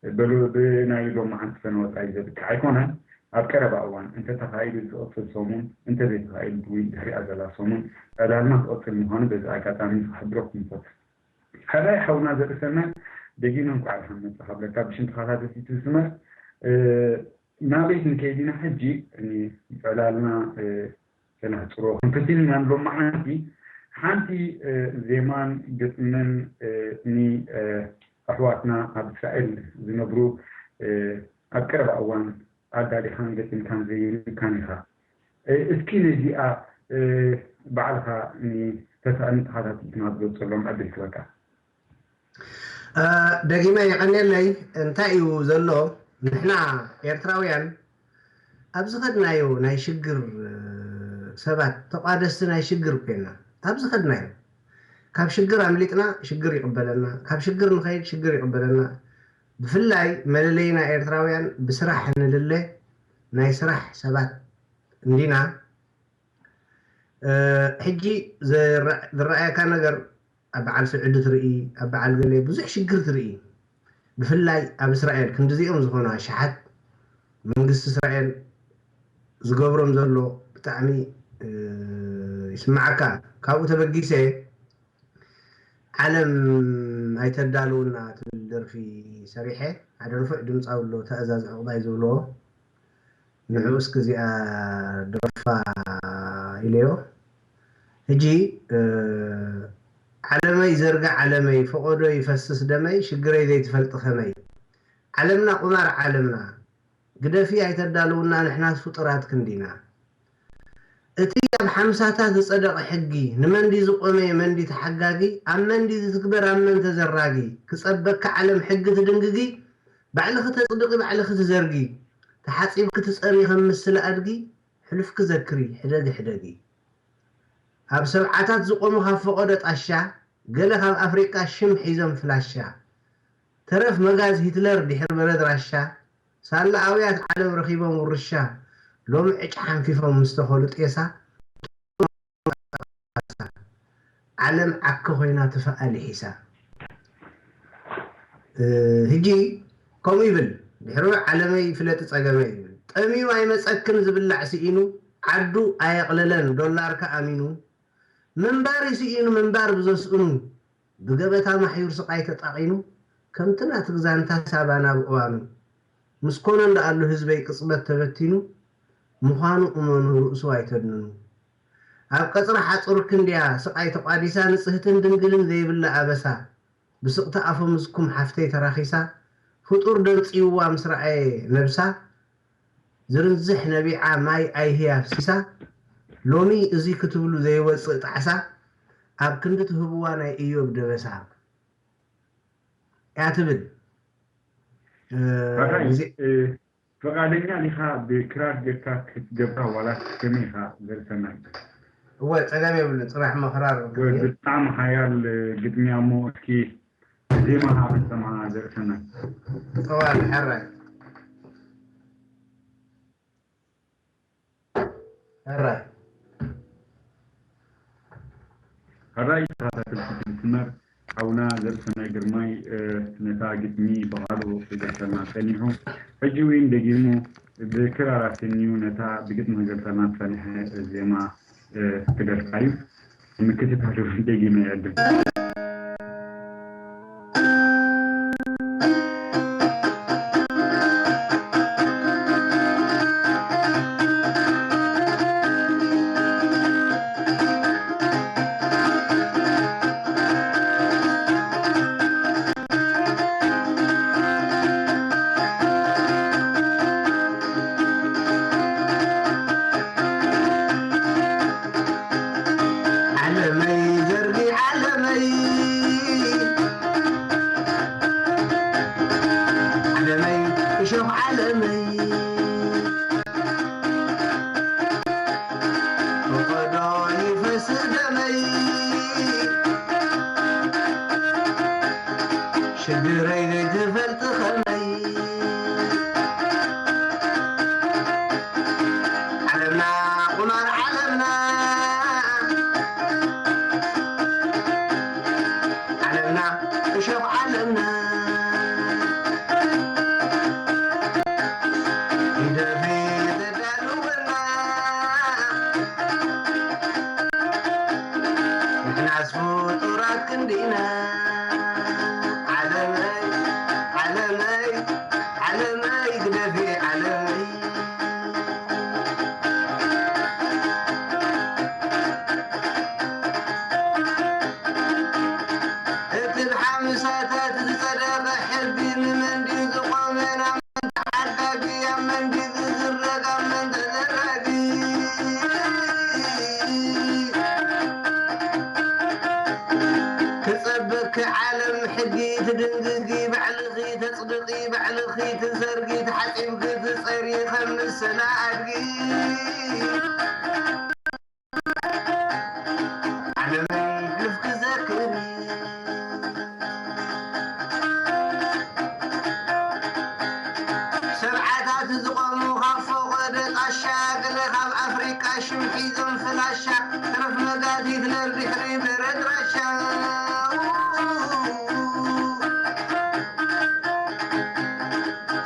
በሉ ብናይ ሎማዓንቲ ፈነወ ጥራይ ዘብቅዕ ኣይኮነን። ኣብ ቀረባ እዋን እንተተኻኢሉ ዝቕጽል ሰሙን፣ እንተዘይተኻኢሉ እውን ድሕሪኣ ዘላ ሰሙን ዕላልና ክቕጽል ምዃኑ በዚ ኣጋጣሚ ክሕብረኩም ይፈቱ። ሓራይ ሓውና ዘርእሰናይ ደጊመ እንኳዕ ደሓን መጻኻ ብለካ ብሽም ተኸታተልቲ ትዝመር ናበይ ክንከይድ ኢና ሕጂ? ዕላልና ከነሕፅሮ ክንፍትን ኢና ንሎማዓንቲ። ሓንቲ ዜማን ግጥምን ንኣሕዋትና ኣብ እስራኤል ዝነብሩ ኣብ ቀረባ እዋን ኣዳሊኻን ገጢምካን ዘይብልካን ኢኻ። እስኪ ነዚኣ ባዕልኻ ንተሳእኒ ተኸታተልትና ዝገልፀሎም ዕድል ክበካ። ደጊመ የቐንየለይ። እንታይ እዩ ዘሎ? ንሕና ኤርትራውያን ኣብ ዝኸድናዮ ናይ ሽግር ሰባት ተቋደስቲ ናይ ሽግር ኮይና ኣብ ዝኸድናዮ ካብ ሽግር ኣምሊጥና ሽግር ይቕበለና፣ ካብ ሽግር ንኸይድ ሽግር ይቕበለና። ብፍላይ መለለይና ኤርትራውያን ብስራሕ ንልለ ናይ ስራሕ ሰባት እንዲና። ሕጂ ዝረኣየካ ነገር ኣብ በዓል ስዑዲ ትርኢ፣ ኣብ በዓል ገለ ብዙሕ ሽግር ትርኢ። ብፍላይ ኣብ እስራኤል ክንድዚኦም ዝኾኑ ኣሽሓት መንግስቲ እስራኤል ዝገብሮም ዘሎ ብጣዕሚ ይስማዓካ። ካብኡ ተበጊሰ ዓለም ኣይተዳልውና ትብል ደርፊ ሰሪሐ። ሓደ ንፉዕ ድምፃዊ ኣሎ ተኣዛዝ ዕቑባይ ዝብልዎ ንዕኡ እስኪ እዚኣ ደርፋ ኢለዮ። ሕጂ ዓለመይ ዘርጋ ዓለመይ ፈቐዶ ይፈስስ ደመይ ሽግረይ ዘይትፈልጢ ከመይ ዓለምና ቁማር ዓለምና ግደፊ ኣይተዳልውና ንሕናስ ፍጡራት ክንዲና። እቲ ኣብ ሓምሳታት ዝጸደቐ ሕጊ ንመንዲ ዝቖመ መንዲ ተሓጋጊ ኣብ መንዲ ዝትግበር ኣብ መን ተዘራጊ ክጸበካ ዓለም ሕጊ ትድንግጊ ባዕልኺ ተጽድቒ ባዕልኺ ትዘርጊ ተሓጺብኪ ትጸሪ ከም ምስለ ኣድጊ ሕሉፍኪ ዘክሪ ሕደጊ ሕደጊ ኣብ ሰብዓታት ዝቖሙ ካብ ፈቐዶ ጣሻ ገለ ካብ ኣፍሪቃ ሽም ሒዞም ፍላሻ ተረፍ መጋዝ ሂትለር ድሕሪ በረድ ራሻ ሳላ ኣውያት ዓለም ረኺቦም ውርሻ ሎሚ ዕጭ ሓንፊፎም ምስ ተኸሉ ጤሳ ዓለም ዓኪ ኮይና ትፈኣል ሒሳ። ሕጂ ከምኡ ይብል ድሕሪ ዓለመይ ፍለጢ ጸገመይ ይብል ጠምዩ ኣይመጸክን ዝብላዕ ስኢኑ ዓዱ ኣየቕለለን ዶላርካ ኣሚኑ ምንባር ይስኢኑ ምንባር ብዘስእኑ ብገበታ ማሕዩር ስቓይ ተጣቒኑ ከምቲ ናትግዛንታ ሳባ ናብ እዋኑ ምስ ኮነ እንዳኣሉ ህዝበይ ቅጽበት ተበቲኑ ምዃኑ እመኑ ርእሱ ኣይተድንኑ ኣብ ቀጽሪ ሓጹር ክንድያ ስቓይ ተቋዲሳ ንጽህትን ድንግልን ዘይብላ ኣበሳ ብስቕታ ኣፈሙዝኩም ሓፍተይ ተራኺሳ ፍጡር ደንጽይዋ ምስ ረኣየ ነብሳ ዝርንዝሕ ነቢዓ ማይ ኣይሂ ኣፍሲሳ ሎሚ እዚ ክትብሉ ዘይወጽእ ጣዕሳ ኣብ ክንዲ ትህብዋ ናይ እዮብ ደበሳ እያ ትብል። ፍቓደኛ ዲኻ ብክራር ጌርካ ክትገብራ ዋላስ ከመይ ኢኻ ዘርሰናይ? እወ ጸገም የብሉ ጽራሕ ምኽራር ብጣዕሚ ሓያል ግጥሚ እሞ እስኪ ዜማ ኸዓ ክትሰምዓና ዘርእሰናይ። ጠዋል ሕራይ ሕራይ ሕራይ ተኸታተልቲ ትመስመር ሓውና ዘርእሰናይ ግርማይ ነታ ግጥሚ ብቓሉ ክገልጸልና ጸኒሑ ሕጂ እውን ደጊሙ ብክራር ኣሰንዩ ነታ ብግጥሚ ክገልጸልና ዝጸንሐ ዜማ ክደርፋ እዩ። ምክትታሉ ደጊመ ይዕድም። ፍጡራት ክንዲና። ዓለመይ፣ ዓለመይ፣ ዓለመይ ግደፊ ዓለመይ። እቲ ብሓምሳታት ዝጸደቐ ሕጊ ንመን ድዩ ዝቖመ? ናብ መን ተዓዳጊ? ኣብ መን ድዩ ዝዝረግ? ኣብ መን ተዘራጊ? ክጸበኪ ዓለም ሕጊ ትድንግጊ፣ ባዕልኺ ተጽድቒ፣ ባዕልኺ ትዘርጊ፣ ተሓጺብኪ ትጸሪ ከም ምስላ ኣድጊ። ዓለመይ ሕሉፍ ክዘክር ሰብዓታት ዝቖሙ ካብ ፈቐዶ ጣሻ፣ ገለ ካብ ኣፍሪቃ ሽም ሒዞም ፍላሻ፣ ተረፍ መጋቲት ነርድሕሪ በረድ ራሻ።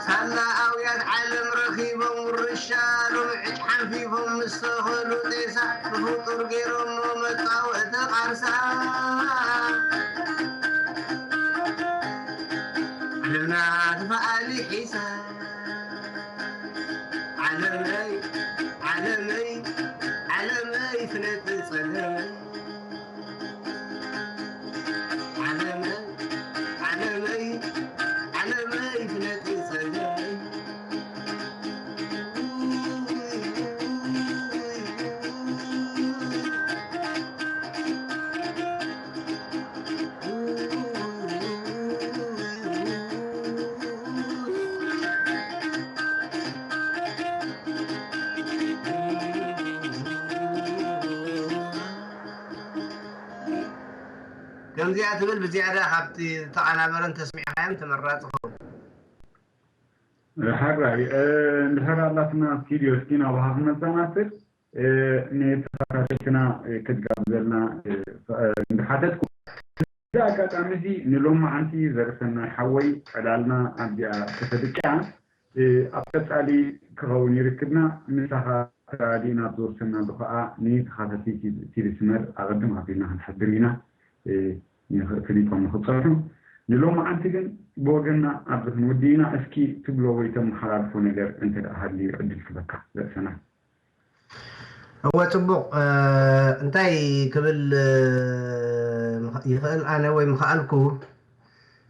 ሳላ ኣውያት ዓለም ረኺቦም ውርሻ፣ ሎሚ ዕጭ ሓንፊፎም ምስ ተኸሉ ጤሳ፣ ብፍጡር ገይሮሞ መጻወቲ ቃርሳ። ዓለምና ተፈኣሊ ሒሳ። ዓለመይ፣ ዓለመይ፣ ዓለመይ ፍለጥ ጸለመይ። ዓለመይ፣ ዓለመይ፣ ዓለመይ ፍለጥ ጸለመይ። ከምዚኣ ትብል ብዝያዳ ካብቲ ዝተቐናበረን ተስሚዕኻዮም ተመራጺ ኸውን። ሓራይ፣ እ፣ እንድሕር ኣላትና ስቱድዮ እስኪ ናባኻ ክመጻና ስል፣ እ፣ ንተኸታተልትና፣ እ፣ ክትጋብዘልና፣ እ፣ እ፣ እንዳሓተትኩ፣ እዚ ኣጋጣሚ እዚ ንሎማዓንቲ ዘርሰናይ ሓወይ ዕላልና ኣብዚኣ ከተብቅያ፣ እ፣ ኣብ ቀጻሊ ክኸውን ይርክብና። ምሳኻ ተራዲእና ኣብ ዝወሰናሉ ከኣ ንተኻታተልቲ ቲቪ ስመር ኣቐድም ኣቢልና ክንሕብር ኢና። እ፣ ንኽ-፣ ክሊፖም ንኽጸንሑ። ንሎማዓንቲ ግን ብወገንና ኣብዚ ክንውድእ ኢና። እስኪ ትብሎ ወይ ተመሓላልፎ ነገር እንተ ደኣ ሃልዩ ዕድል ክበካ ርእሰና። እወ፣ ጽቡቕ። እ፣ እንታይ ክብል፣ እ፣ ምኽ-፣ ይኽእል ኣነ ወይ ምኽኣልኩ፣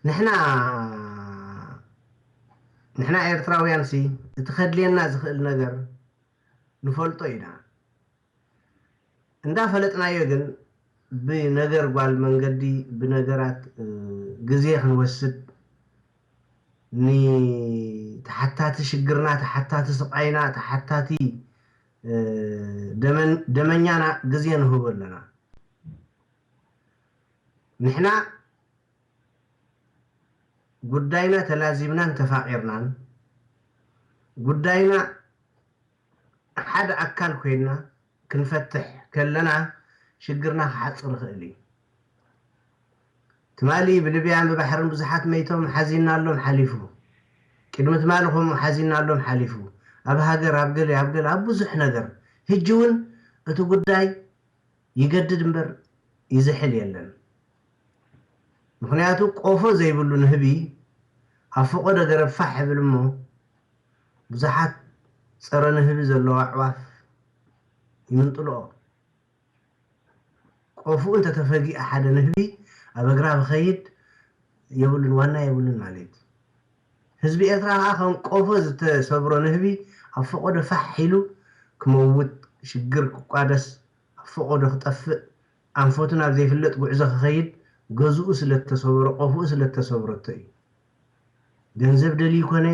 ንሕና፣ ንሕና ኤርትራውያንሲ እቲ ከድልየና ዝኽእል ነገር ንፈልጦ ኢና። እንዳፈለጥናዮ ግን ብነገር ጓል መንገዲ፣ ብነገራት፣ እ፣ ግዜ ክንወስድ፣ ንተሓታቲ ሽግርና፣ ተሓታቲ ስቓይና፣ ተሓታቲ፣ እ፣ ደመን-፣ ደመኛና ግዜ ንህቦ ኣለና። ንሕና ጉዳይና ተላዚብናን ተፋቒርናን፣ ጉዳይና ሓደ ኣካል ኮይንና ክንፈትሕ ከለና፣ ሽግርና ክሓጽር ይኽእል እዩ። ትማሊ ብልብያን ብባሕርን ብዙሓት መይቶም ሓዚንናሎም ሓሊፉ። ቅድሚ ትማሊ ከምኡ ሓዚንናሎም ሓሊፉ። ኣብ ሃገር፣ ኣብ ገለ፣ ኣብ ገለ፣ ኣብ ብዙሕ ነገር። ሕጂ እውን እቲ ጉዳይ ይገድድ እምበር ይዝሕል የለን። ምኽንያቱ ቆፎ ዘይብሉ ንህቢ ኣብ ፈቖዶ ገረብ ፋሕ ይብል እሞ፣ ብዙሓት ጸረ ንህቢ ዘለዋ ኣዕዋፍ ይምንጥልኦ። ቆፎኡ እንተተፈጊኣ ሓደ ንህቢ ኣብ ኣግራብ ይኸይድ የብሉን፣ ዋና የብሉን ማለት እዩ። ህዝቢ ኤርትራ ከኣ ከም ቆፎ ዝተሰብሮ ንህቢ ኣብ ፈቖዶ ፋሕ ኢሉ ክመውት፣ ሽግር ክቋደስ፣ ኣብ ፈቖዶ ክጠፍእ፣ ኣንፈቱ ናብ ዘይፍለጥ ጉዕዞ ክኸይድ፣ ገዝኡ ስለ እተሰብሮ፣ ቆፎኡ ስለ እተሰብረቶ እዩ። ገንዘብ ደልዩ ይኮነ፣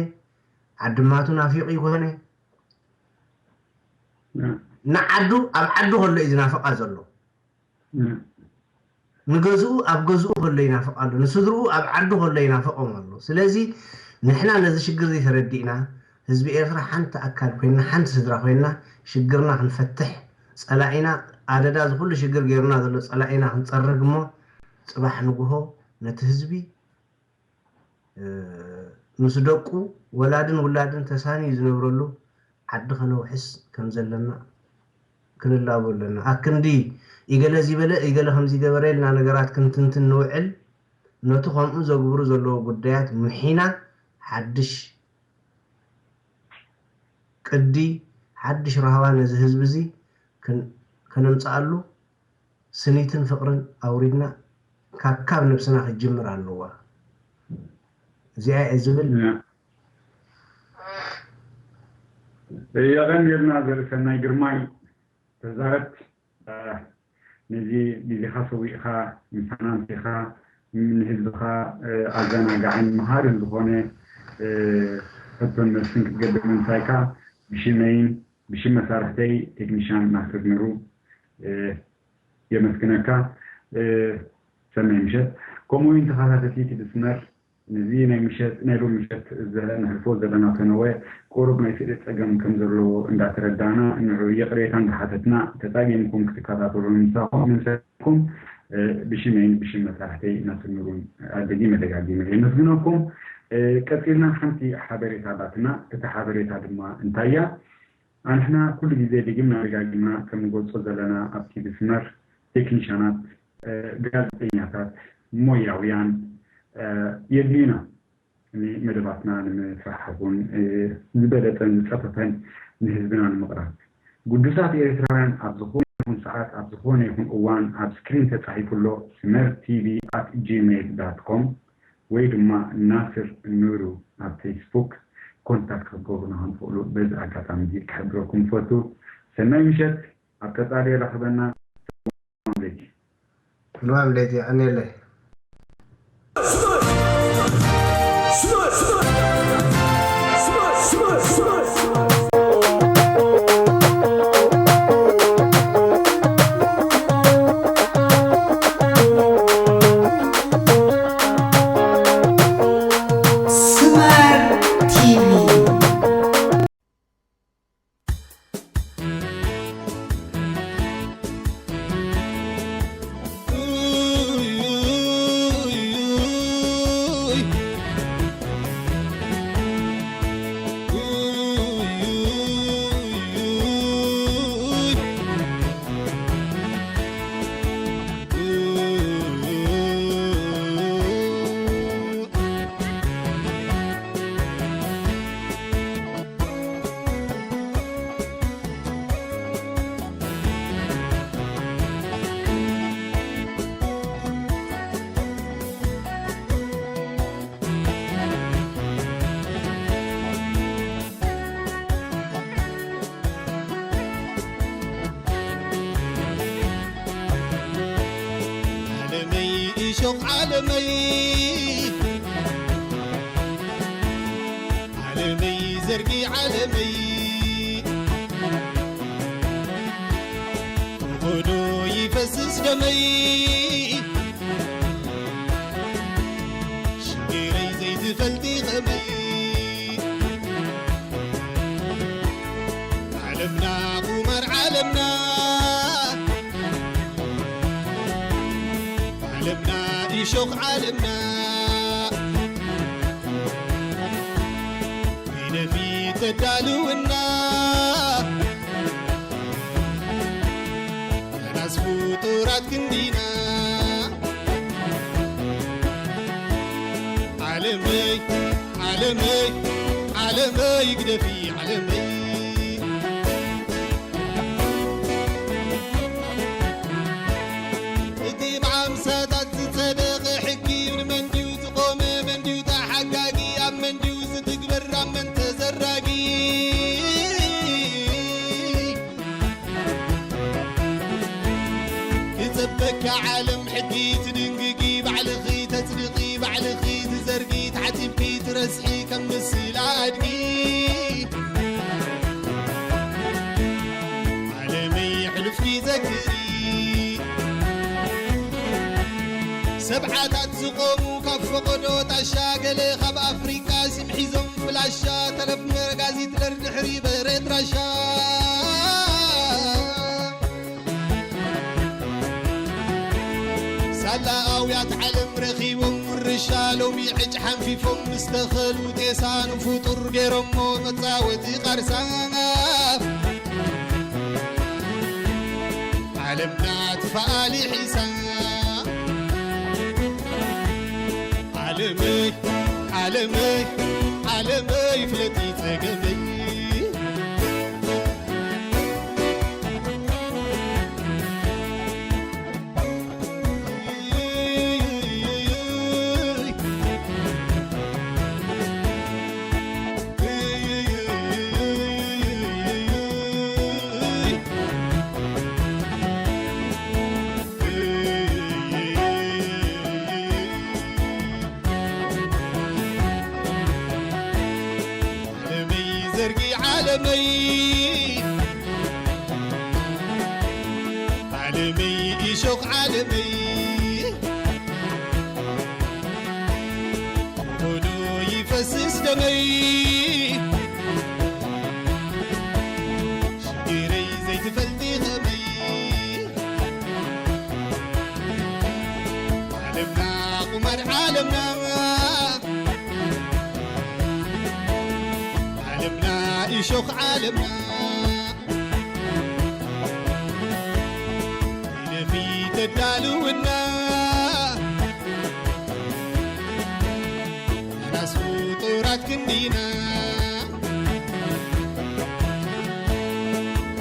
ዓዲ ማቱ ናፊቑ ይኮነ፣ እ። ንዓዱ፣ ኣብ ዓዱ ከሎ እዩ ዝናፍቓ ዘሎ። እ። ንገዝኡ ኣብ ገዝኡ ከሎ ይናፍቕ ኣሎ፣ ንስድርኡ ኣብ ዓዱ ከሎ ይናፍቖም ኣሎ። ስለዚ ንሕና ነዚ ሽግር እዚ ተረዲእና፣ ህዝቢ ኤርትራ ሓንቲ ኣካል ኮይንና፣ ሓንቲ ስድራ ኮይንና፣ ሽግርና ክንፈትሕ፣ ጸላኢና፣ ኣደዳ እዚ ኩሉ ሽግር ገይሩና ዘሎ ጸላኢና ክንጸርግ እሞ፣ ጽባሕ ንግሆ ነቲ ህዝቢ፣ እ፣ ምስ ደቁ፣ ወላድን ውላድን ተሳንዩ ዝነብረሉ ዓዲ ከነውሕስ ከም ዘለና ክንላቦ ኣለና። ኣክንዲ ኢገለ ዚበለ ኢገለ ከምዚ ገበረ ኢልና ነገራት ክንትንትን ንውዕል፣ ነቲ ከምኡ ዘግብሩ ዘለዉ ጉዳያት ምሒና ሓድሽ ቅዲ፣ ሓድሽ ራህዋ ነዚ ህዝቢ እዚ ክን-፣ ከነምጽኣሉ ስኒትን ፍቕርን ኣውሪድና ካብ፣ ካብ ነብስና ክትጅምር ኣለዋ። እዚኣ እየ ዝብል። ያ። የቐንየልና ዘርእሰናይ ግርማይ። ተዛረብ። ነዚ ግዜኻ ሰዊእኻ ምሳና ኣምሲኻ ንህዝብኻ ኣዘናጋዕን መሃርን ዝኾነ ሕቶን መልስን ክትገብር ምምሳይካ ብሽመይን ብሽም መሳርሕተይ ቴክኒሻን ናስር ኑሩ የመስግነካ። ሰናይ ምሸት። ከምኡ እውን ተኸታተልቲ ትድስመር ነዚ ናይ ምሸት፣ ናይ ሎሚ ምሸት ዘለ-፣ ነሕልፎ ዘለና ፈነወ ቁሩብ ናይ ስእሊ ጸገም ከም ዘለዎ እንዳተረዳእና፣ ንዑ ይቕሬታ እንዳሓተትና፣ ተጻጊምኩም ክትከታተሉ ንምሳኹም፣ ንምሳኹም፣ እ፣ ብሽመይን ብሽም መሳርሕተይ ናስር ኑሩን ኣደጊመ ደጋጊመ የመስግነኩም። እ፣ ቀጺልና ሓንቲ ሓበሬታ ኣላትና። እታ ሓበሬታ ድማ እንታይ እያ? ኣንሕና ኩሉ ግዜ ደጊምና ደጋጊምና ከም ንገልጾ ዘለና ኣብቲ ብስመር ቴክኒሻናት፣ እ፣ ጋዜጠኛታት፣ ሞያውያን፣ እ፣ የድልዩና። ንመደባትና ንምስራሕ እውን፣ እ፣ ዝበለጸን ዝጸፈፈን ንህዝብና ንምቕራብ። ግዱሳት ኤርትራውያን ኣብ ዝኾነ ይኹን ሰዓት፣ ኣብ ዝኾነ ይኹን እዋን ኣብ ስክሪን ተጻሒፉ ኣሎ፣ ስመር ቲቪ ኣት ጂሜይል ዳት ኮም ወይ ድማ ናስር ኑሩ ኣብ ፌስቡክ ኮንታክት ክትገብሩና ከም ትኽእሉ በዚ ኣጋጣሚ እዚ ክሕብረኩም እፈቱ። ሰናይ ምሸት፣ ኣብ ቀጻሊ የራኽበና። ሰላም ለይቲ። ሰላም ለይቲ፣ የቐንየለይ። ስመር ቲቪ። ዓለመይ እሾቕ ዓለመይ፣ ዓለመይ ዘርጊ ዓለመይ፣ ብኾዶ ይፈስስ ደመይ፣ ሽግረይ ዘይትፈልጢ ኸመይ። ዓለምና ቁማር ዓለምና፣ ዓለምና እሾኽ ዓለምና፣ ግደፊ ተዳልውና፣ ናስ ፍጡራት ክንዲና። ዓለመይ ዓለመይ ዓለመይ ግደፊ ዓለመይ። እቲ ብሓምሳታት ዝጸደቐ ሕጊ ንመን ድዩ ዝቖመ? መን ድዩ ተሓጋጊ? ኣብ መን ድዩ ዝትግበር? ኣብ መን ተዘራጊ? ክጸበካ ዓለም ሕጊ ትድንግጊ፣ ባዕልኺ ተጽድቒ፣ ባዕልኺ ትዘርጊ፣ ተዓጺብኪ ትረስዒ ከም ምስላ ኣድጊ። ዓለመይ ሕሉፍኪ ዘክሪ። ሰብዓታት ዝቖሙ ካብ ፈቐዶ ጣሻ፣ ገለ ካብ ኣፍሪቃ ሲም ሒዞም ፍላሻ፣ ተረፍ መጋዚት ደርድሕሪ በሬት ራሻ። ሳላ ኣውያት ዓለም ረኺቦም ውርሻ፣ ሎሚ ዕጭ ሓንፊፎም ምስ ተኸሉ ጤሳ፣ ንፍጡር ገይሮሞ መጻወቲ ቃርሳ። ዓለምና እቲ ፈኣሊ ሒሳ ዓለመይ ዓለመይ ዓለመይ ፍለጢ ጸገመይ ዓለመይ ዘርጊ ዓለመይ ዓለመይ እሾኽ ዓለመይ ሆዶ ይፈስስ ደመይ ሽግረይ ዘይትፈልጢ ኸመይ ዓለምና ቁማር ዓለምና ዓለምና እሾኽ ዓለምና ንፊት ተዳልውና ናስ ፍጡራት ክንዲና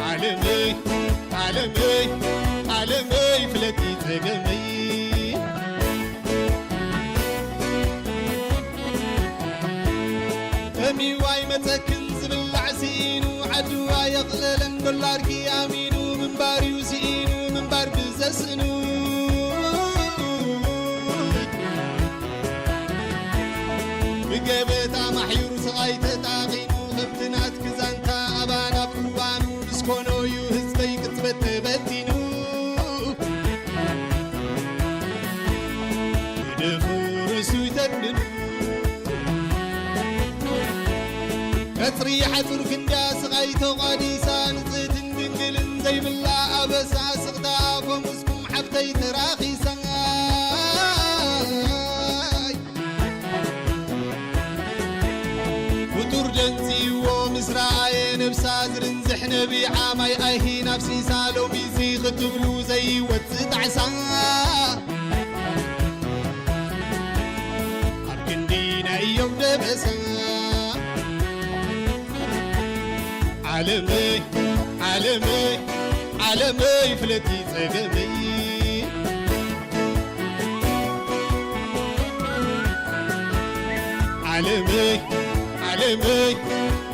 ዓለመይ ዓለመይ ዓለመይ ፍለጢ ጸገመይ ከሚዋይ መጸክን ዝብላዕ ስኢኑ ዓድዋ የቕለለን ዶላርኪ ኣሚኑ ምንባር እዩ ስኢኑ ምንባር ብዘስእኑ ብገበታ ማሕዩር ስቓይ ተጣቒኑ ከብትናት ክዛንታ ኣባና ብእዋኑ ብስኮኖ እዩ ህዝበይ ቅጽበት ተበቲኑ ግደፉ ርእሱ ይተድኑ ቀጽሪ ሓጹር ክንዳ ስቓይ ተቋዲሳ ንጽህትን ድንግልን ዘይብላ ኣበሳ ስቕታ ኣፈሙስኩም ሓብተይ ተራኺሳ ፍጡር ደንጽይዎ ምስ ረኣየ ነብሳ ዝርንዝሕ ነቢ ዓማይ ኣይሂን ኣብሲሳ ሎሚዚ ክትብሉ ዘይወጽእ ጣዕሳ ኣብ ክንዲ ናይ እዮም ደበሳ ዓለመይ ዓለመይ ዓለመይ ፍለጢ ጸገመይ ዓለመይ ዓለመይ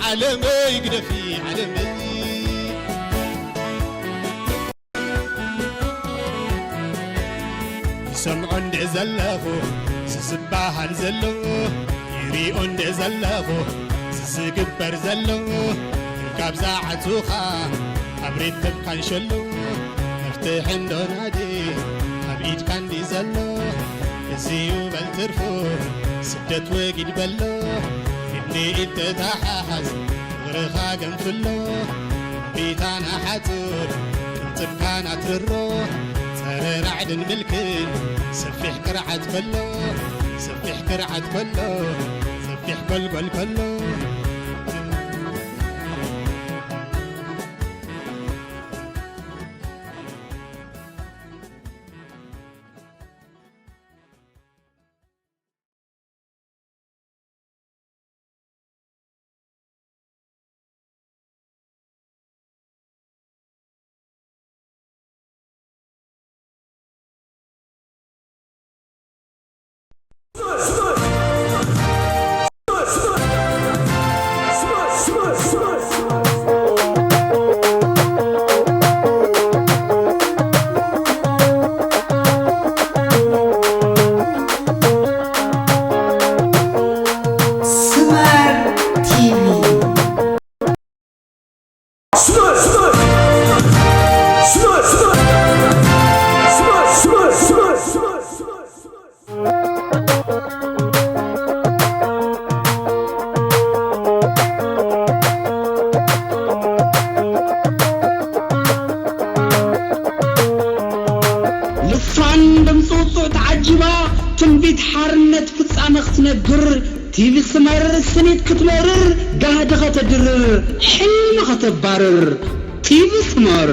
ዓለመይ ግደፊ ዓለመይ ይሰምዖ እንደ ዘለኹ ስስባሃል ዘሎ ይሪኦ እንደ ዘለኹ ስስግበር ዘሎ ካብ ዝዓጹኻ ኣብ ሬትም ካንሸሎ መፍትሒ እንዶ ናዲ ኣብ ኢድካ እንዲ ዘሎ እዚዩ በል ትርፉ ስደት ወጊድ በሎ ኢድ ንኢድ ተተሓሓዝ ፍቕርኻ ገንፍሎ እምቢታና ሓጹር ቅልጽምካና ትርሮ ጸረ ራዕድን ምልክን ሰፊሕ ቅርዓት ከሎ ሰፊሕ ቅርዓት ከሎ ሰፊሕ ጎልጎል ከሎ ስመር ቲቪ። ልሳን ድምፂ ውፅዕ ተዓጂባ ትንቢት ሓርነት ፍጻመ ክትነግር ቲቪ ስመር ስኒት ክትመርር ጋህዲ ከተድርር ሕልሚ ከተባርር ቲቪ ስመር